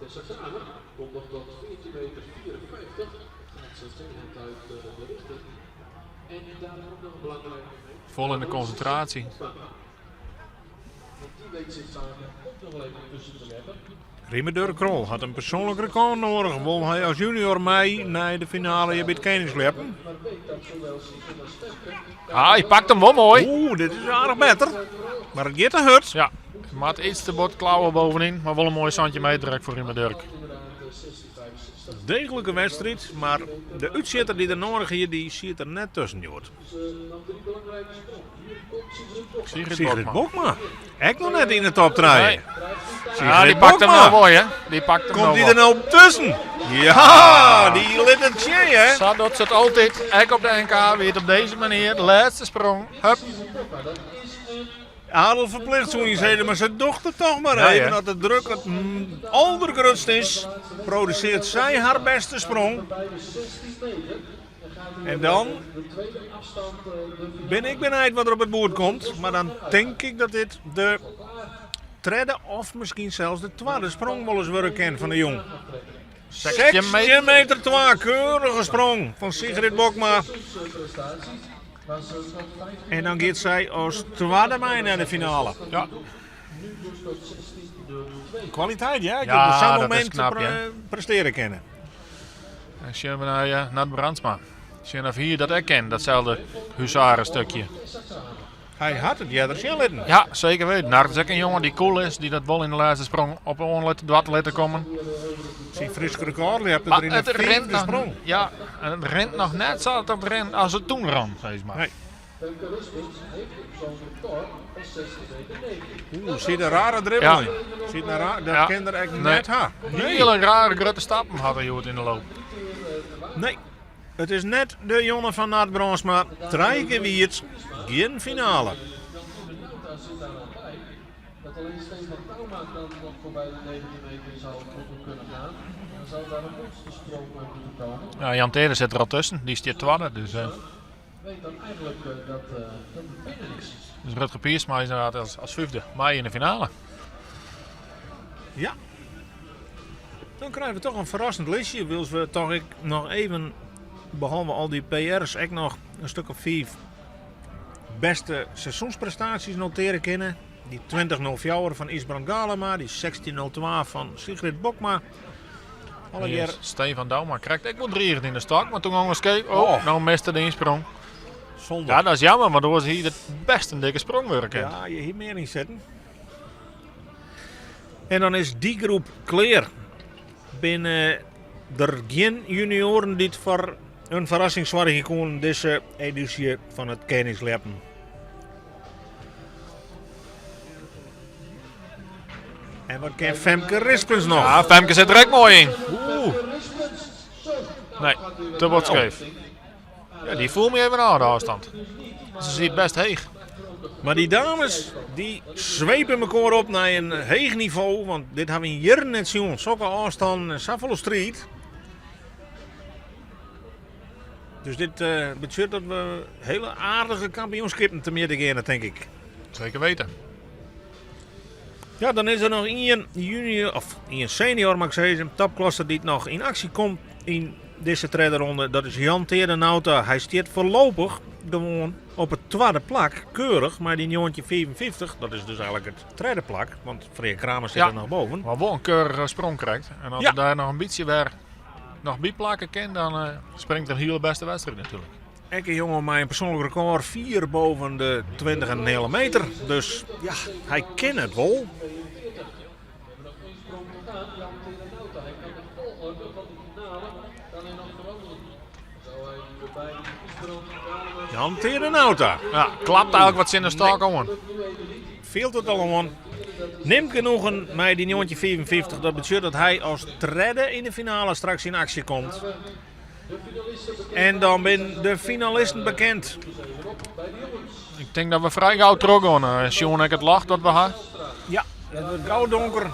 Tessa Kramer komt nog tot 14 meter 54. Dat ze het uit de richting. En daar ook nog een belangrijk moment. Fol yn de konsintraasje. Want die weet zich daar ook nog wel even tussen te leggen. Riemer Durk Krol hat in persoanlik rekôr nedich. Wol hy as junior mei nei de finale hjir by it Koningsljeppen. Maar weet dat zowel Sieben als Femke Ah, hy pakt him wol moai. Oeh, dit is aardich better. Mar it giet te hurd. Ja. Moat iets te bot klauwe bovenyn, mar wol in moaie 17 meter ek foar Riemer Durk. Deeglike wedstriid, mar de útsjitter dy't er noadich hie, dy siet der net tusken hjoed. Sigrid Sigrid Bokma. Bokma, ek noch net yn de top trije. Nee. Ja, Sigrid dy pakt him Bokma. no wol, hè. Dy pakt him Komt no dy der wol. no tusken? Ja, dy lit it sjen, hè. Sa docht se it altyd. Ek op de NK wie it op dizze manier. De lêste sprong. Hup. Adel verplicht soe je zeggen, mar se docht it toch mar Ja, even. ja. As de druk it aldergrutst is, produsearret sy har bêste sprong. En dan bin ik benijd wat der op it boerd komt. Mar dan tink ik dat dit de tredde of miskien sels de twadde sprong wolris wurde kin fan de jûn. 16 meter. 16 meter 2, keurige sprong fan Sigrid Bokma. En dan giet sy as twadde mei nei de finale. Ja. Kwaliteit, ja. Ja, Op sa'n dat is momint knap, ja. prestearje kinne. En sjen we nei Nard Brandsma. Sjen oft hy dat ek kin, datselde huzarenstukje. Hy hat it earder sjen litten. Ja, seker witten. Nard is ek in jonge dy't cool is, dy't dat wol yn de lêste sprong op oan doart litte kommen. Syn Frysk rekôr ljepte Mar er yn de it rint fiifde noch, sprong. ja, en it rint noch net sa dat it rint as it toen rûn, sis mar. Nee. Oeh, sit in rare dribbel Ja. yn. Sit in raar, dat Ja. kin er ek Nee. net ha. Nee. Hiele rare grutte stappen hat er hjoed yn de loop. Nee. It is net de jonge fan Nard Brandsma. Trije kear wie it. Gjin finale. Dat alleen Stefan Tauma dan nog voorbij de 19 meter zou moeten kunnen gaan. Dan zou daar een monstersprong moeten komen. Ja, Jan Teerde sit der al tusken, dy stiet twadde. Dus, Weet dan eigenlijk dat het binnen is. dus Rutger Piersma is ynderdaad as fiifde mei yn de finale. Ja. Dan krije we toch in ferrassend listje. Wylst we toch ek noch even, behalve al dy PR's, ek noch in stik of fiif bêste seizoensprestaasjes notearje kinne. Dy 20.04 fan Isbrand Galema, dy 16.02 fan Sigrid Bokma. Allegear. Stefan Douma krekt ek wol drigend yn de stok, mar toen gong er skeef. Oh, Oh. no miste de ynsprong. Zonde. Ja, dat is jammer, want oars hie it bêst in dikke sprong wurde kinnen. Ja, je hie mear yn sitten. En dan is dy groep klear. Binne der gjin junioaren dy't foar in ferrassing soargje koene dizze edysje fan it Keningsljeppen. En wat kin Femke Rispens noch? Ja, Femke sit der ek moai yn. Oeh. Nee, te bot skeef. Ja, dy foel my even ôf, de ôfstân. Se sit bêst heech. Mar dy dames dy swepe mekoar op nei in heech nivo, want dit ha we yn jierren net sjoen. Sokke ôfstannen en safolle striid. Dus dit betsjut dat we hiele aardige kampioenskippen temjitte geane, tink ik. Seker witten. Ja, dan is der noch ien junior, of ien senior, moat ik sizze, topklasse dy't noch yn aksje komt yn dizze tredde ronde. Dat is Jan Teerde Nauta. Hy stiet foarlopich gewoan op it twadde plak, keurich, mei dy 1955. Dat is dus eigentlik it tredde plak, want Freark Kramer sit der noch boven. Mar wol in keurige sprong krekt. En as er dêr noch in bytsje wer noch by plakke kin, dan springt er in hiele bêste wedstriid natuerlik. Ek in jonge mei in persoanlik rekôr fier boven de 20 en in heale meter. Dus ja, hy kin it wol. Jan Teerde Nauta. Ja, klapt eigentlik wat tsjin de stôk oan. Fielt it al oan. Nimt genoegen mei dy 1955. Dat betsjut dat hy as tredde yn de finale straks yn aksje komt. En dan binne de finalisten bekend. Ik tink dat we frij gau trochgean. Sjoen ek it ljocht dat we ha. Ja, it wurdt gau donker.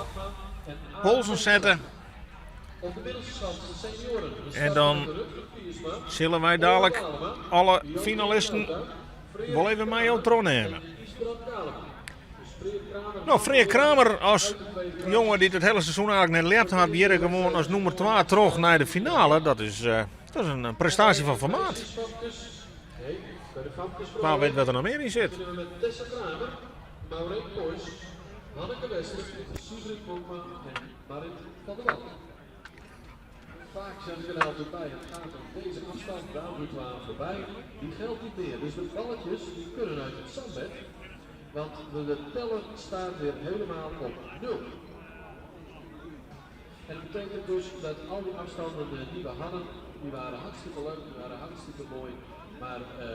Polsen sette. En dan sille wy dalik alle finalisten wol even mei jo trochnimme. No, Freark Kramer as jonge dy't it hiele seizoen eigentlik net ljept hat, hjir gewoan as nûmer 2 troch nei de finale. Dat is in prestaasje fan formaat. Wa wit wat der noch mear yn sit. Vaak zeg ik er altijd bij, het gaat om deze afstand, daar moeten we aan voorbij. Die geldt niet meer. Dus de balletjes die kunnen uit het zandbed. Want de teller staat weer helemaal op nul. En dat betekent dus dat al die afstanden die we hadden, die waren hartstikke leuk, die waren hartstikke mooi. Maar uh,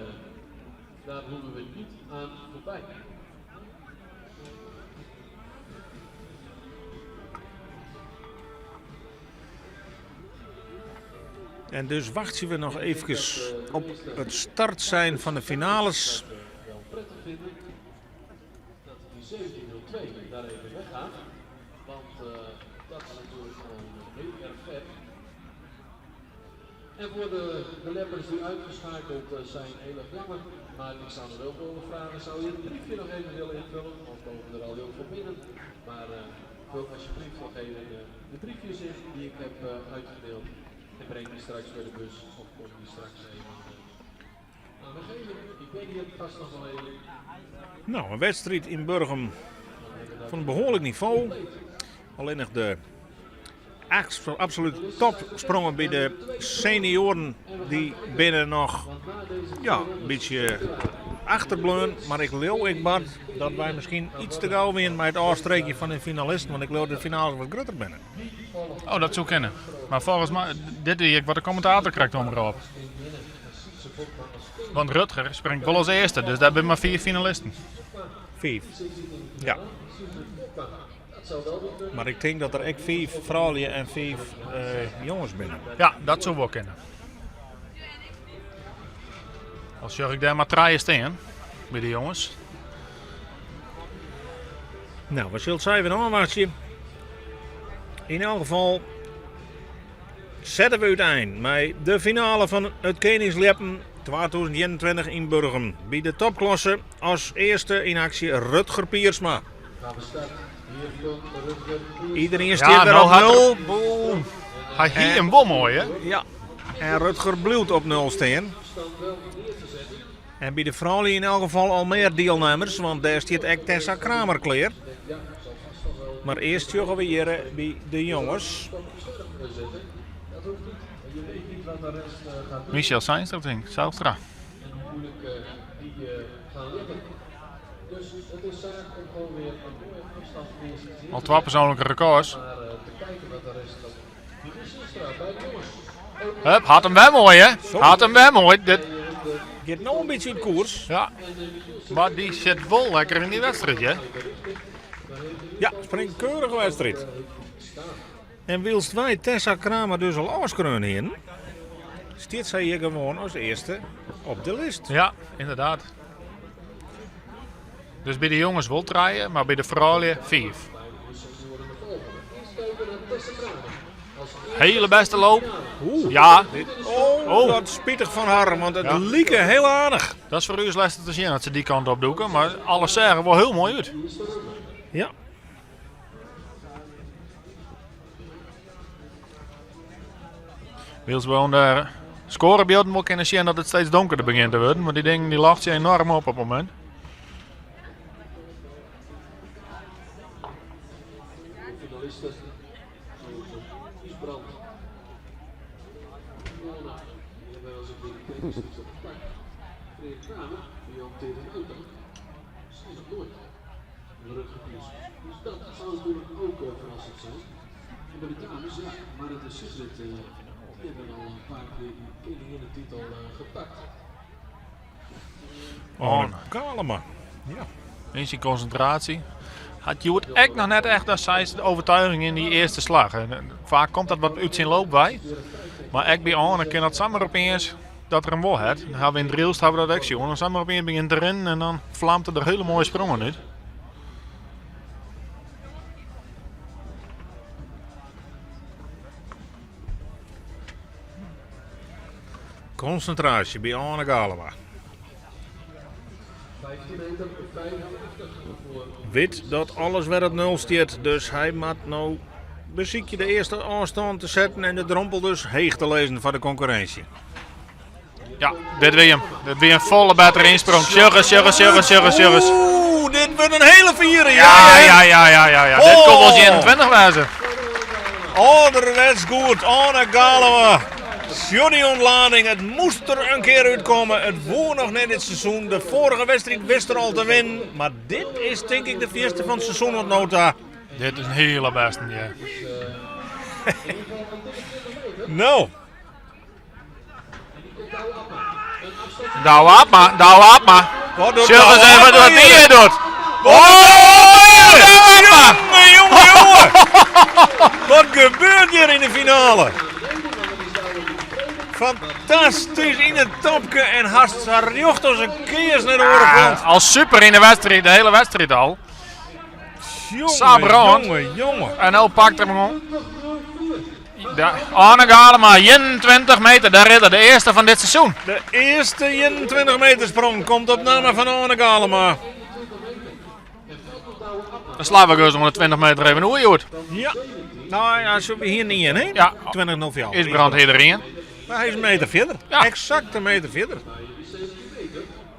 daar hoeven we niet aan voorbij. En dus wachten we nog even op het start zijn van de finales. Wel prettig vinden dat die 17.02 daar even weggaat. Want uh, dat is natuurlijk gewoon heel erg vet. En voor de, de leppers die uitgeschakeld zijn, heel erg jammer. Maar ik zou nog wel willen vragen, zou je het briefje nog even willen invullen? Want mogen er al heel veel binnen. Maar uh, vul alsjeblieft nog even de briefjes in die ik heb uitgedeeld. En breng die straks bij de bus of kom die straks even aan me geven. Ik ben hier vast nog wel even. Nou, een wedstrijd in Burgum van een behoorlijk niveau. Alleen nog de absoluut topsprongen bij de senioren die binnen nog ja, een beetje achterbleun. Maar ik leeuw ik Bart dat wij misschien iets te gauw winnen bij het afstreekje van de finalisten. Want ik leeuw de finale wat groter binnen. Oh, dat zou kennen. Maar volgens mij, dit is wat de commentator krijgt omroep. Want Rutger springt wel als eerste, dus daar zijn maar vier finalisten. Vijf. Ja. Maar ik denk dat er echt vijf vrouwen en vijf uh, jongens binnen. Ja, dat zou wel kennen. Als zag ik daar maar drie staan bij de jongens. Nou, wat zult zij weer aanwaartje? In elk geval zetten we uiteen met de finale van het Koningsleppen 2021 in Burgum. Bij de topklasse als eerste in actie Rutger Piersma. Iedereen staat Ja, weer nou op had nul. Boom. Hij hier een wel mooi, hè? Ja. En Rutger bloedt op nul staan. En bij de vrouwen in elk geval al meer deelnemers, want daar staat echt Tessa Kramer klaar. Maar eerst joggen we hier bij de jongens. Michel Seinstra, denk ik. Zijlstra. En hoe moeilijk uh, die uh, gaan liggen. Dus het is zaak om gewoon weer een mooie afstand neer Al twee persoonlijke records. Maar uh, te kijken wat de rest dan. Michel bij de jongens. Hup, had hem wel mooi, hè? Had hem wel mooi. Dit... Gaat nou een beetje in koers. Ja. Maar die zit wel lekker in die wedstrijd, hè? Ja, springt keurige wedstrijd. En wilst wij Tessa Kramer dus al afskreun in, staat zij hier gewoon als eerste op de list. Ja, inderdaad. Dus bij de jongens wel draaien, maar bij de vrouwen vijf. Hele beste loop. Oeh. Ja. Oh, Oh. dat is spietig van haar, want het Ja. lieke heel aardig. Dat is voor u eens lastig te zien dat ze die kant op doeken, maar alles zeggen wel heel mooi uit. Ja. Wils wel de scorebeelden wel kunnen zien dat het steeds donkerder begint te worden, want die ding die lacht je enorm op op het moment. De finalisten Isbrand. Nona, die hebben als ik die tegenstanders op het pak. Freek Kramer, die hanteert een auto. Zijn nog nooit. Rutger Piersma. Dus dat zou natuurlijk ook uh, verrassend zijn. En bij de dames, ja, maar het is Sigrid, uh, die hebben al een paar keer die koninginnentitel uh, gepakt. Oh, Kalema. Ja. In zijn concentratie. Had Joert echt nog net echt dat zij de overtuiging in die eerste slag. En, vaak komt dat wat uit zijn loop bij. Maar ik bij Arne kan dat samen opeens dat er een wol had. Dan hebben we in Drielst hebben we dat ook zien. Dan samen opeens begint te rennen en dan vlamt er hele mooie sprongen uit. Concentratie bij Arne Galema. 15 meter, 85 voor Weet dat alles weer op nul staat, dus hij moet nou beziekje de eerste afstand te zetten en de drompel dus heeg te lezen voor de concurrentie. Ja, dit wil je hem. Dit weer een volle betere insprong. Sjugges, sjugges, sjugges, sjugges, sjugges. Oeh, dit wordt een hele vieren. Ja, ja, ja, ja, ja. ja. Dit Oh. komt wel eens 21 wezen. Ouderwets goed, Arne Galema. Sjoch dy ûntlading, it moast der in kear útkomme. It woe noch net dit seizoen. De foarige wedstriid wist er al te winnen. Mar dit is tink ik de fierste fan it seizoen oant no ta. Dit is in hiele bêsten, ja. No. Douwe Abma, Douwe Abma. Wat doet Sjoch eens Douwe even Abma wat dy hier? hier doet. Oh, Douwe Abma! Jonge, jonge, jonge! Wat gebeurt hier in de finale? Fantastysk yn it topke en hast sa rjocht as in kears nei de oare kant. Ah, al super yn de wedstriid, de hele wedstriid al. Jonge, Sa brând. jonge, jonge. En no pakt er him oan. Arne Galema, 21 meter, daar is er, de eerste van dit seizoen. De eerste 21 meter sprong komt op namme van Arne Galema. Dan slaan we dus 120 meter even oer, Joet. Ja. Nou ja, zo hier niet in, hè? Ja. 20 Is brand hier erin. Maar hij is een meter verder. Ja. Exact een meter verder.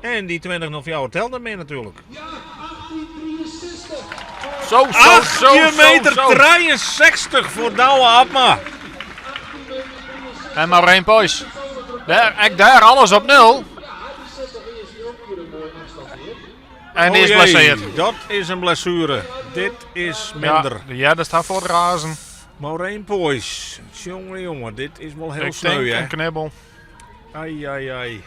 En die 20 telt dan mee natuurlijk. Zo, zo, zo, 18 meter zo, zo. 63 voor Douwe Abma. En Maureen Poys. Daar, ik daar alles op nul. En die is Oh jee, blesseerd. Dat is een blessure. Dit is minder. Ja, ja, dat staat voor het razen. Maureen Poys. Jongen, jongen, dit is wel heel Ik sneu, denk hè? een knibbel. Ai, ai, ai.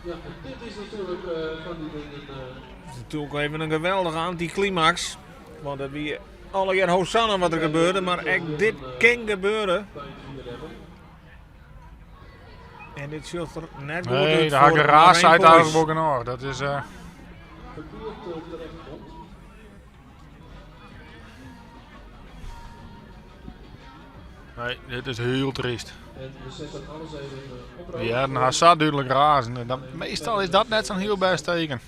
Ja, en dit is natuurlijk van die dingen. Het is natuurlijk even een geweldige anticlimax. Want dat wie alle keer Hosanna wat er gebeurde, maar echt dit kan gebeuren. bij het vier hebben. En dit zult er net goed Nee, uit daar had voor ik een raas Maureen uit Poys. eigenlijk ook een oor. Dat is... Verkeerd terecht komt. Nee, dit is heel triest. En we zetten alles even op rood. Ja, dan haar zat duidelijk razen. Dat, meestal is dat net zo'n heel best teken.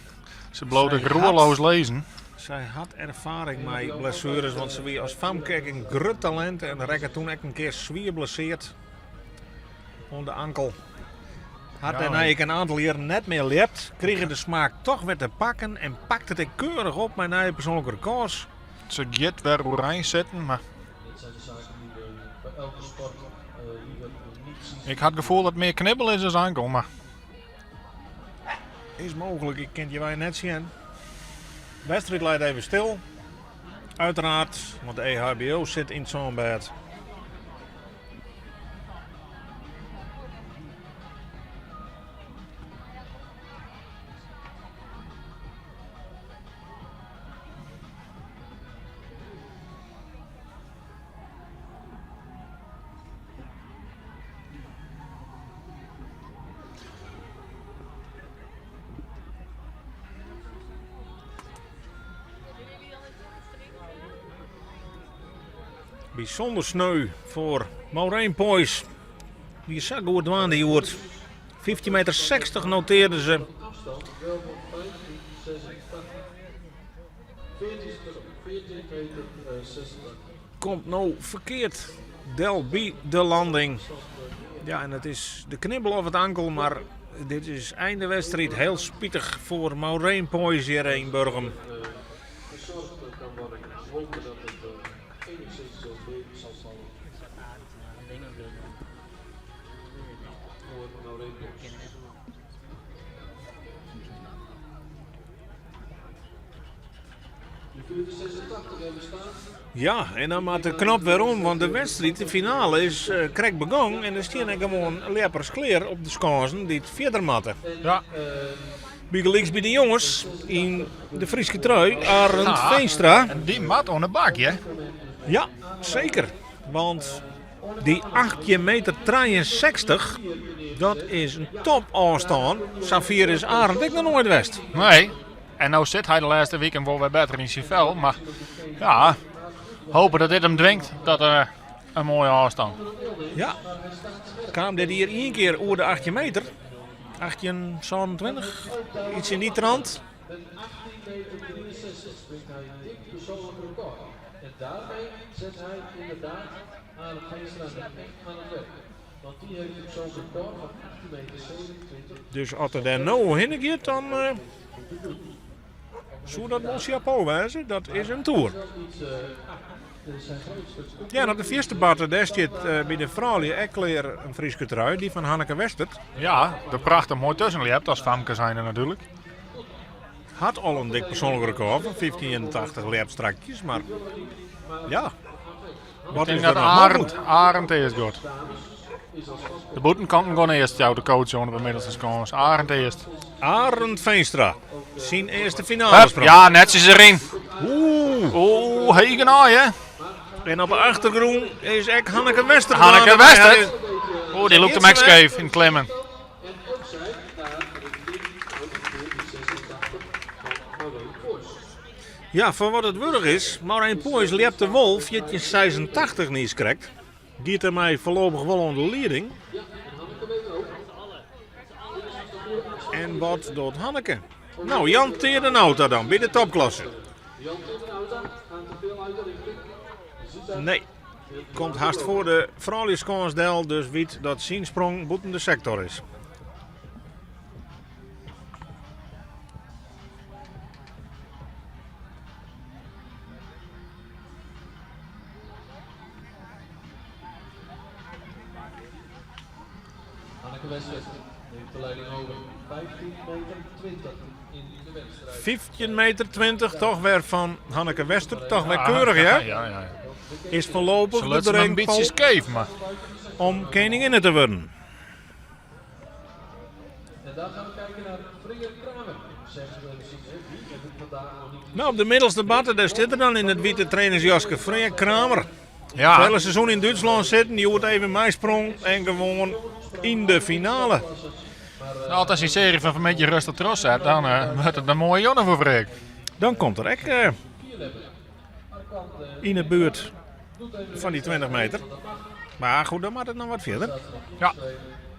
Ze bloot Zij ook roerloos lezen. Zij had ervaring met blessures, want ze wie als famke een groot talent en rekke toen ook een keer zwier blesseerd. Om de ankel. Had Ja, daarna ik een aantal jaren net meer lept, kreeg de smaak toch weer te pakken en pakte het keurig op mijn eigen persoonlijke records. Ze gaat weer overeind zitten, maar Dat zijn de zaken die we bij elke sport liever niet zien. ik had het gevoel dat meer knibbel is dan ankel. Maar Is mogelijk, ik ken je wij net zien. Wedstrijd leidt even stil. Uiteraard, want de EHBO zit in zo'n bed. Bijzonder sneu voor Maureen Poys. Die is zo goed aan die hoort. 15 meter 60 noteerden ze. Afstand wel van 15,86. 14, 14 meter 86. Komt nou verkeerd. Delby de landing. Ja, en het is de knibbel of het ankel, maar dit is einde wedstrijd. Heel spietig voor Maureen Poys hier in Burgum. Verzorgd kan worden. Hopen dat het enigszins mee zal vallen voor Maureen Poys. De 486 hebben staan. Ja, en dan maakt de knop weer om, want de wedstrijd, de finale, is krek begonnen. En er staan er gewoon lepers kleer op de skansen die het verder matten. ja, Bij bij de jongens in de Friese trui, Arend Ah. Veenstra. en die mat onder de bak, hè? Ja, zeker. Want die 18 meter 63, dat is een topafstand. Safir is Arend ik nog nooit west. Nee. En nou zit hij de laatste weekend wel weer beter in zijn vel. Maar ja, hopen dat dit hem dwingt. Dat een mooie afstand. Ja, kwam dit hier één keer over de 18 meter. 1827, iets in die trant. Met 18 meter 63 springt hij dik persoonlijk record. En daarmee zet hij inderdaad Arend Veenstra nu echt aan het werk. Want die heeft een persoonlijk record van 18 meter 27. Dus als er daar nou heen gaat, dan zou dat wel chapeau wezen. Dat is een tour. Wel iets Ja, en op de fierste barte dêr stiet by de froulju ek klear in Fryske trui, dy fan Hanneke Westert. Ja, der prachtich moai tusken ljept as famke zijnde natuerlik. Hat al in dik persoanlik rekôr fan 1581 ljept strakjes, mar ja, wat is der noch Arend, Arend earst giet. De bûtenkanten gean earst, jout de coach oan op de middelste skâns. Arend earst. Arend Veenstra, syn earste finale sprong. Ja, netsjes deryn. Oeh. Oeh, hege nei, hè? En op de achtergrûn is ek Hanneke Wester. Hanneke Wester. Oeh, dy lûkt him ek skeef yn it klimmen. Ja, foar wat it wurdich is, Maureen Poiesz ljepte wol 1486 niiskrekt. Giet dermei foarlopich wol oan de lieding. En wat docht Hanneke? Nou, Jan Teade Nauta dan by de topklasse. Nee, komt hast foar de frouljusskâns del, dus wit dat syn sprong bûten de sektor is. Hanneke Wester neemt de leiding over. 15 meter 20 in de wedstrijd. 15 meter 20, toch wer fan Hanneke Wester. Toch wer keurich, hè? Ja, ja, ja. Is foarlopich Se de lutsen een drempel bytsje skeef, mar om keninginne te wurden. En dan gaan we kijken naar Freya Kramer. Zegt ze zien, hè, die heb ik vandaag nog niet Nou, op de middelste batte, daar zit er dan in het witte trainersjaske Freya Kramer. Het ja, hele seizoen in Duitsland zitten, die hoort even meisprong en gewoon in de finale. nou, als hij serie van een beetje rustig trots zet, dan wordt het een mooie jongen voor Freek. Dan komt er ook in de buurt van die 20 meter. Maar goed, dan moet het nog wat verder. Ja.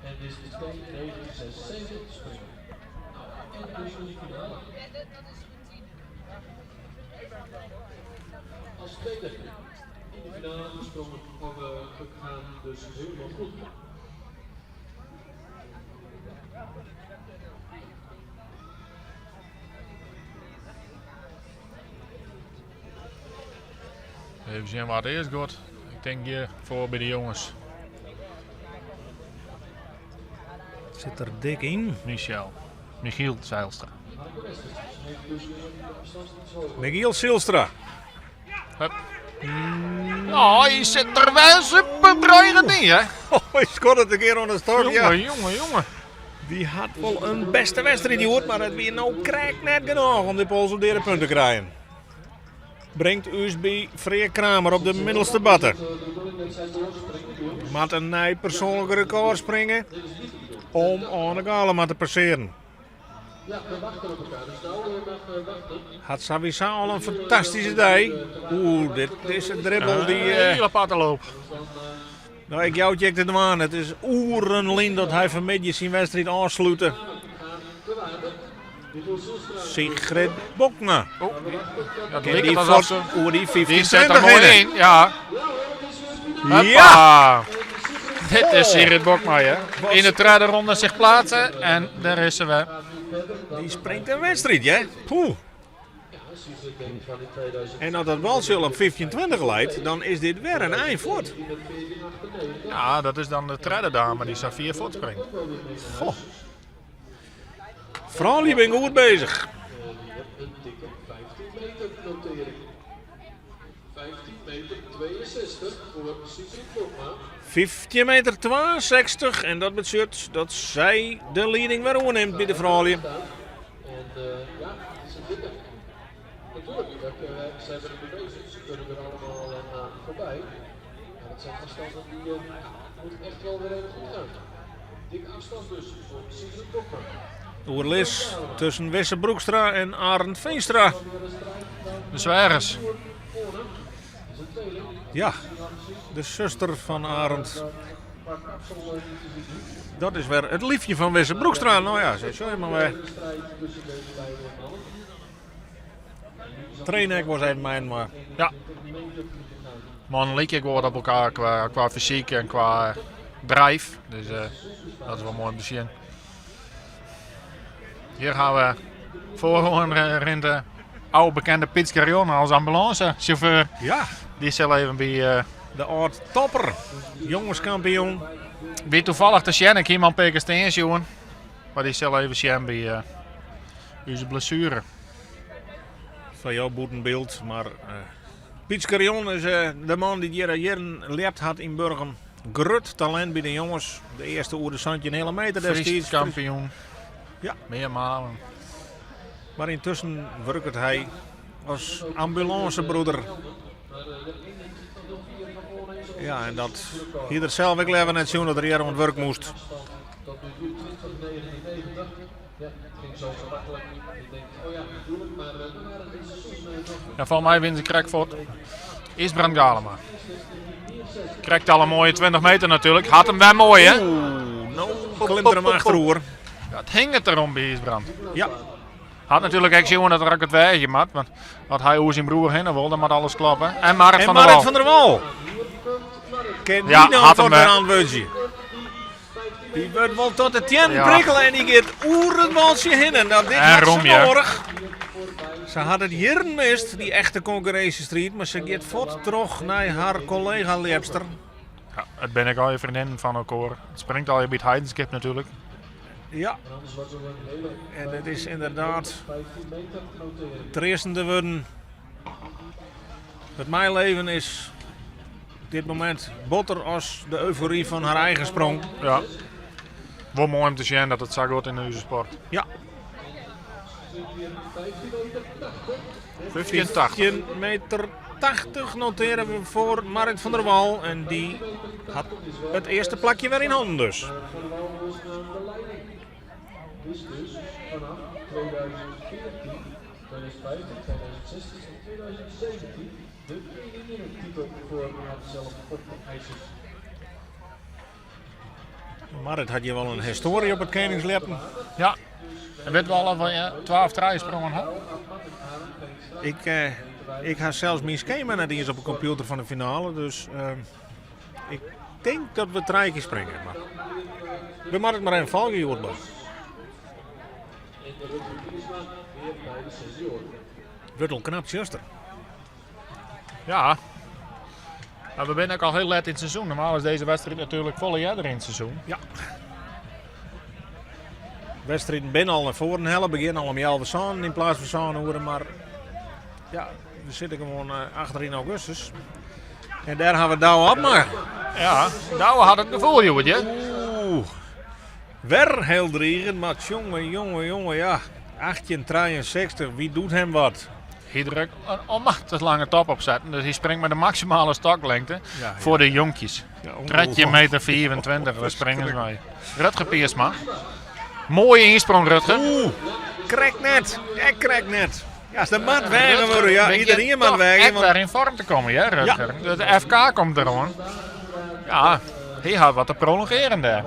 En is de 2, 9, 6, 7 te springen. Nou, en dus in de finale. Als tweede in de finale gesprongen of gegaan, dus helemaal goed. Even zien waar het eerst gaat. Ik denk hier voor bij de jongens. Zit er dik in. Michel. Michiel Zijlstra. Michiel Zijlstra. Hup. Oh, hij zit er wel super dreigend in, hè? Oh, hij scoort het een keer aan de stok, ja. Jongen, jongen, jongen. Die had wel een beste wedstrijd, die hoort, maar het weer nou krijgt net genoeg om de Pools op de punt te krijgen. Brengt USB Freer Kramer op de middelste batter. Moet een nieuw persoonlijk record springen om Arne Galema te passeren. Ja, we wachten op elkaar. Dus nou mag wachten. Had Savisaar al een fantastische dag. Oeh, dit is een dribbel die... Een hele aparte loop. Nou, ik jou check het aan. Het is oerenlin dat hij vanmiddag zijn wedstrijd afsluit. Sigrid Bokma. Oh, dat Ken lijkt die het alsof vast ze... oer die Die 15 zet er mooi in, ja. Ja! Hoppa. Dit is Sigrid Bokma, hè. In de tweede ronde zich plaatsen en daar is ze weer. Die springt een wedstrijd, hè? Poeh. En als dat balsje op 15-20 leidt, dan is dit weer een eind voort. Ja, dat is dan de tweede dame die Safia voortspringt. Goh. Vooral, je bent goed bezig. Een dikke 15 meter noteer ik. 15 meter 62 voor Sigrid Bokma. 15 meter 62 en dat betekent dat zij de leading weer overneemt bij de vrouwen. En ja, het is een dikke. Natuurlijk, daar zijn we er mee bezig. Ze kunnen er allemaal aan voorbij. Maar dat zijn afstanden die moet echt wel weer even goed gaan. Dikke afstand dus voor Sigrid Bokma. Oerlis tussen Wisse Broekstra en Arend Veenstra. De zwergers. Ja, de zuster van Arend. Dat is weer het liefje van Wisse Broekstra. Nou ja, zo is maar weer. Trainen ik was even mijn, maar... Ja. Man leek ik wel op elkaar qua fysiek en qua drijf. Dus dat is wel mooi om te zien. Hier gaan we voor rent de oude bekende Piet Scarione als ambulancechauffeur. Ja. Dy sil even by. De âld topper, jongeskampioen. Wie toevallig te sjen, ik hie him al in pear kear stean sjoen. Mar dy sil even sjen by ús blessuere. Foar jo bûten byld, mar Piet Scherjon is de man dy't hjir al jierren ljept hat yn Burgum. Grut talint by de jonges. De earste oer de 17 heale meter destiids. Frysk kampioen. Ja. Mearmalen. Mar yntusken wurket hy as ambulânsebroeder. Ja, en dat hie er sels ek leaver net sjoen dat er hjir oan it wurk moast. Ja, folgens my winne se krekt fuort. Ysbrand Galema. Krekt al in moaie 20 meter natuerlik. Hat him wer moai, hè? Oeh, no klimt er him achteroer. Ja, it hinget derom by Ysbrand. Ja. Hat natuerlik ek sjoen dat er ek it weagje moat. Want as hy oer syn broer hinne wol, dan moat alles kloppe. En Marrit En van der Marrit Wal. van der Wal. Kin Ja, dy dan hat him fuort wer. wer antwurdzje? Dy wurdt wol tot de teannen Ja. prikkele en dy giet oer it waltsje hinne. Nou, dit En hat se rom, ja. noadich. Se hat it jierren mist, dy echte konkurrinsjestriid, mar se giet fuort troch nei har kollega-ljepster. Ja, it binne ek allegear freondinnen fan elkoar. It springt allegear by it Heidenskip natuerlik. Ja, en it is ynderdaad treastende wurden. It meileven is op dit momint botter as de eufory fan har eigen sprong. Ja. Wol moai om te sjen dat it sa goed yn ús sport. Ja. 15,80. 15 meter 80 noteren we foar Marrit van der Wal. En dy hat it earste plakje wer yn hannen dus. Marrit hat hjir wol in histoarje op it keningsljeppen. Ja, en wit we al of we twa of trije sprongen ha? Ik, ik ha sels myn skema net iens op de kompjûter fan de finale, dus ik tink dat we trije kear springe. Mar we moatte it mar even folgje hjoed mar. Wurdt al knap tsjuster. Ja. Maar we binne ek al hiel let yn it seizoen. Normaal is dizze wedstriid natuerlik folle earder yn it seizoen. Ja. Wedstriden binne al nei foaren helle, begjinne al om healwei sânen yn plaats fan sân oere, mar ja, we sitte gewoan achter yn augustus. En dêr ha we Douwe Abma. Ja, Douwe hat it gefoel hjoed, hè? Oeh, wer hiel drigend, mar tsjonge, jonge, jonge, ja. 1863, wie doet him wat? Hy drukt in onmachtich lange top opsetten, dus hy springt mei de maksimale stoklingte foar de jonkjes. 13 meter 25, dêr springe se mei. Rutger Piersma. Moaie ynsprong, Rutger. Oeh, krekt net. Ek krekt net. Ja, der moat weage wurde. Ja, iderien moat weagje. Ek wer yn foarm te kommen, hè, Rutger. Ja. De FK komt deroan. Ja, hy hat wat te prolongearen dêr.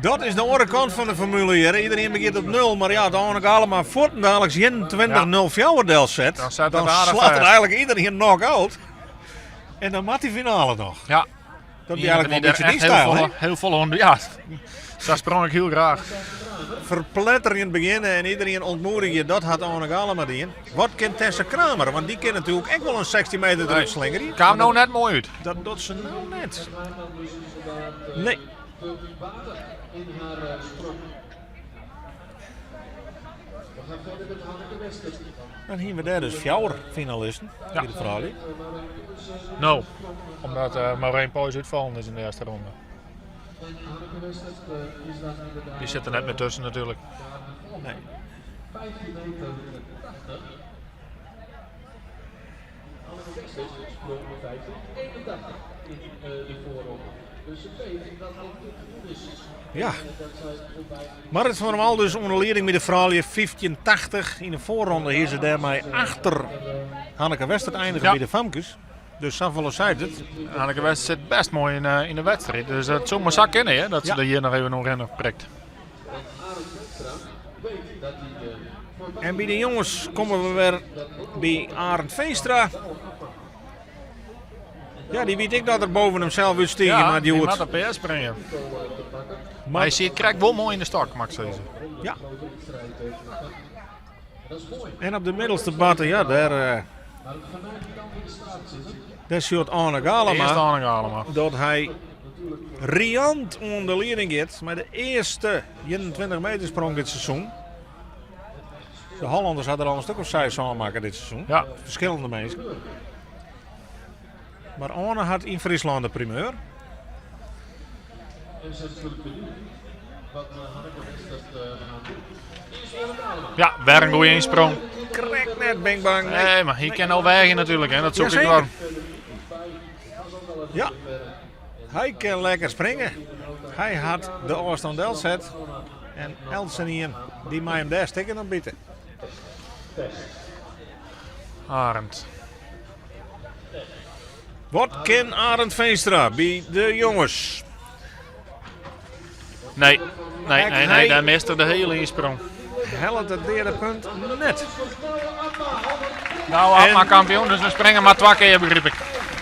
Dat is de oare kant fan de formule hjir. Iderien begjint op nul, mar ja, as Anneke Galema fuortendaliks 21.04 delset, Dan set dan it aardich slacht er fêst. eigenlik iderien knock-out. En dan moat dy finale noch. Ja. Dat wie eigenlik wol in Die bytsje er dyn echt hiel styl, folle, hè? hiel folle oan. Ja, sa sprong ik hiel graach. Ferpletterjend begjinne en iderien ûntmoedigje, dat hat Anneke Galema dien. Wat kin Tessa Kramer? Want dy kin natuerlik ek wol in 16 meter derút slingerje. Kaam no net moai út. Dat docht se no net. Nee. Dan hiene we dêr dus fjouwer finalisten by de froulju. No, omdat uh, Maureen Poys útfallen is yn de earste ronde. Dy sit der net mear tusken natuerlik. Nee. Ja. Marrit van der Wal dus oan de lieding by de froulju 1580. Yn de foarronde hie se dêrmei achter Hanneke Westert einige Ja. by de famkes. Dus safolle seit it. Hanneke Westert sit bêst moai yn, eh, yn de wedstriid. Dus it soe mar sa kinne, hè, dat se Ja. der hjir noch even oerhinne prikt. En by de jonges komme we wer by Arend Veenstra. Ja, dy wit ek dat er boven himsels útstiget, Ja, mar dy dy moat de PS bringe. Mar hy siet krekt wol moai yn de stok, moat ik sizze. Ja. En op de middelste batte, ja, dêr eh, Dêr sjocht Arne Galema. Earst Arne Galema. Dat hy riant oan de lieding giet mei de earste 21 meter sprong dit seizoen. De Hollanders hadden er al in stuk of 6 sân makke dit seizoen. Ja. Ferskillende minsken. Mar Arne hat yn Fryslân de primeur. Ja, wer in goede ynsprong. Krekt net, bin ik bang. Nee, mar hy kin al weagje natuerlik, hè. Dat soe ik dwaan. Ja, hy kin lekker springe. Hy hat de ôfstân delset. En eltsenien dy mei him dêr stikken op bite. Arend. Wat kin Arend Veenstra by de jonges? Nee, nee, nee, nee, daar mist er de hele insprong. Hellet it deade punt net. Nou, Abma kampioen, dus we springen mar twa kear, begryp ik.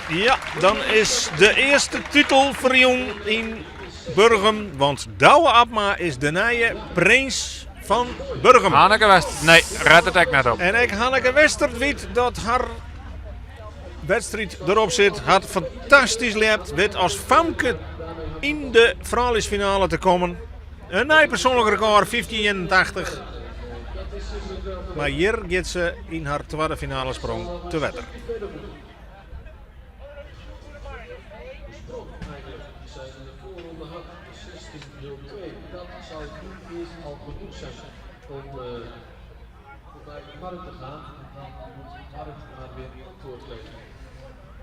Ja, dan is de earste titel ferjûn yn Burgum, want Douwe Abma is de nije prins fan Burgum. Hanneke Westert, nee, ret it ek net op. En ek Hanneke Westert wit dat har wedstriid derop sit. Hat fantastysk ljept, wit as famke yn de frouljusfinale te kommen. In nij persoanlik rekôr, 15,81. Mar hjir giet se yn har twadde finale sprong te wetter.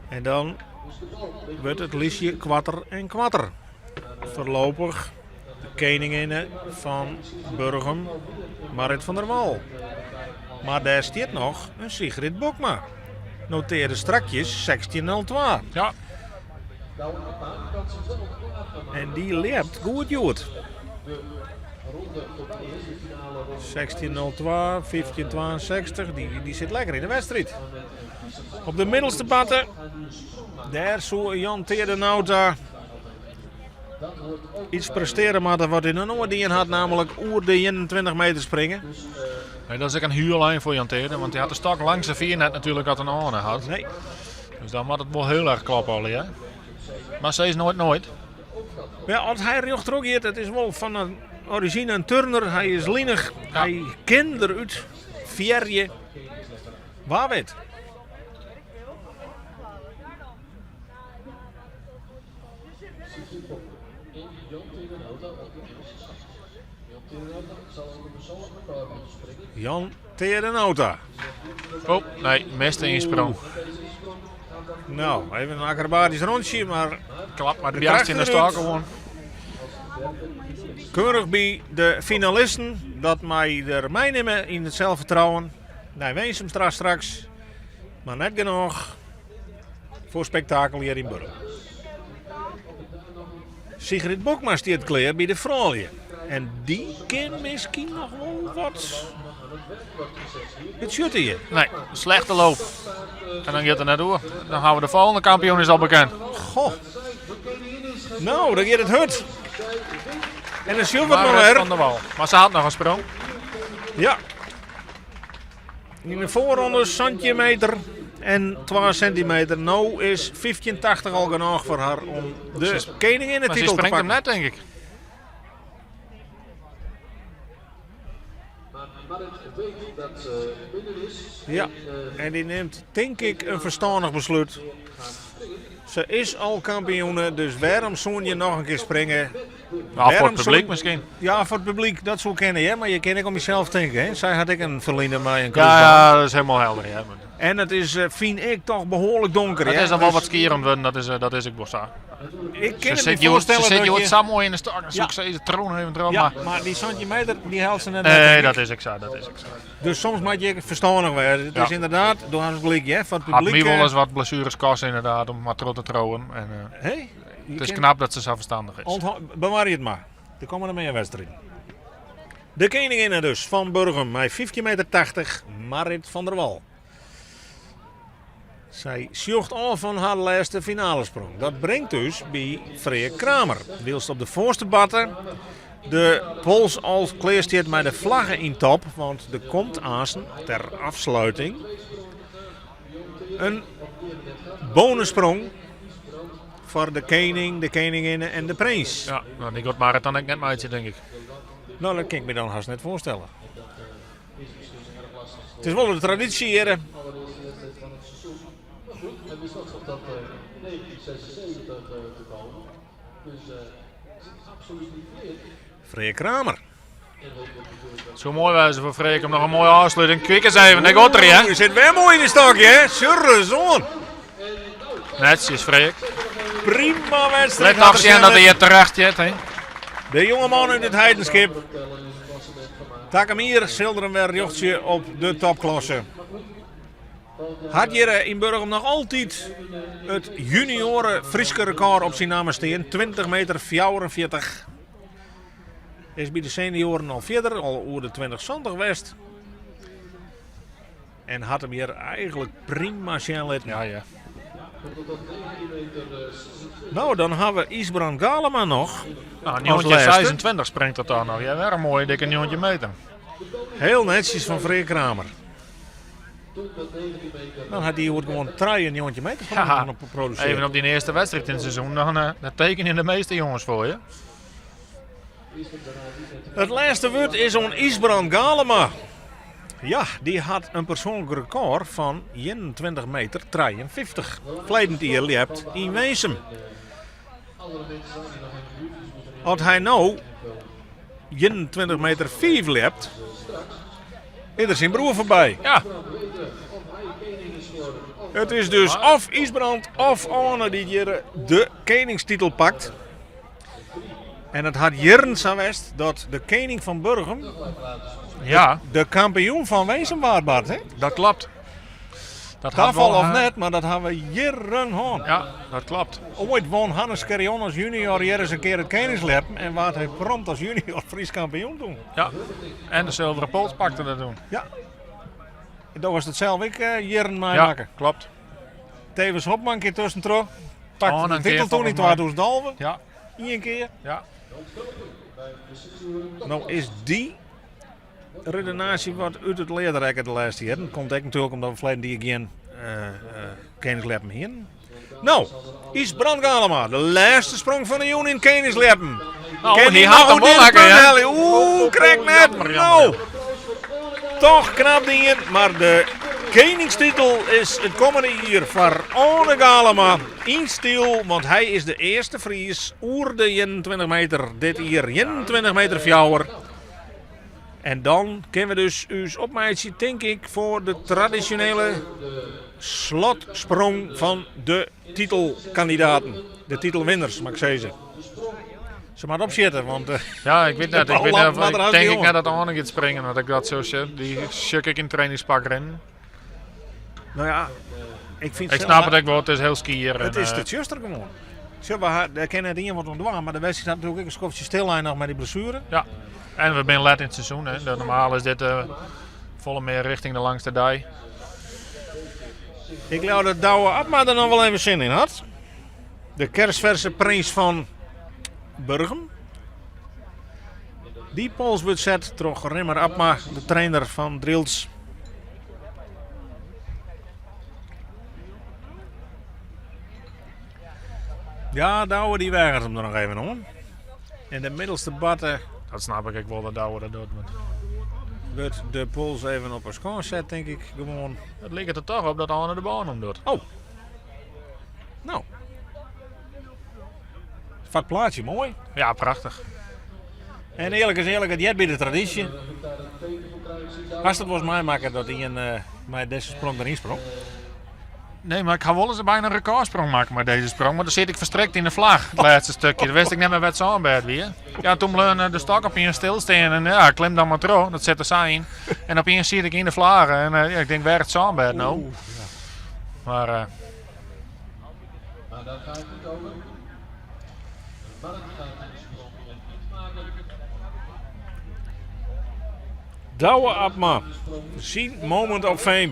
En dan wurdt it listje koarter en koarter. Foarlopich de keninginne fan Burgum, Marit van der Wal. Mar dêr stiet noch in Sigrid Bokma. Notearde strakjes 16.02. Ja. En dy ljept goed hjoed. 16.02, 15.62, dy sit lekker yn de wedstriid. Op de middelste batte, dêr soe Jan Teade Nauta iets prestearje moatte wat hy noch noait dien hat, namelijk oer de 21 meter springe. Nee, dat is ek in hiel ein foar Jan Teade, want hy hat de stok lang sa fier net natuerlik as in Arne hat. Nee. Dus dan moat it wol hiel erch kloppe allegear. Mar sis noait noait. Ja, as hy rjochterop giet, it is wol fan in orizjine in turner. Hy is linich, Ja. hy kin derút fearje. Wa wit. Jan Teade Nauta. Oh, nee, miste ynsprong. No, even in akrobatysk rûntsje, mar Klap mar De de bjast yn de kracht derút. stôk gewoan. Keurich by de finalisten. Dat mei er meinimme yn it selsfertrouwen. Nei Winsum straks. Mar net genôch foar spektakel hjir yn Burgum. Sigrid Bokma stiet klear by de froulju. En dy kin miskien noch wol wat betsjutte hjir. Nee, slechte loop. En dan giet er net oer. Dan hawwe we de folgjende kampioen is al bekend. Goh. No, dan giet it hurd. En dan sjogge we it noch Marit wer. van der Wal. Mar se hat noch in sprong. Ja. Yn de foarronde 17 meter en 2 sintimeter. No is 15,80 al genôch foar har om de Ze Maar ze keninginnetitel te springt hem pakken. net, denk ik. Ja, en dy nimt tink ik in ferstannich beslút. Se is al kampioene, dus wêrom soene je noch in kear springe? Nou, foar Wêrom it publyk soe- miskien. Ja, foar it publyk, dat soe kinne, hè? Mar je kinne ek om jesels tinke. Hè? Sy hat ek in ferline mei in Ja, krúsbân. ja, dat is hielendal helder. Ja. En it is, fyn ik, toch behoarlik donker. It hè? is dan wol Dus wat skier oan it wurden, dat is ek wol sa. Ik Se kin it my sit hjoed- se foarstelle sit dat hjoed je... sa moai yn de stok, dan soe Ja. ik sizze, troon even erop. Ja, Maar mar dy 17 meter, dy hellet se net net, nee, denk dat ik. is ek sa, dat is ek sa. Dus soms moat je ferstannich wêze. It Ja. is ynderdaad, do hast gelyk, hè, foar it Hat publyk. my wolris wat blessueres koste ynderdaad om mar troch te trouwen. En, Hè? Je it is kin- knap dat se sa ferstannich is. Bewarje it mar. Der komme der mear wedstriden. De keninginne dus fan Burgum mei 15 meter 80, Marit van der Wal. Sy sjocht ôf fan har lêste finalesprong. Dat bringt ús by Freark Kramer. Wylst op de foarste batte de pols al klear stiet mei de flagge yn top, want der komt aansen ter afsluiting. In bonussprong foar de kening, de keninginne en de prins. Ja, nou, dy giet Marit dan ek net meitsje, tink ik. No, dat kin ik my dan hast net foarstelle. It is wol de tradysje hjir. Freark Kramer. Soe moai wêze foar Freark om noch in moaie ôfsluting. Kijk eens even, dêr giet er, hè? Hy sit wer moai yn de stokje, hè? Surre Netsjes, Freark. Prima wedstriid. Lit toch sjen dat hy hjir terecht heart, hè? De jongeman út It Heidenskip. Takom jier sil er him wer rjochtsje op de topklasse. Hat hjir yn Burgum noch altyd it junioren Fryske rekôr op syn namme stean, 20 meter 44. Is by de senioaren al fierder, al oer de 20 70 west. En hat him hjir eigenlik prima sjen litten. Ja, ja. No, dan ha we Ysbrand Galema noch. Nou, 1926 springt dat dan noch. Ja, wer in moaie dikke 19 meter. Hiel netsjes fan Freark Kramer. Dan hat hy hjoed gewoan 93 meter ja, produsearre. Even op dyn earste wedstriid yn it seizoen, dan, uh, dan tekenje de measte jonges foar je. It lêste wurd is oan Ysbrand Galema. Ja, dy hat in persoanlik rekôr fan 21 meter 53. Ferleden jier ljept yn Winsum. As hy no 21 meter 5 ljept, is er syn broer foarby. Ja. It is dus of Ysbrand of Arne dy't hjir de keningstitel pakt. En it hat jierren sa west dat de kening fan Burgum ja. de kampioen fan Winsum waard, Bart. Hè? Dat klopt. Dat Tafal of net, mar dat ha we jierren hân. Ja, dat klopt. Oait wûn Hannes Skerjon as junior hjir ris in kear it keningsljeppen en waard hy prompt as junior Frysk kampioen toen. Ja, en de zilveren pols pakte er toen. Ja. En doe was it sels ek eh, jierren meimakke. Ja, klopt. Tevens Hopman in kear tuskentroch. Pakte Oh, de een keer titel toen in volgens mij. 2011. Ja. Ien kear. Ja. No is dy redenaasje wat út it lear rekke de lêste jierren. Komt ek natuerlik omdat we ferleden jier gjin uh, uh, keningsljeppen hienen. No, Ysbrand Galema, de lêste sprong fan de jûn yn keningsljeppen. Nou, dy hat him wol lekker, hè? Oeh, krekt net. Jammer, jammer. No, toch knap dien, mar de keningstitel is it kommende jier foar Arne Galema yn styl, want hy is de earste Fries oer de 21 meter dit jier. 21 meter 4. En dan kinne we dus ús opmeitsje, tink ik, foar de tradisjonele slotsprong fan de titelkandidaten. De titelwinners, moat ik sizze. Se moat opsjitte, want... Eh, ja, ik wit net. Ik, weet net, ik tink ek net dat Arne giet springen, want ik dat sa sjoch. Dy sjoch ik yn trainingspak rinnen. No ja, ik fyn Ik snap it ek wol, it is hiel skier. It is te tsjuster gewoan. Sjoch, we ha, dêr kin net ien wat oan dwaan, mar de wedstriid hat natuerlik ek in skoftsje stillein noch mei dy blessuere. Ja, en we binne let yn it seizoen. Hè. Normaal is dit uh, folle mear rjochting de langste dei. Ik leau dat Douwe Abma der noch wol even sin yn hat. De kersverse prins fan Burgum. Dy pols wurdt set troch Rimmer Abma, de trainer fan Drylts. Ja, Douwe dy weaget him der noch even oan. En de middelste barte. Dat snap ik ek wol dat Douwe dat docht. Want... Wurdt de pols even op 'e skâns set, tink ik gewoan. It liket der toch op dat Arne de bân om docht. Oh. No. Foar it plaatsje moai. Ja, prachtich. En earlik is earlik, it heart by de tradysje. Hast it wolris meimakke dat ien uh, mei dizze sprong deryn sprong? Nee, mar ik ha wolris byna in rekôrsprong makke mei dizze sprong. Mar dan siet ik ferstrikt yn de flach, it lêste stikje. Doe wist ik net mear wêr't sânbêd wie. Ja, toen bleau de stok opiens stilstean en ja, klim dan mar troch. Dat sit der sa yn. En opiens siet ik yn de flage en uh, ja, ik tink, wêr it sânbêd no? Mar... Uh, Maar daar gaat het niet over. Mark gaat de sprong niet maken. Douwe Abma, syn moment of fame.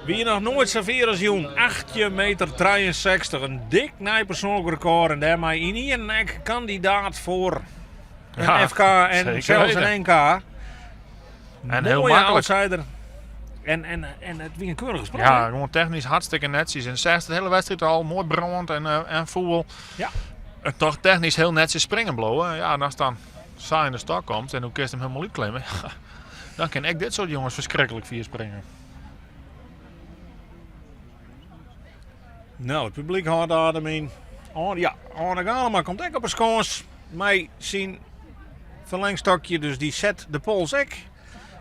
Wie noch noait sa fier as jûn, 18 meter 63, in dik nij persoanlik rekôr en dêrmei ynienen ek kandidaat foar in Ja, FK en zeker sels weten. in NK. En hiel Moaie maklik. outsider. En, en, en it wie in keurige sprong. Ja, gewoan technysk hartstikke netsjes. En seachst de hiele wedstriid al moai brând en, en fûl. Ja. En toch technysk hiel netsjes springen bliuwe. Ja, en ast dan sa yn de stok komst en do kinst him hielendal útklimme, dan kin ek dit soart jonges ferskriklik fier springe. Nou, it publyk hâldt adem yn. Arne, ja, Arne Galema komt ek op 'e skâns mei syn ferlengstokje, dus dy set de pols ek.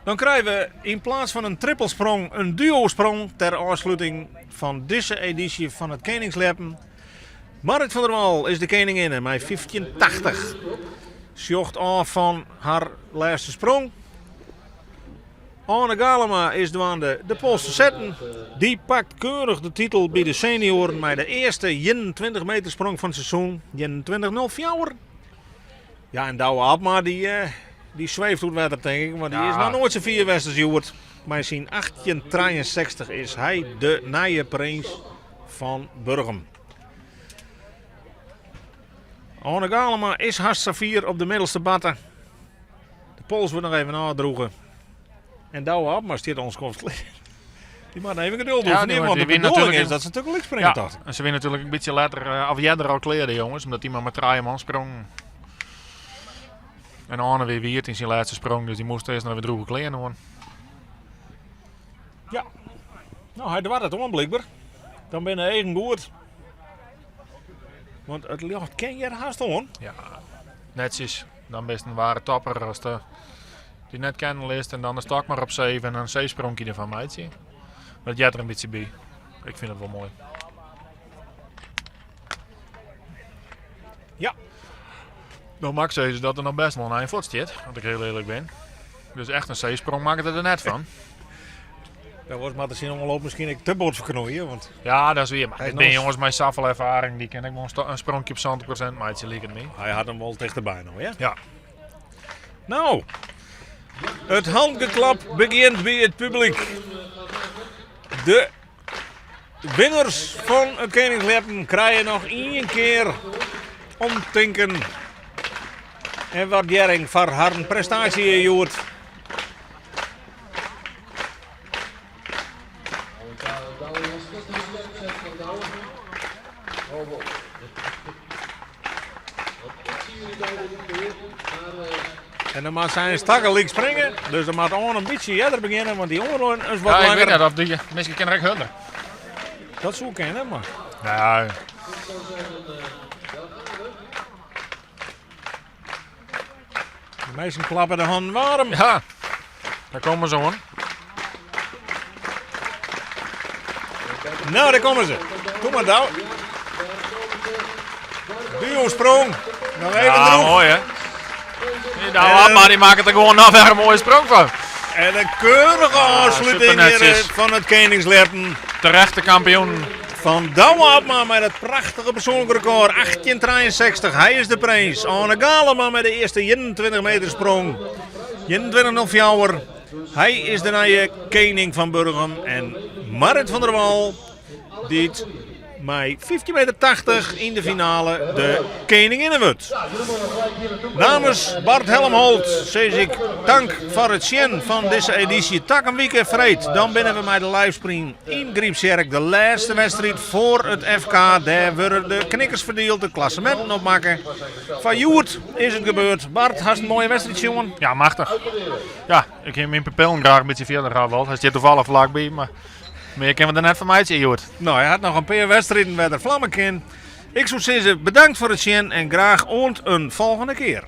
Dan krije we yn plaats fan in trippelsprong in duosprong ter ôfsluting fan dizze edysje fan it Keningsljeppen. Marrit van der Wal is de keninginne mei 1580. Sjocht ôf fan har lêste sprong. Arne Galema is dwaande de pols te setten. Dy pakt keurich de titel by de senioaren mei de earste 21 meter sprong fan it seizoen, 21.04. Ja, en Douwe Abma dy, dy sweeft oer it wetter, tink ik, want dy is noch noait sa fier west as hjoed. Mei syn 1863 is hy de nije prins fan Burgum. Arne Galema is hast safier op de middelste batte. De pols wurdt noch even ôfdroege. En Douwe Abma stiet al in skoft klear. Dy moat even geduld Ja, oefenje, die want die de wie bedoeling natuerlik is dat se tagelyk springe, Ja, tocht ik. en se wiene natuerlik in bytsje letter, of earder al klear, de jonges, omdat dy mar mei trije man sprongen. En Arne wie wiet yn syn lêste sprong, dus dy moast earst noch even droege klean oan. Ja, no hy doart it oan blykber. Dan binne de eagen goed. Want it ljocht kin hjir hast oan. Ja, netsjes. Dan bist in ware topper ast dy net kennen litst en dan de stok mar op 7 en in C-spronkje derfan meitsje. Maar dat heart der in bytsje by. Ik fyn it wol moai. Ja. No moat ik sizze dat der noch bêst wol in ein fuort stiet, as ik hiel earlik bin. Dus echt in C-sprong makket it der net fan. Dat was moat syn omloop miskien ek te bot ferknoeien, want Ja, dat is wier. Mar Hy is dit binne noch- jonges mei safolle erfaring, dy kinne ek wol in spronkje op 70% meitsje, liket my. hy hat him wol tichterby no, ja? Ja. No, it handgeklap begjint by it publyk. De winners fan it Keningsljeppen krije noch ien kear omtinken en waardearring foar harren prestaasje hjoed. En dan moat sy tagelyk springe, dus dan moat Arne in bytsje earder begjinne, want dy oare is wat Ja, ik wit langer. net of dy, miskien kin er ek hurder. Dat soe kinne, mar. Ja, De minsken klappe de hannen waarm. Ja, daar komme se oan. No, dêr komme se. Kom mar, Dou. Duo sprong. Noch even Ja, droech. moai hè. Die Douwe Abma dy makket der gewoan noch wer in moaie sprong fan. En in keurige ôfsluting supernetsjes. hjir fan it Keningsljeppen. Terechte kampioen. Fan Douwe Abma mei dat prachtige persoanlik rekôr 1863. Hy is de prins. Arne Galema mei de earste 21 meter sprong. 21.04. Hy is de nije kening fan Burgum. En Marrit van der Wal, dy't mei 15 meter 80 yn de finale de keninginne wurdt. Namens Bart Helmholt sis ik tank foar it sjen fan dizze edysje. Takom wike freed, dan binne we mei de livestream yn Grypstsjerk. De lêste wedstriid foar it FK. Dêr wurde de knikkers ferdield, de klasseminten opmakke. Foar hjoed is it gebeurd. Bart, hast in moaie wedstriid sjoen? Ja, machtich. Ja, ik hie myn pupillen graach in bytsje fierder ha wold. Hy stiet toevallig flakby, mar mear kinne we der net fan meitsje hjoed. No, hy hat noch in pear wedstriden wêr't er flamme kin. Ik soe sizze bedankt foar it sjen en graach oant in folgjende kear.